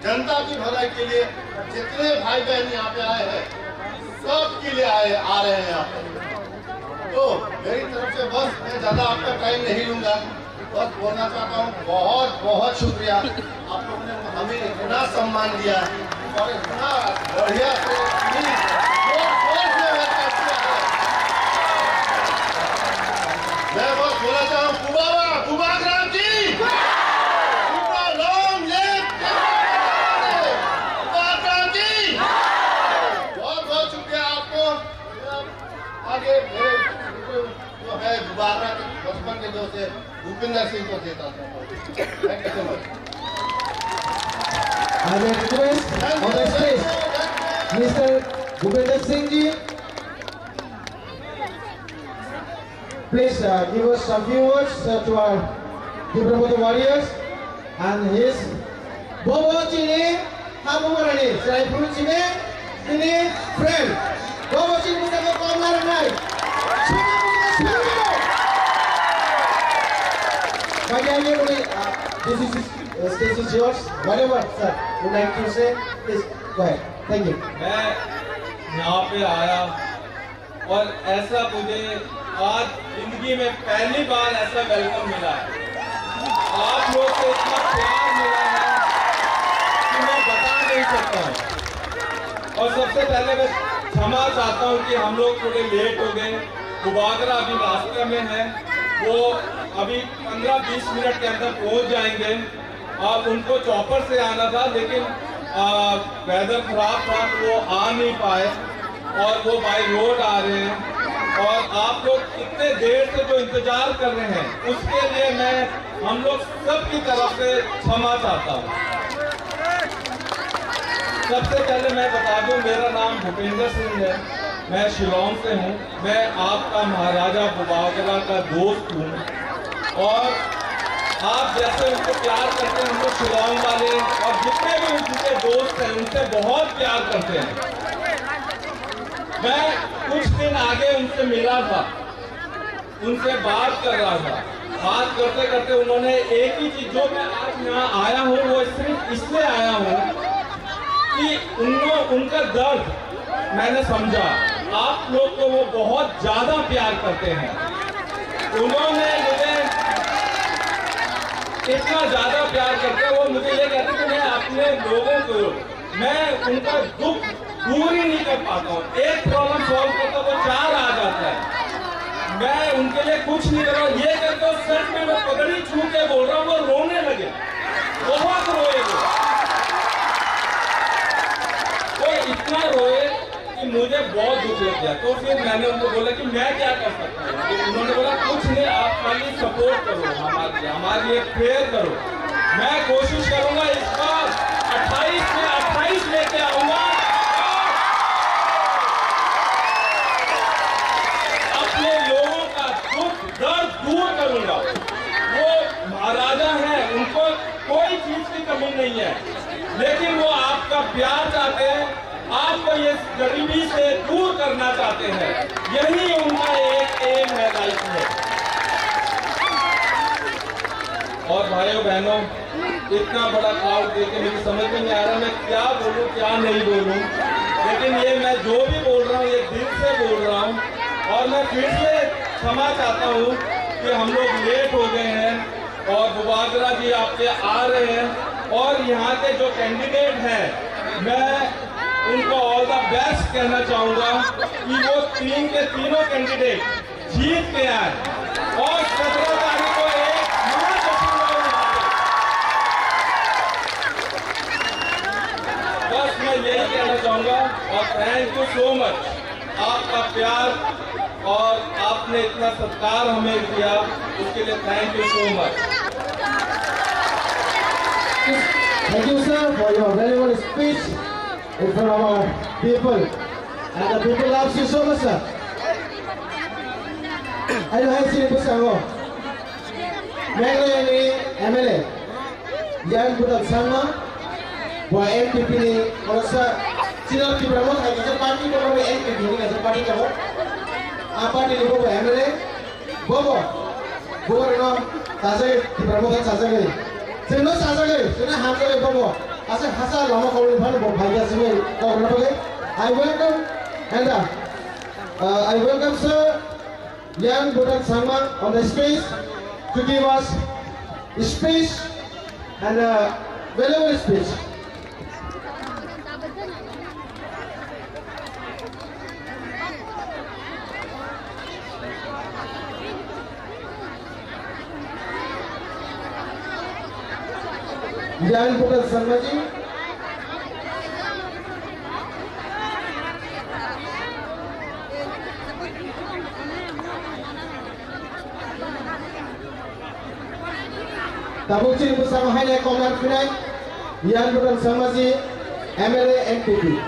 जनता की भलाई के लिए, जितने भाई बहन यहाँ पे आए हैं, सब के लिए आए, आ रहे हैं यहाँ पे। तो मेरी तरफ से बस, मैं ज्यादा आपका टाइम नहीं लूंगा, बस बोलना चाहता हूँ, बहुत बहुत शुक्रिया। आप लोगों ने हमें इतना सम्मान दिया और इतना बढ़िया से इतनी जोर शोर से वेलकम किया है। मैं बस बोलना चाहूँ, बुबावा, बुबाग्राम की, बुबा लॉन्ग लिव, बुबा Bhupender Singh ko jeta. Thank you so much. I request on the stage, Mister Bhupender Singh ji, please, uh, give us some few words, uh, to our Tipra Motha warriors and his Bobo chini, ha Bobo rani, chwrai phuru chini, chini friend. Bobo chini bwskango kom narwknai. Chini bwskango chini. Bagi ani boli, uh, this is, uh, stage is yours. Whatever, sir, would like to say, please go ahead. Thank you. मैं यहाँ पे आया और ऐसा मुझे आज जिंदगी में पहली बार ऐसा वेलकम मिला है। आप लोग से इतना प्यार मिला है कि मैं बता नहीं सकता हूँ। और सबसे पहले मैं क्षमा चाहता हूँ कि हम लोग थोड़े लेट हो गए। बुबागरा अभी रास्ते में है, वो अभी पंद्रह बीस मिनट के अंदर पहुँच जाएंगे। आ, उनको चॉपर से आना था, लेकिन, आ, वेदर खराब था, तो वो आ नहीं पाए और वो बाय रोड आ रहे हैं। और आप लोग इतने देर से जो इंतजार कर रहे हैं, उसके लिए मैं हम लोग सब की तरफ से क्षमा चाहता हूँ। सबसे पहले मैं बता दूं, मेरा नाम भूपेंद्र सिंह है, मैं शिलोंग से हूँ। मैं आपका महाराजा बुबागरा का दोस्त हूँ और आप जैसे उनको प्यार करते हैं, हम लोग शिलोंग वाले और जितने भी उनके दोस्त हैं, उनसे बहुत प्यार करते हैं। मैं कुछ दिन आगे उनसे मिला था, उनसे बात कर रहा था। बात करते करते उन्होंने एक ही चीज, जो मैं आज यहाँ आया हूँ, वो सिर्फ इसलिए आया हूँ कि उन्हों-, उनका दर्द मैंने समझा। आप लोग को वो बहुत ज्यादा प्यार करते हैं। उन्होंने मुझे इतना ज्यादा प्यार करते हैं, वो मुझे ये कहते कि मैं अपने लोगों को, मैं उनका दुख दूर ही नहीं कर पाता हूँ। एक प्रॉब्लम सॉल्व करता, वो चार आ जाता है। मैं उनके लिए कुछ नहीं कर रहा हूँ। ये कहते हो, सच में मैं पगड़ी छू के बोल रहा हूँ, वो रोने लगे, बहुत रोए वो। वो इतना रोए कि मुझे बहुत दुख लग गया। तो फिर मैंने उनको बोला कि मैं क्या कर सकता हूँ। तो उन्होंने बोला, कुछ नहीं, आप खाली सपोर्ट करो हमारे लिए, हमारे लिए प्रेयर करो। मैं कोशिश करूंगा इस बार अट्ठाईस में अट्ठाईस लेके आऊंगा। अपने लोगों का दुख दर्द दूर करूंगा। वो महाराजा हैं, उनको कोई चीज की कमी नहीं है, लेकिन वो आपका प्यार चाहते हैं, आपको ये गरीबी से दूर करना चाहते हैं। यही उनका एक एम है लाइफ में। और भाइयों बहनों, इतना बड़ा क्राउड देख के मुझे समझ में नहीं आ रहा मैं क्या बोलूं, क्या नहीं बोलूं, लेकिन ये मैं जो भी बोल रहा हूँ, ये दिल से बोल रहा हूँ। और मैं फिर से क्षमा चाहता हूँ कि हम लोग लेट हो गए हैं और बुबागरा जी आपके आ रहे हैं और यहाँ के जो कैंडिडेट हैं, मैं उनको ऑल द बेस्ट कहना चाहूँगा कि वो तीन के तीनों कैंडिडेट जीत के आए और सत्रह तारीख को एक महाजश्न हो यहाँ पे। बस मैं यही कहना चाहूँगा और thank you so much। आपका प्यार और आपने इतना सत्कार हमें दिया, उसके लिए thank you so much। Thank you, sir, for your valuable speech in front of our people. And the people loves you so much, sir. Ayo hai sini bwskango Meghalaya ni M L A. Yang Budan Sangma, bo N P P ni orasa, chini Tipra Motha hai kaisa party tongo, bo N P P ni kaisa party tongo. A party ni bo M L A, bobo, bobo reno sajagwi, Tipra Motha sajagwi. Chwngno sajagwi, chwngno hamjagwi bobo. Asa hasa lama khobor ni phano bo phai ya sini kok rwna bagwi. I welcome and, uh, uh, I welcome sir. Yang Budan Sangma on the stage to give us speech and a valuable speech. Yang Budan Sangma ji. Tabuk chini bwskango haino kok narwknai Yan Bwdang Sangmaji, M L A, N P P.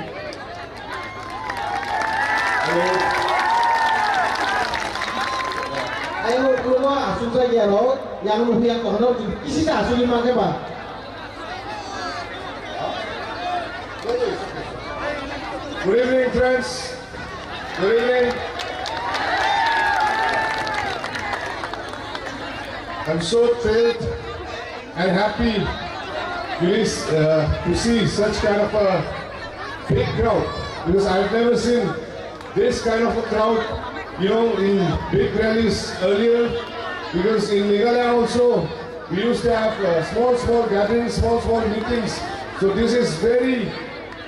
Ayang khulumma aswk jak ya rok, yang nukhu yang kono kisi ta aswk ma khe ba. Good evening, friends. Good evening. I'm so thrilled and happy to this, uh, to see such kind of a big crowd, because I've never seen this kind of a crowd, you know, in big rallies earlier. Because in Meghalaya also, we used to have, uh, small, small gatherings, small, small meetings. So this is very,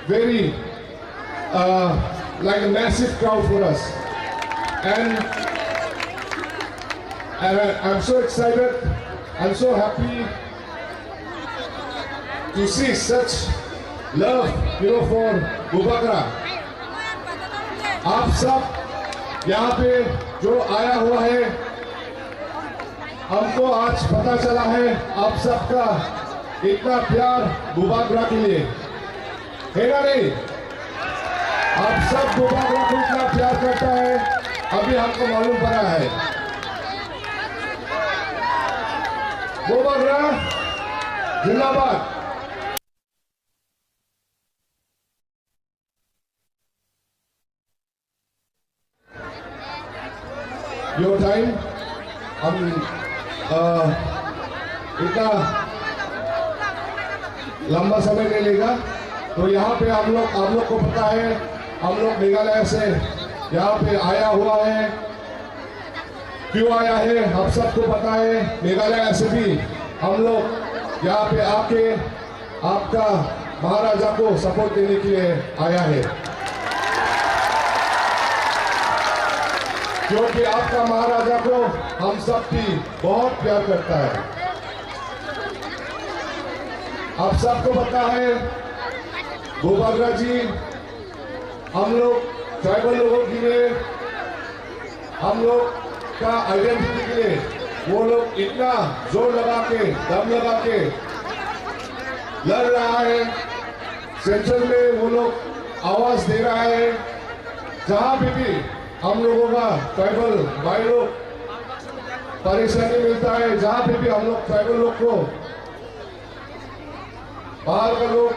very, uh, like a massive crowd for us. And, and I, I'm so excited, I'm so happy to see such love, you know, for Bubagra. आप सब यहाँ पे जो आया हुआ है, हमको आज पता चला है आप सबका इतना प्यार बुबागरा के लिए, है ना नहीं? आप सब बुबागरा को इतना प्यार करता है, अभी हमको मालूम पड़ा है। Bubagra जिंदाबाद। Your time, हम, अ, इतना लंबा समय नहीं लेगा। तो यहाँ पे हम लोग, आप लोग को पता है, हम लोग मेघालय से यहाँ पे आया हुआ है। क्यों आया है, आप सबको पता है। मेघालय से भी हम लोग यहाँ पे आके आपका महाराजा को सपोर्ट देने के लिए आया है, क्योंकि आपका महाराजा को हम सब भी बहुत प्यार करता है। आप सबको पता है, बुबागरा जी हम लोग ट्राइबल लोगों के लिए, हम लोग का आइडेंटिटी के लिए वो लोग इतना जोर लगा के, दम लगा के लड़ रहा है। सेंट्रल में वो लोग आवाज दे रहा है। जहाँ पे भी हम लोगों का ट्राइबल भाई लोग परेशानी मिलता है, जहाँ पे भी हम लोग ट्राइबल लोग को बाहर का लोग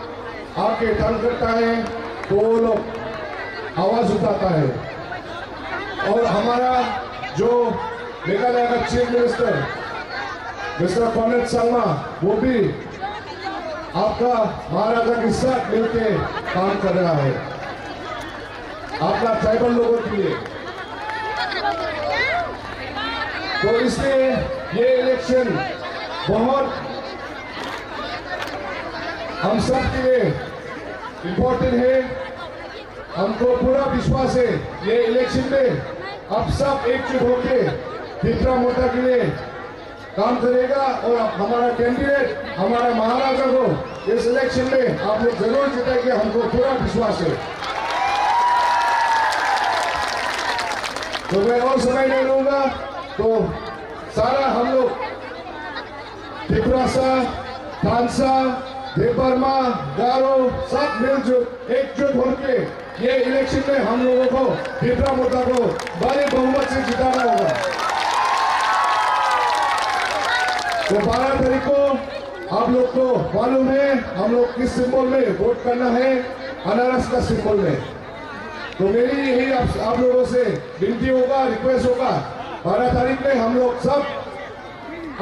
आके तंग करता है, तो वो लोग आवाज उठाता है। और हमारा जो मेघालय का chief minister mister Conrad Sangma, वो भी आपका महाराजा के साथ मिलके काम कर रहा है। अपना ट्राइबल लोगों के लिए। तो इसलिए ये इलेक्शन बहुत हम सब के लिए इम्पोर्टेंट है। हमको पूरा विश्वास है, ये इलेक्शन में आप सब एकजुट होके तिपरा मोर्चा के लिए काम करेगा और हमारा कैंडिडेट, हमारा महाराजा को इस इलेक्शन में आप लोग जरूर जिताएंगे, हमको पूरा विश्वास है। तो मैं और समय नहीं लूंगा, तो सारा हम लोग तिपरासा, तांसा, देबबर्मा, गारो सब मिलजुल, एकजुट होके ये इलेक्शन में हम लोगों को तिपरा मोर्चा को भारी बहुमत से जिताना होगा। तो बारह तारीख को आप लोग को मालूम है हम लोग किस सिंबल में वोट करना है, अनारस का सिंबल में। तो मेरी यही आप, आप लोगों से विनती होगा, रिक्वेस्ट होगा, बारह तारीख में हम लोग सब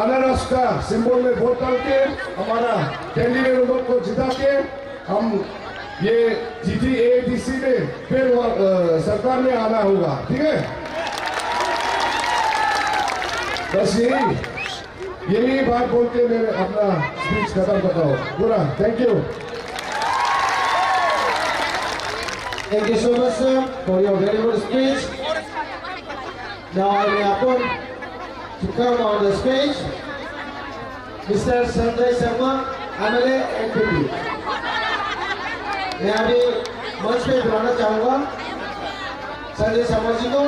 अनारस का सिंबल में वोट डाल के हमारा कैंडिडेट लोग को जिता के हम ये जीटीएडीसी में फिर वा-, अ, सरकार में आना होगा, ठीक है? बस यही, यही बात बोल के मैं अपना स्पीच खत्म करता हूँ। पूरा, thank you। Thank you so much, sir, for your very good speech. Now I may appoint to come on the stage Mister Sanjay Sharma, M L A, N P P. मैं अभी मंच पे बुलाना चाहूंगा संजय शर्मा जी को,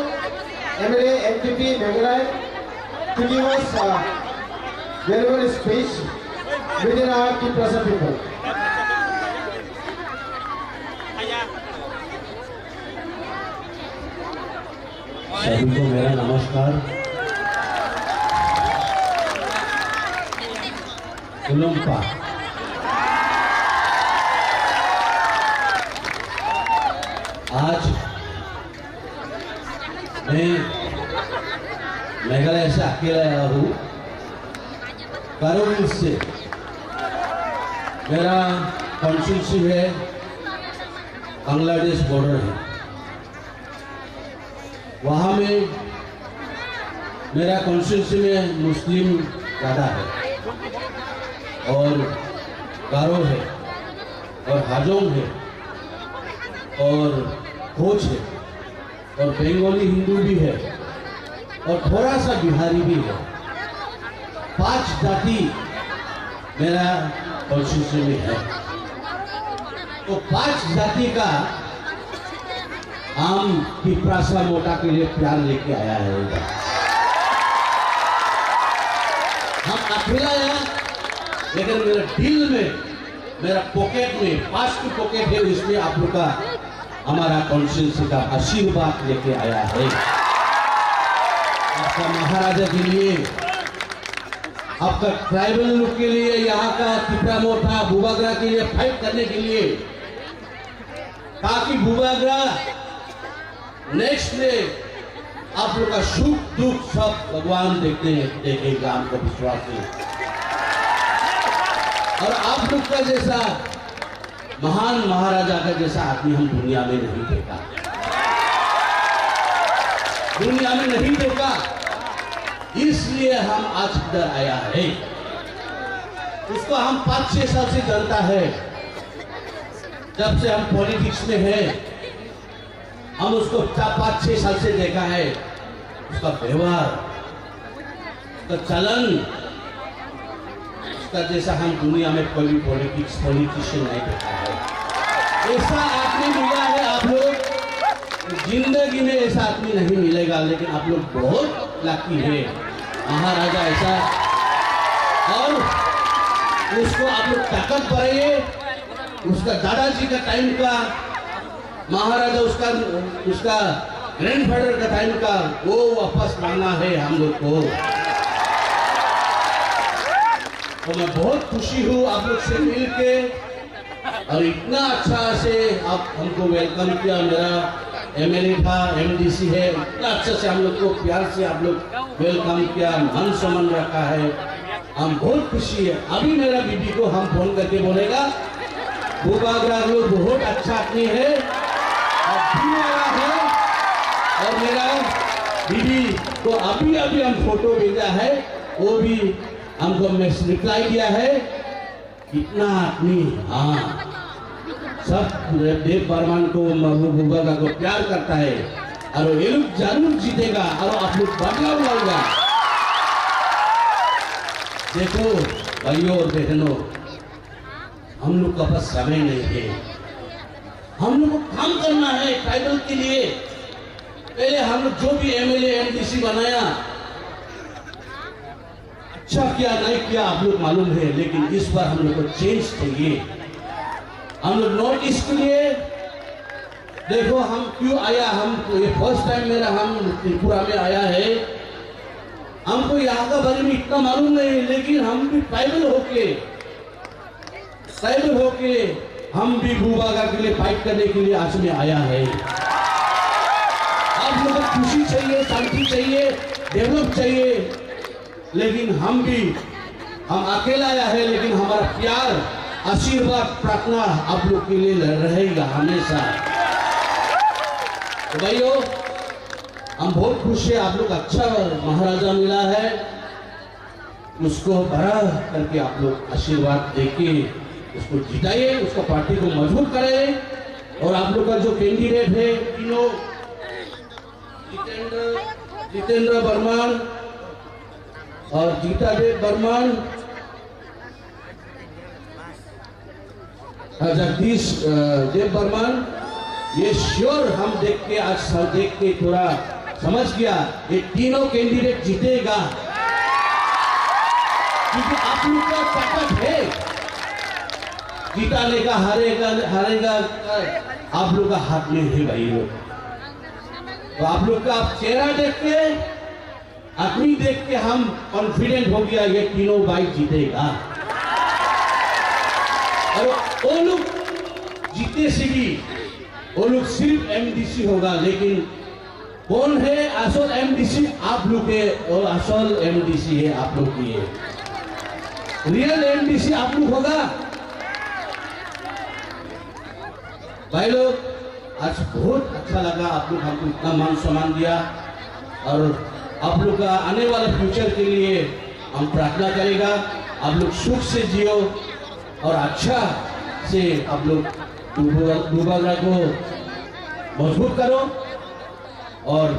M L A, N P P, Meghalaya, to give us a very good speech. Bidira Tiprasa people. सभी को मेरा नमस्कार। Kulumpa। आज मैं मेघालय से अकेला आया हूँ। गारो हिल्स से। मेरा कॉन्स्टिट्यूंसी है, बांग्लादेश बॉर्डर है। वहाँ में मेरा कॉन्स्टिट्यूंसी में मुस्लिम ज़्यादा है और गारो है और हाजोंग है और कोच है और बंगाली हिंदू भी है और थोड़ा सा बिहारी भी है। पांच जाति मेरा कॉन्स्टिट्यूशन में है। तो पांच जाति का हम तिपरासा मोटा के लिए प्यार लेके आया है इधर। हम अकेला आया, लेकिन मेरे दिल में, मेरा पॉकेट में, पांच की पॉकेट है, उसमें आप लोग का, हमारा कॉन्स्टिट्यूंसी का आशीर्वाद लेके आया है। आपका महाराजा के लिए, आपका ट्राइबल लोग के लिए, यहाँ का तिपरा मोटा बुबागरा के लिए फाइट करने के लिए, ताकि बुबागरा नेक्स्ट डे आप लोग का सुख दुख सब भगवान देखते हैं, देखेगा, हमको विश्वास है। और आप लोग का जैसा महान महाराजा का जैसा आदमी हम दुनिया में नहीं देखा, दुनिया में नहीं देखा, इसलिए हम आज इधर आया है। उसको हम पाँच छह साल से जानता है, जब से हम पॉलिटिक्स में है, हम उसको चार पाँच छह साल से देखा है, उसका व्यवहार, उसका चलन, उसका जैसा हम दुनिया में कोई भी पॉलिटिक्स, पॉलिटिशियन नहीं देखा है। ऐसा आदमी मिला है आप लोग, जिंदगी में ऐसा आदमी नहीं मिलेगा, लेकिन आप लोग बहुत लकी है, महाराजा ऐसा। और उसको आप लोग ताकत बढ़ाइए, उसका दादाजी का टाइम का महाराजा उसका, उसका ग्रैंडफादर का टाइम का वो वापस लाना है हम लोग को। तो मैं बहुत खुशी हूँ आप लोग से मिलके, और इतना अच्छा से आप हमको वेलकम किया। मेरा एमएलए था, एमडीसी है, इतना अच्छा से हम लोग को प्यार से आप लोग वेलकम किया, मान सम्मान रखा है। हम बहुत खुशी है। अभी मेरा बीबी को हम फोन करके बोलेगा, बुबागरा लोग बहुत अच्छा आदमी है, और भी मेरा है, और मेरा बीबी को अभी अभी हम फोटो भेजा है, वो भी हमको मैस-, रिप्लाई दिया है। कितना आदमी, हाँ, सब देव बर्मन को, महबूब बुबागरा को प्यार करता है, और ये लोग जरूर जीतेगा, और आप लोग बदला उठाएगा। देखो भाइयों और बहनों, हम लोग का पास समय नहीं है, हम लोग को काम करना है ट्राइबल के लिए। पहले हम लोग जो भी एमएलए एमडीसी बनाया, अच्छा किया नहीं किया आप लोग मालूम है, लेकिन इस बार हम लोग को चेंज चाहिए। हम लोग नॉर्थ ईस्ट के लिए, देखो हम क्यों आया, हम ये फर्स्ट टाइम मेरा, हम त्रिपुरा में आया है, हमको यहाँ का बारे में इतना मालूम नहीं है, लेकिन हम भी ट्राइबल होके, ट्राइबल होके हम भी बुबागरा के लिए फाइट करने के लिए आज मैं आया है। आप लोग को खुशी चाहिए, शांति चाहिए, डेवलप चाहिए, लेकिन हम भी, हम अकेला आया है, लेकिन हमारा प्यार, आशीर्वाद, प्रार्थना आप लोग के लिए रहेगा हमेशा। तो भाइयों, हम बहुत खुश है, आप लोग अच्छा महाराजा मिला है, उसको बड़ा करके आप लोग आशीर्वाद देके उसको जिताइए, उसका पार्टी को मजबूत करें। और आप लोग का जो कैंडिडेट है तीनों, जितेंद्र, जितेंद्र बर्मन और गीता देव बर्मन, अ, जगदीश, अ, देव बर्मन, ये श्योर हम देख के, आज सब देख के थोड़ा समझ गया, ये तीनों कैंडिडेट जीतेगा। क्योंकि आप लोग का ताकत है, जीता लेगा, हारेगा, हारेगा, आप लोग का हाथ में है भाई लोग। तो आप लोग का आप चेहरा देख के, आदमी देख के हम कॉन्फिडेंट हो गया, ये तीनों भाई जीतेगा। और वो लोग जीते से भी, वो लोग सिर्फ एमडीसी होगा, लेकिन कौन है असल एमडीसी? आप लोग के, और असल एमडीसी है आप लोग की है। रियल एमडीसी आप लोग होगा। भाई लोग, आज बहुत अच्छा लगा, आप लोग हमको इतना मान सम्मान दिया, और आप लोग का आने वाला फ्यूचर के लिए हम प्रार्थना करेगा। आप लोग सुख से जियो और अच्छा से आप लोग डुबा-, डुबागरा को मजबूत करो। और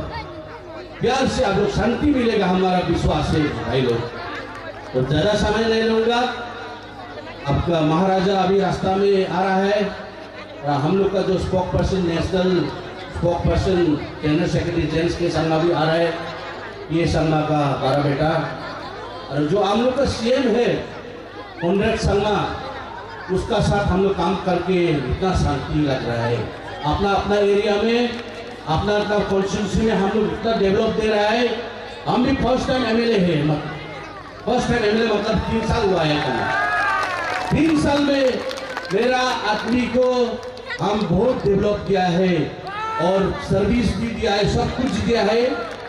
प्यार से आप लोग शांति मिलेगा, हमारा विश्वास है भाई लोग। तो ज़्यादा समय नहीं लूँगा, आपका महाराजा अभी रास्ता में आ रहा है। और हम लोग का जो spoke person, national spoke person, general secretary gents के संगमा भी आ रहा है, ये संगमा का बड़ा बेटा। और जो हम लोग का सीएम है, कॉनरेड संगमा, उसका साथ हम लोग काम करके इतना शांति लग रहा है। अपना, अपना एरिया में, अपना, अपना कॉन्स्टिट्यूंसी में हम लोग इतना डेवलप दे रहा है। हम भी फर्स्ट टाइम एमएलए है, मत-, फर्स्ट टाइम एमएलए मतलब तीन साल हुआ है। तीन साल में मेरा आदमी को हम बहुत डेवलप किया है और सर्विस भी दिया है, सब कुछ दिया है।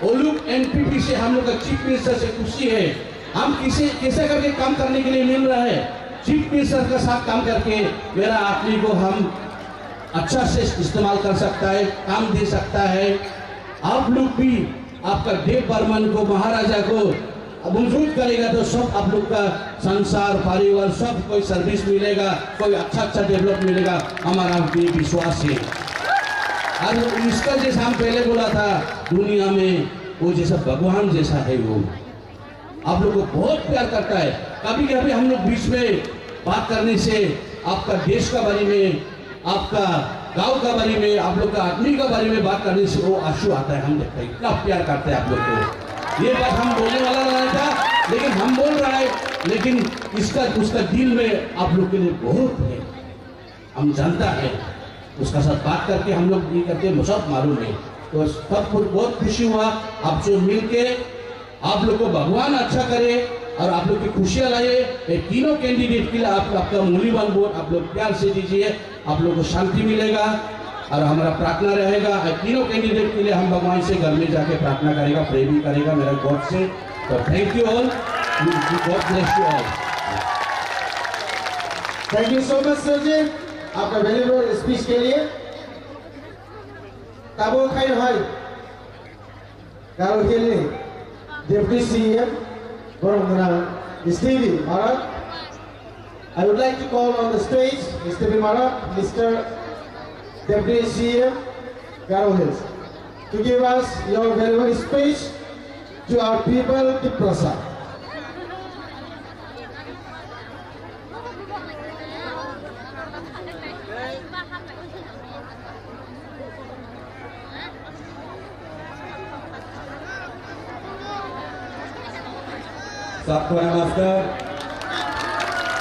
वो लोग एनपीपी से हम लोग का चीफ मिनिस्टर से खुशी है। हम किसे, कैसे करके काम करने के लिए मिल रहा है, चीफ मिनिस्टर के साथ काम करके मेरा आदमी को हम अच्छा से इस्तेमाल कर सकता है, काम दे सकता है। आप लोग भी आपका देव बर्मन को, महाराजा को मजबूत करेगा तो सब आप लोग का संसार, परिवार, सब कोई सर्विस मिलेगा, कोई अच्छा अच्छा डेवलप मिलेगा, हमारा भी विश्वास है। और इसका जैसा हम पहले बोला था, दुनिया में वो जैसा भगवान जैसा है वो। आप लोग को बहुत प्यार करता है। कभी कभी हम लोग बीच में बात करने से आपका देश का बारे में, आपका गांव का बारे में, आप लोग का आदमी का बारे में बात करने से वो आंसू आता है। हम देखते हैं, इतना प्यार करते हैं आप लोग को। ये बात हम बोलने वाला नहीं था, लेकिन हम बोल रहा है, लेकिन इसका, उसका दिल में आप लोग के लिए बहुत है। हम जानता है, उसका साथ बात करके हम लोग ये करते हैं, सब मालूम है। तो सब कुछ बहुत खुशी हुआ आपसे मिलके। आप लोग को भगवान अच्छा करे और आप लोग की खुशियां लाए। ये तीनों कैंडिडेट के लिए आप, आपका मूल्यवान वोट आप लोग प्यार से दीजिए। आप लोग को शांति मिलेगा और हमारा प्रार्थना रहेगा। ये तीनों कैंडिडेट के लिए हम भगवान से घर में जाके प्रार्थना करेगा, प्रे भी करेगा मेरा गॉड से। तो thank you all, God bless you all। Thank you so much, sir जी, आपका वैल्यूबल स्पीच के लिए। Tabuk khaino hai Garo Hill ni Deputy C E M, Borok Gwnang Stevie Marak. I would like to call on the stage Stevie Marak, Mister Deputy C E M, Garo Hills, to give us your valuable speech to our people, Tiprasa. Sabkona master,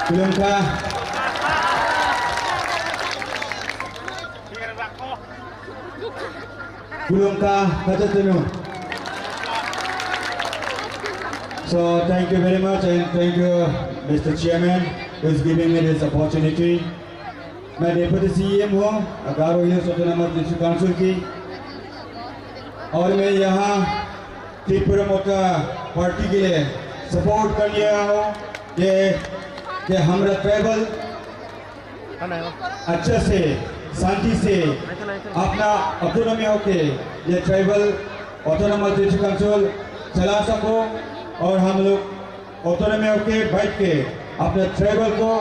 Kulumkha. Kulumkha, Khatatunu. So, thank you very much and thank you, Mister Chairman, who is giving me this opportunity. मैं deputy CEM हूँ गारो hills autonomous district council की, और मैं यहाँ त्रिपुरा मोर्चा पार्टी के लिए सपोर्ट करने आया हूँ कि, कि हमारा ट्राइबल अच्छा से, शांति से अपना ऑटोनॉमी होके ये ट्राइबल ऑटोनॉमस डिस्ट्रिक्ट काउंसिल चला सको और हम लोग ऑटोनॉमी होके बैठ के अपने ट्राइबल को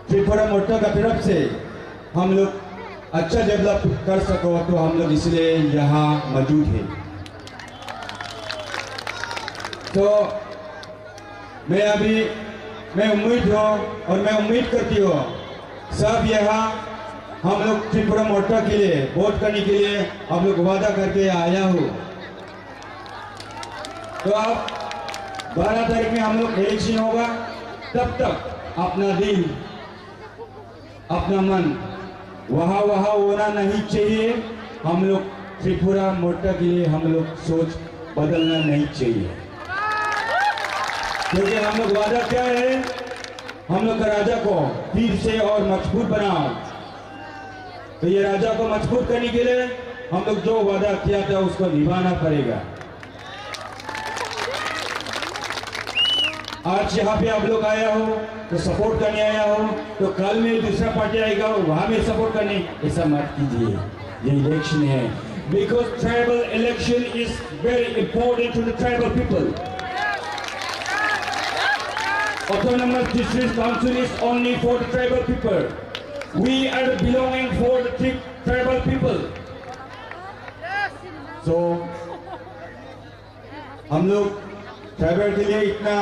त्रिपुरा मोर्चा का तरफ से हम लोग अच्छा डेवलप कर सको, तो हम लोग इसलिए यहाँ मौजूद हैं। तो मैं अभी, मैं उम्मीद हूँ और मैं उम्मीद करती हूँ, सब यहाँ हम लोग त्रिपुरा मोर्चा के लिए वोट करने के लिए हम लोग वादा करके आया हूँ। तो आप बारह तारीख में हम लोग इलेक्शन होगा, तब तक अपना दिल, अपना मन वहाँ वहाँ होना नहीं चाहिए। हम लोग त्रिपुरा मोर्चा के लिए हम लोग सोच बदलना नहीं चाहिए, क्योंकि हम लोग वादा क्या है, हम लोग का राजा को फिर से और मजबूत बनाओ। तो ये राजा को मजबूत करने के लिए हम लोग जो वादा किया था, उसको निभाना पड़ेगा। आज यहाँ पे आप लोग आया हो तो सपोर्ट करने आया हो, तो कल में दूसरा पार्टी आएगा, वहाँ में सपोर्ट करने, ऐसा मत कीजिए। ये इलेक्शन है, because tribal election is very important to the tribal people. Autonomous District Council is only for the tribal people. We are belonging for the tri- tribal people. So हम लोग ट्राइबल के लिए इतना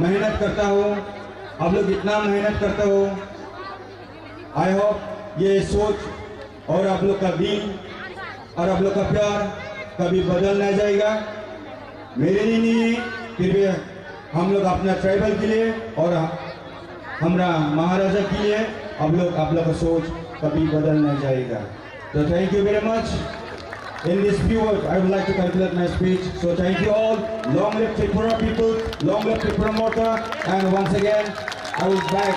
मेहनत करता हो, आप लोग इतना मेहनत करते हो। आई होप ये सोच और आप लोग का दिल और आप लोग का प्यार कभी बदल नहीं जाएगा। मेरे लिए नहीं है, फिर भी हम लोग अपना ट्राइबल के लिए और हमारा महाराजा के लिए आप लोग, आप लोग का सोच कभी बदल नहीं जाएगा। So thank you very much. In this few words, I would like to conclude my speech. So thank you all. Long live Tripura people. Long live Tripura Motha. And once again, I will back.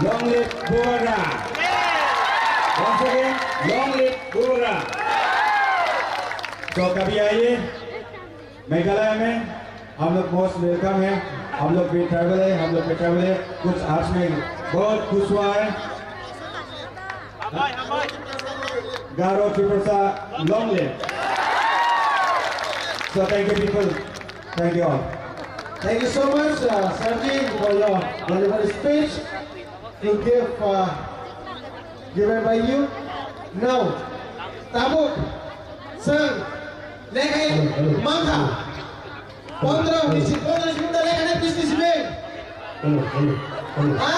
Long live Bubagra. Once again, long live Bubagra. So कभी आइए। मेघालय में हम लोग most welcome है, हम लोग भी ट्राइबल है, हम लोग भी ट्राइबल है। कुछ आज में बहुत खुश हुआ है। गारो Tripura, long live. So thank you people, thank you all. Thank you so much, uh, Sarji, for your wonderful speech. To give, uh, given by you. Now, tabuk, sir, lekha mangkha. Pondro, bisi, pondro simi da lekha na bis simi. Ha?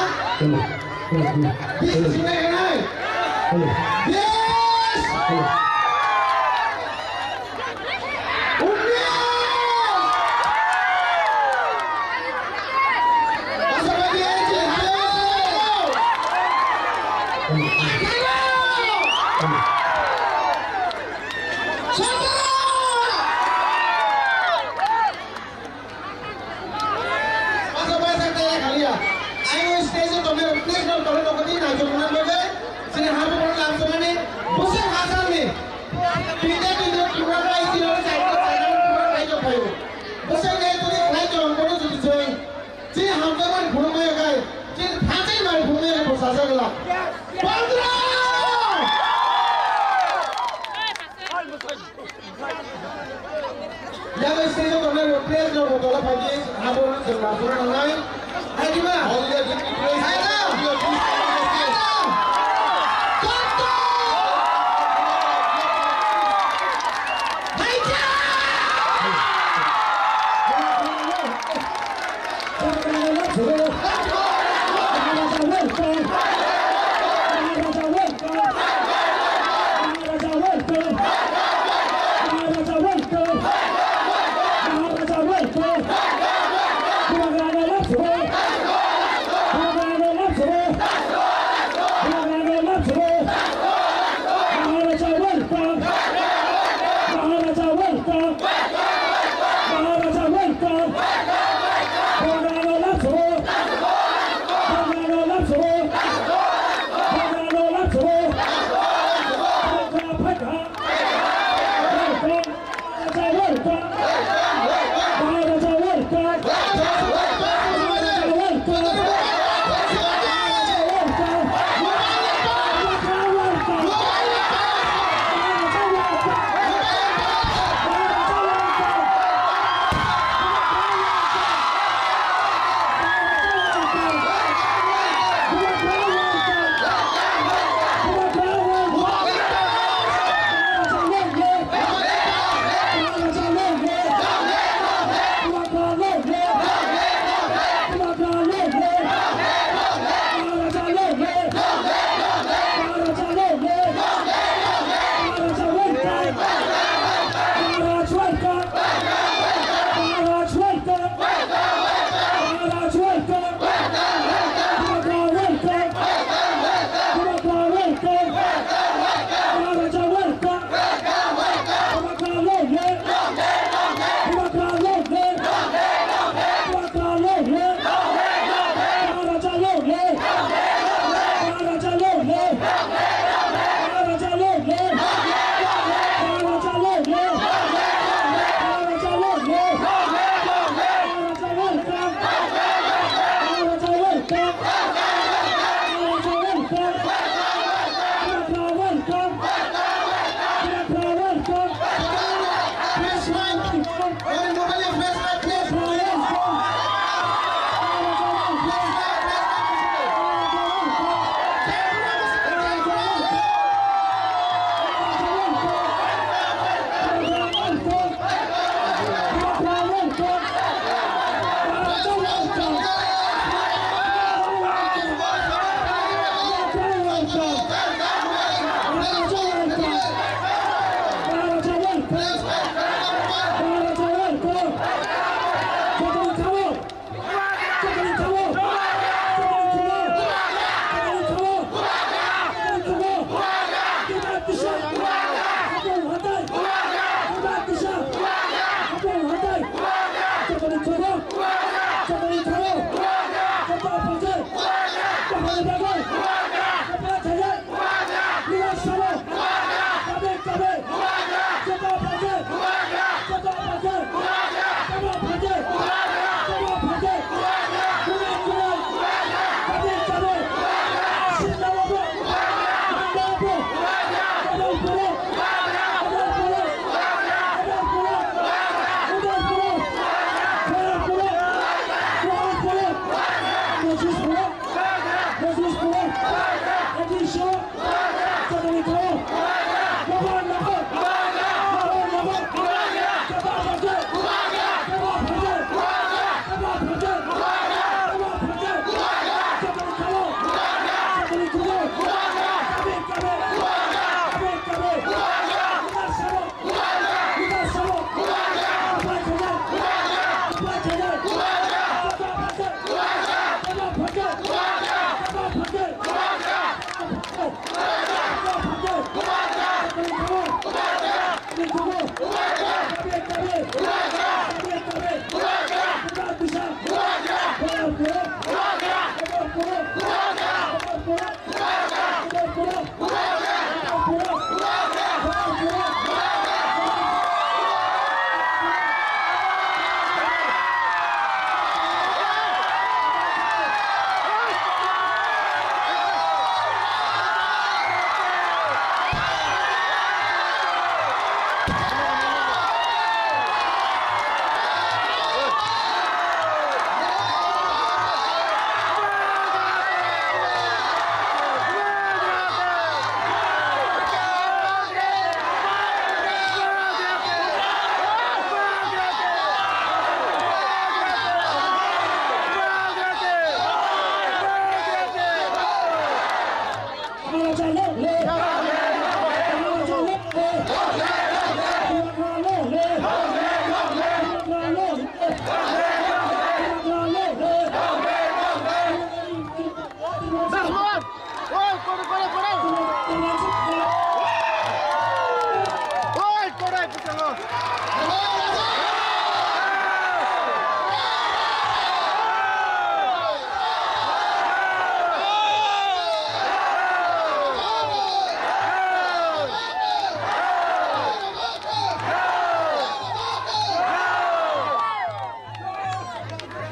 Bis simi lekha na. Bis! Sini habu bono lamsonani bwswk hasalni. Pinda pinda Tripura bai, Tripura bai, Tripura bai jokhayo. Bwswk nai tuli khlai tong bono jodi joi. Chini hamjakmani phunukmaya khai, chini thansa mani phunukmaya khai bwsajak la. Bandra! Yang stage o tongnai rok, please, rok, botola phaidi, abo rok chwng nangkukna nangnai. Hai di ba? Only a big request. Hai da! Only a big request. Hai da! Hai da!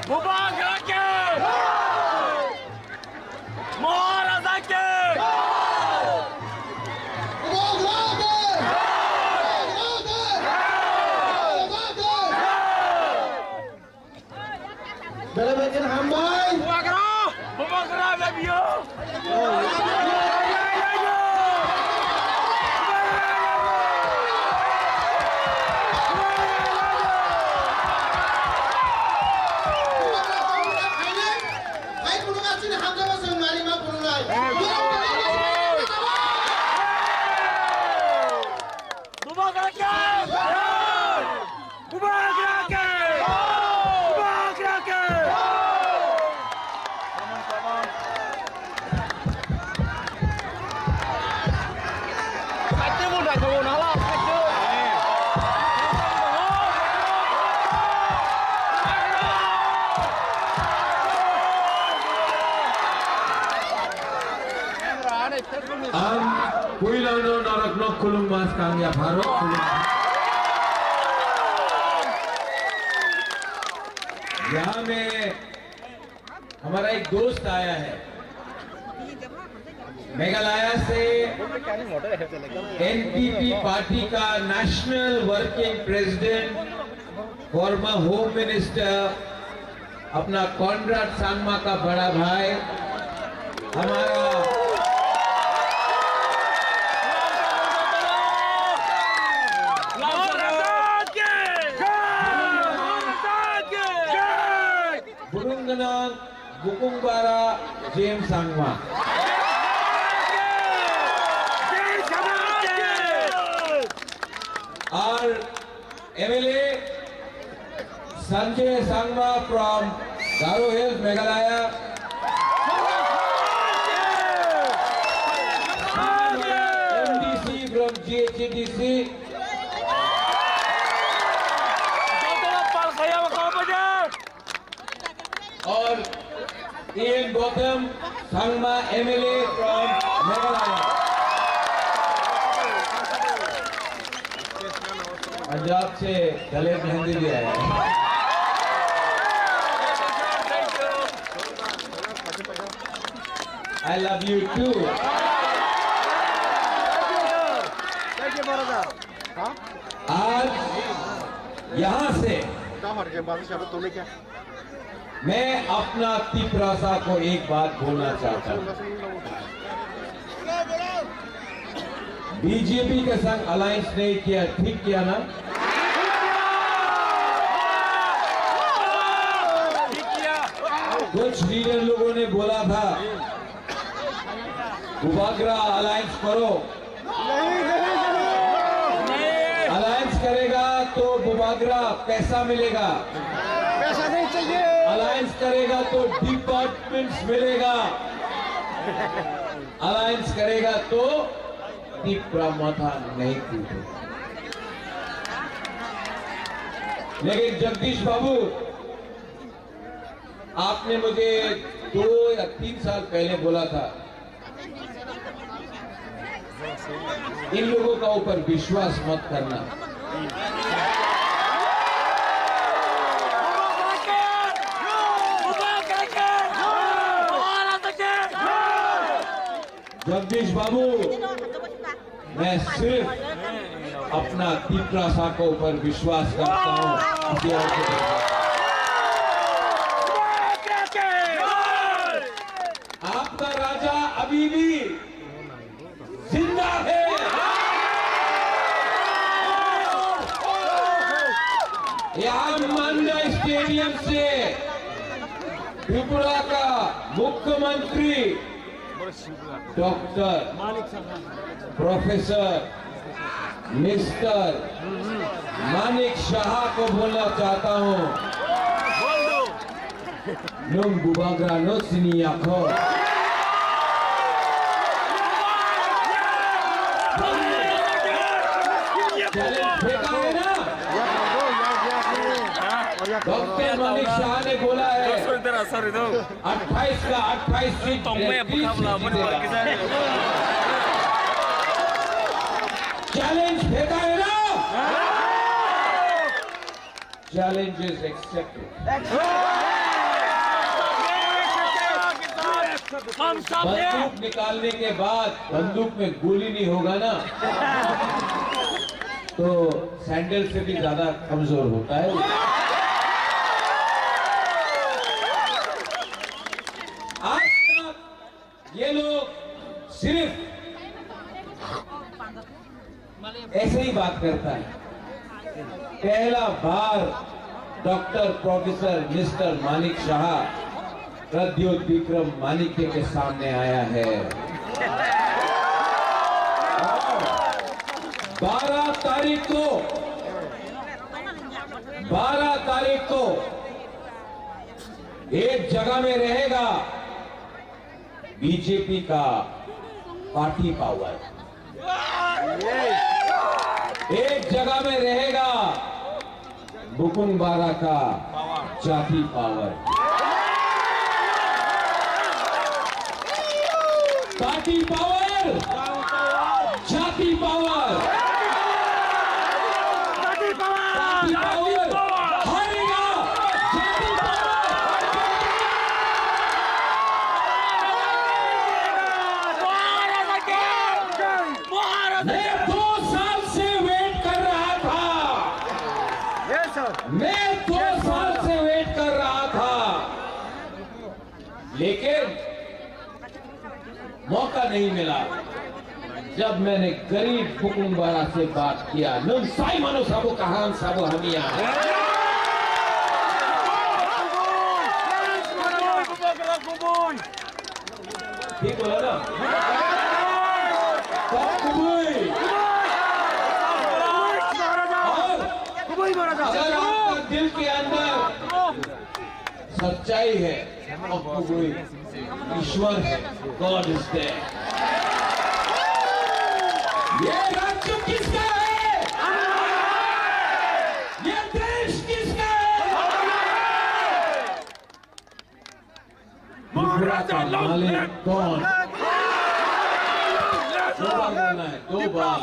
Bubagra ke! Maharaja ke! Belai belai khe hambai. Bubagra! Bubagra, love you! Bubagra ke! Bubagra ke! Bubagra ke! Ang puilano norokno khulumma swkang yapharo khulumma. Yame हमारा एक दोस्त आया है मेघालय से, NPP party का national working president, farmer home minister, अपना कॉनराड संगमा का बड़ा भाई, हमारा Burung Ganang, Bukung Bara, James Sangma. Our M L A, Sanjay Sangma from Garo Hills, Meghalaya. M D C from G H A D C. और Ian Botham Sangma, M L A from Meghalaya. Punjab से दलेर मेहंदी भी आया है। I love you too. Thank you, brother. आज यहाँ से मैं अपना तिपरासा को एक बात बोलना चाहता हूँ। बीजेपी के संग अलायंस नहीं किया, ठीक किया ना? कुछ लीडर लोगों ने बोला था, बुबाग्रा अलायंस करो। अलायंस करेगा तो बुबाग्रा पैसा मिलेगा। पैसा नहीं चाहिए। अलायंस करेगा तो डिपार्टमेंट्स मिलेगा। अलायंस करेगा तो तिपरा माथा नहीं टूटेगा। लेकिन जगदीश बाबू, आपने मुझे दो या तीन साल पहले बोला था, इन लोगों का ऊपर विश्वास मत करना। जगदीश बाबू, मैं सिर्फ अपना तिपरासा के ऊपर विश्वास करता हूँ, किसी और को नहीं। आपका राजा अभी भी जिंदा है। यहाँ मांडा स्टेडियम से त्रिपुरा का मुख्यमंत्री डॉक्टर प्रोफेसर मिस्टर मानिक शाह को बोलना चाहता हूँ, nung bubagra no sini yakho। Challenge फेंका है ना? डॉक्टर मानिक शाह ने बोला है, अट्ठाईस का अट्ठाईस सीट, तीस सीट जीतेगा। चैलेंज फेंका है ना? Challenge is accepted. हम सब हैं। बंदूक निकालने के बाद बंदूक में गोली नहीं होगा ना, तो सैंडल से भी ज्यादा कमजोर होता है। आज तक ये लोग सिर्फ ऐसे ही बात करता है। पहला बार डॉक्टर प्रोफेसर मिस्टर मानिक शाह प्रद्योत विक्रम मानिक्य के सामने आया है। और बारह तारीख को, बारह तारीख को एक जगह में रहेगा बीजेपी का पार्टी पावर, एक जगह में रहेगा बुकुंग बारा का जाति पावर। पार्टी पावर, जाति पावर, पार्टी पावर, हारेगा, जाति पावर। मैं दो साल से वेट कर रहा था। मैं दो साल से वेट कर रहा था, लेकिन मौका नहीं मिला। जब मैंने गरीब बुकुंबारा से बात किया, nung sai mano sabo kahan sabo hamia. ठीक बोला ना? और अगर आपका दिल के अंदर सच्चाई है, आपको कोई ईश्वर है, God is there. ये राज्य किसका है? ये देश किसका है? त्रिपुरा का मालिक कौन? दो बार बोलना है, दो बार।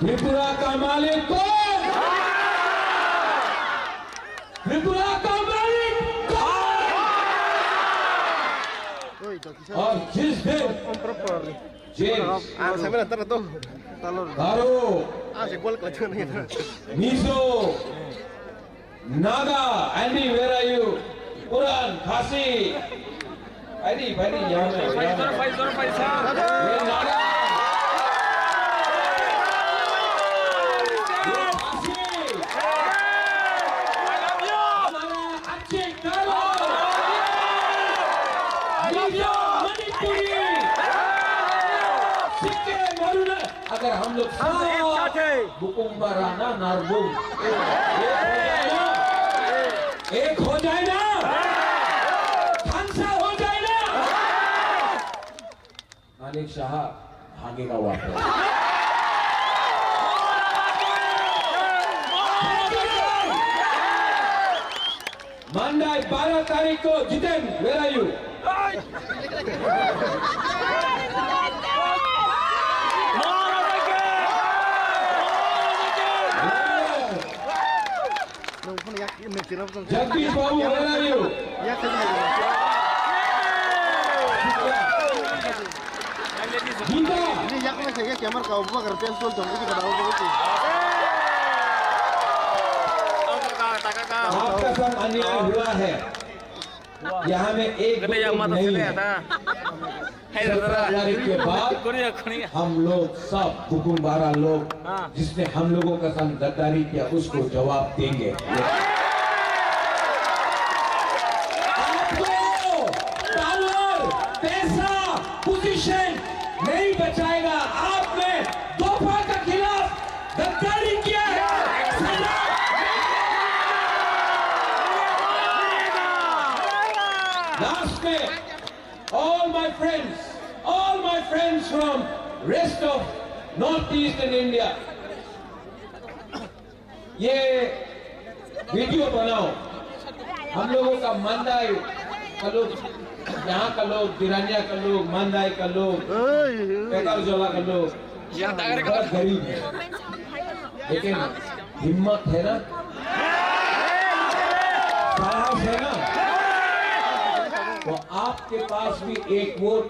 त्रिपुरा का मालिक कौन? त्रिपुरा का मालिक कौन? और जिस दिन, जिस, Garo, Mizo, Naga, Andy, where are you? Kuran, Khasi, Adi, Badi, यहाँ पे, यहाँ पे। ये नागा, ये खासी, हमारा अच्छे करो। मिजो, मणिपुरी, सिक्के, मरुना, अगर हम लोग हम एक साथ साथ हैं। बुकुम्बा राना नारबुम एक हो जाए ना, एक हो जाए ना, खानसा हो जाए ना। मानिक शाह भागेगा वापस। मंडाई बारह तारीख को Jiten, where are you? Jagdish Babu, where are you? Gita. Ini yak na saya kamar kau buka kerja sul tong kita kau buka. आपका साथ अन्याय हुआ है। यहाँ में एक भी लोग नहीं है। सत्रह तारीख के बाद हम लोग सब बुकुम्बारा लोग, हाँ। जिसने हम लोगों का साथ गद्दारी किया, उसको जवाब देंगे। आपको पावर, पैसा, पोजीशन नहीं बचाएगा। आपने दोफा का खिलाफ गद्दारी किया है। लास्ट में, all my friends, all my friends from rest of North Eastern India, ये वीडियो बनाओ। हम लोगों का मंदाई का लोग, यहाँ का लोग, दिरानिया का लोग, मंदाई का लोग, पेकर जोला का लोग, बहुत गरीब है, लेकिन हिम्मत है ना, साहस है ना, तो आपके पास भी एक वोट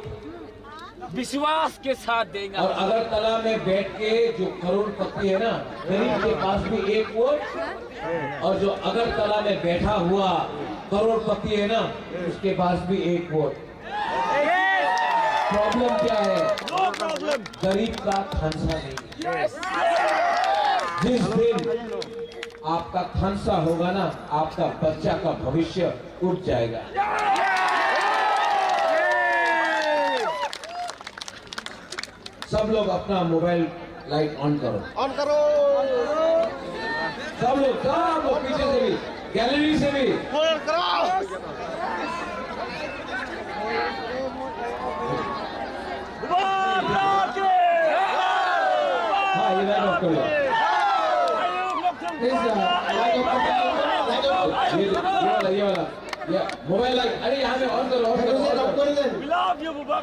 विश्वास के साथ देंगे। और अगरतला में बैठ के जो करोड़पति है ना, गरीब के पास भी एक वोट, और जो अगरतला में बैठा हुआ करोड़पति है ना, उसके पास भी एक वोट। प्रॉब्लम क्या है? गरीब का खानसा नहीं है। जिस दिन आपका खानसा होगा ना, आपका बच्चा का भविष्य उठ जाएगा। सब लोग अपना मोबाइल लाइट ऑन करो। ऑन करो। सब लोग, सब लोग पीछे से भी, गैलरी से भी। ऑन करो। हाँ, ये लाइट ऑफ कर लो। प्लीज, लाइट ऑफ कर दो। ये, ये वाला, ये वाला। या, मोबाइल लाइट, अरे यहाँ पे ऑन करो, ऑन करो, ऑन करो।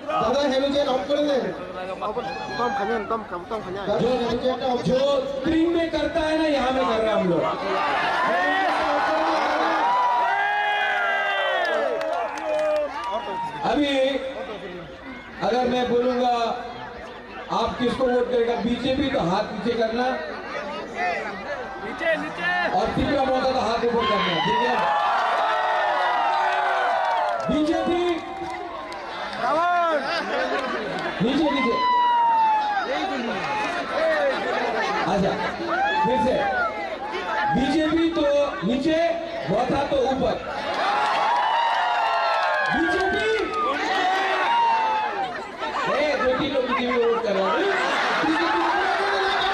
দাদা, হেলুজেন অফ করে দেন। जो, जो स्क्रीन में करता है ना, यहाँ में कर रहे हैं हम लोग। अभी अगर मैं बोलूंगा आप किसको वोट करेगा? बीजेपी तो हाथ नीचे करना। नीचे, नीचे। और तीसरा मौका तो हाथ ऊपर करना, ठीक है? बीजेपी। नीचे, नीचे। अच्छा, फिर से। बीजेपी तो नीचे, माथा तो ऊपर। बीजेपी। ए, दो तीन लोग बीजेपी वोट कर रहे हैं।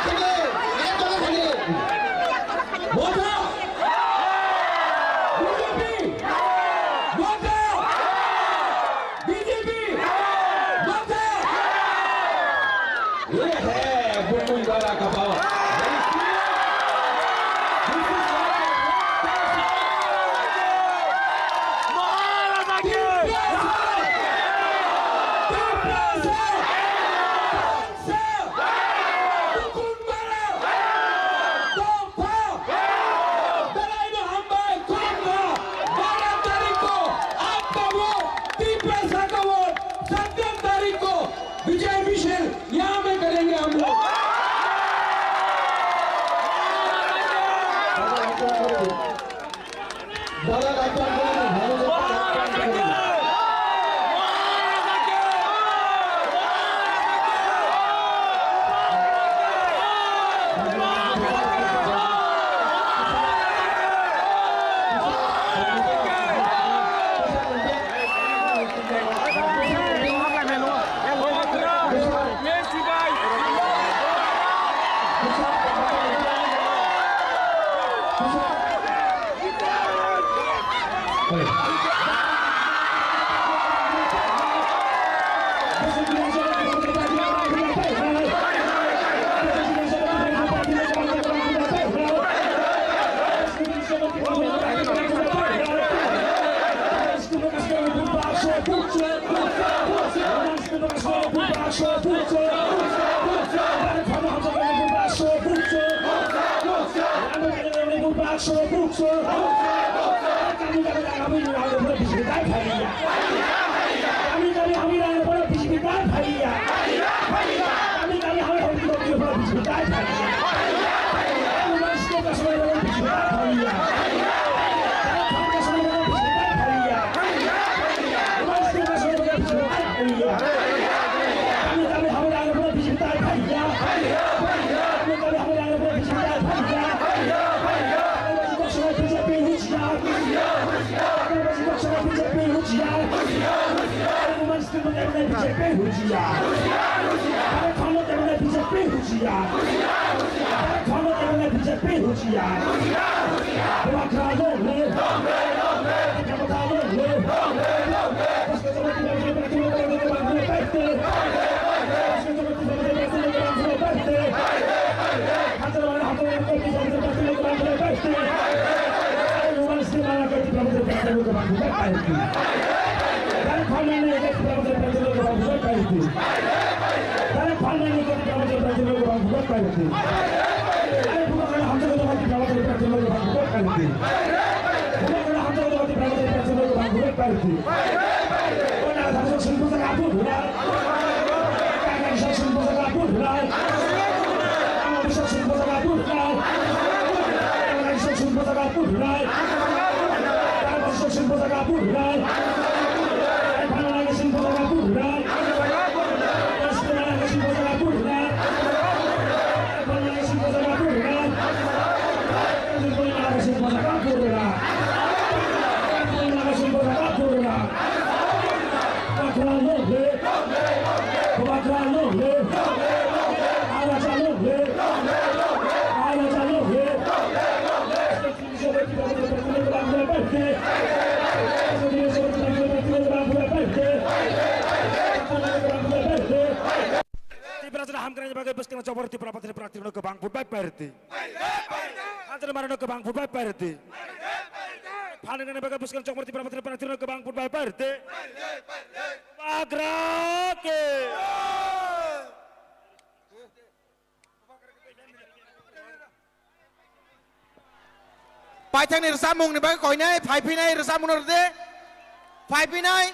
बीजेपी। माथा। बीजेपी। माथा। बीजेपी। माथा। ये है बुलबुल वाला का पावर। विजय मिशन यहाँ में करेंगे हम लोग। Tipra jora hamkrai bagwi bwskang chobor Tipra Motha ni prarthi rok kwbang vote bai party. Hanjani mano kwbang vote bai party. Phanani bagwi bwskang chobor Tipra Motha ni prarthi rok kwbang vote bai party. Bubagra ke. Paithakni rwchapmungni bagwi koinai, phai phinai rwchapmungno rwdi. Phai phinai.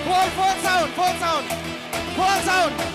Full, full sound, full sound. Full sound.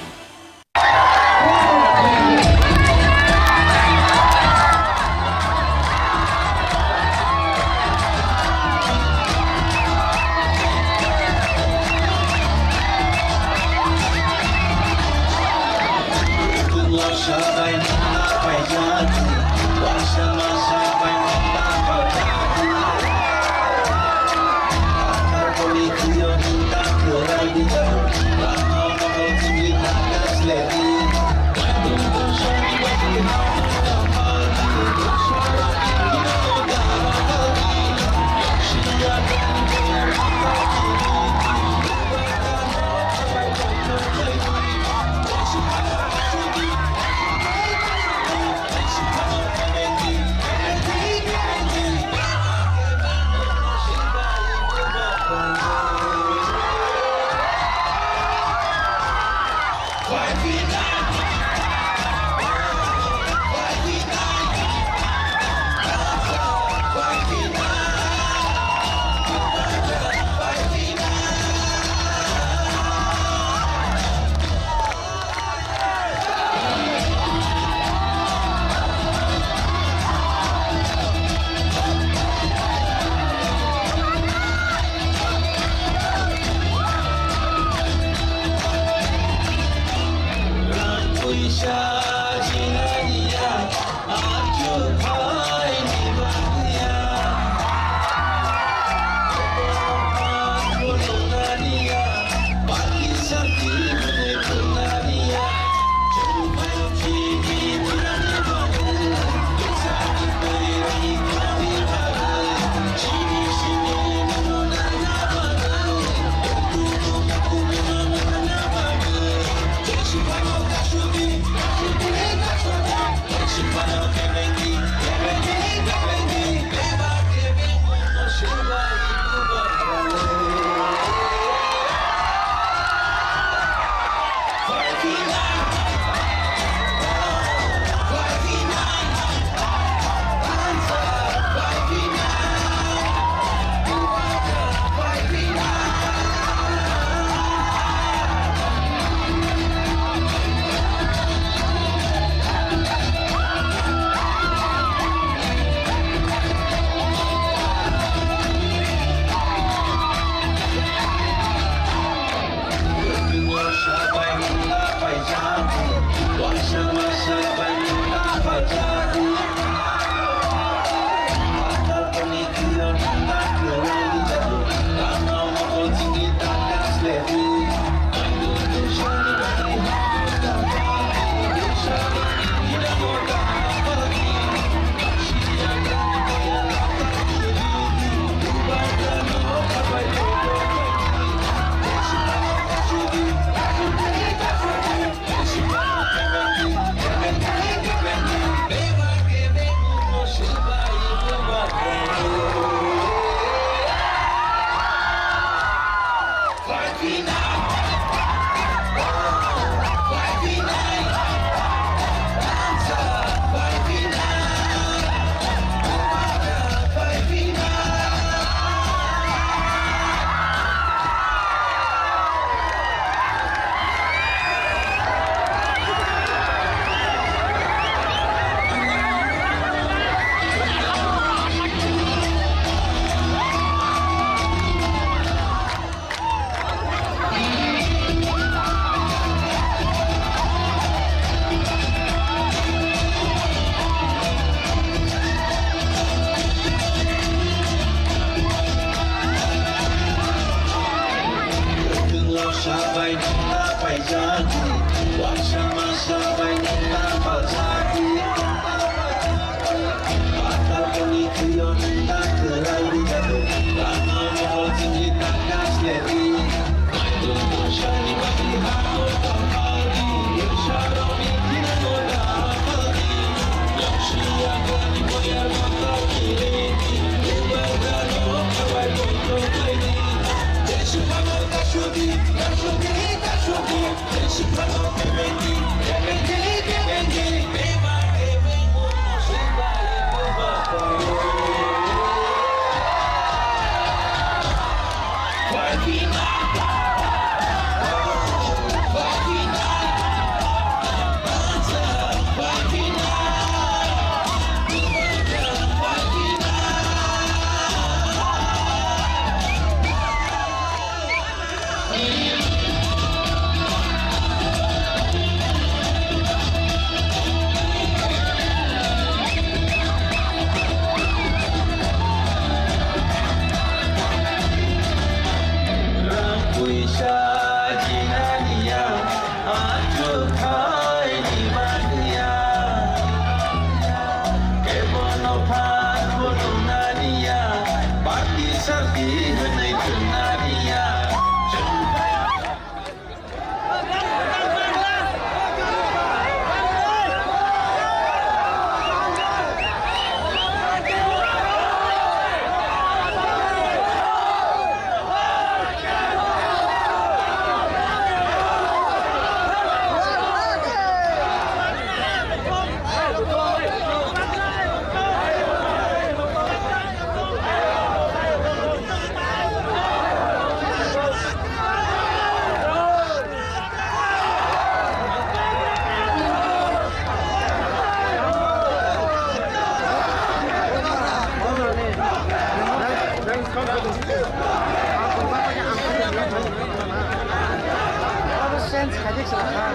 Change khaijak se wngkha.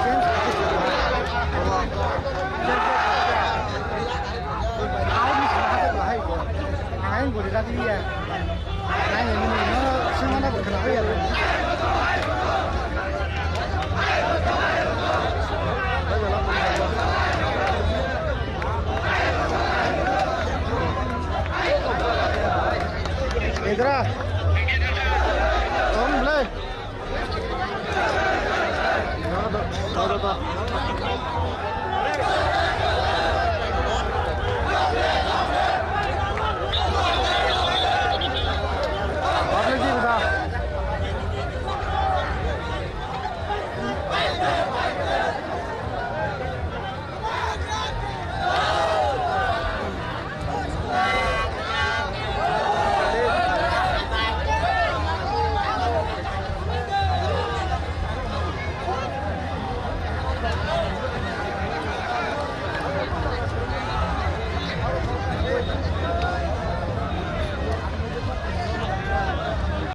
Change khaijak se wngkha. Ang hai gori rajliya. Ang hai nini no sengmano bo khwna hoya. Idra. Om blai.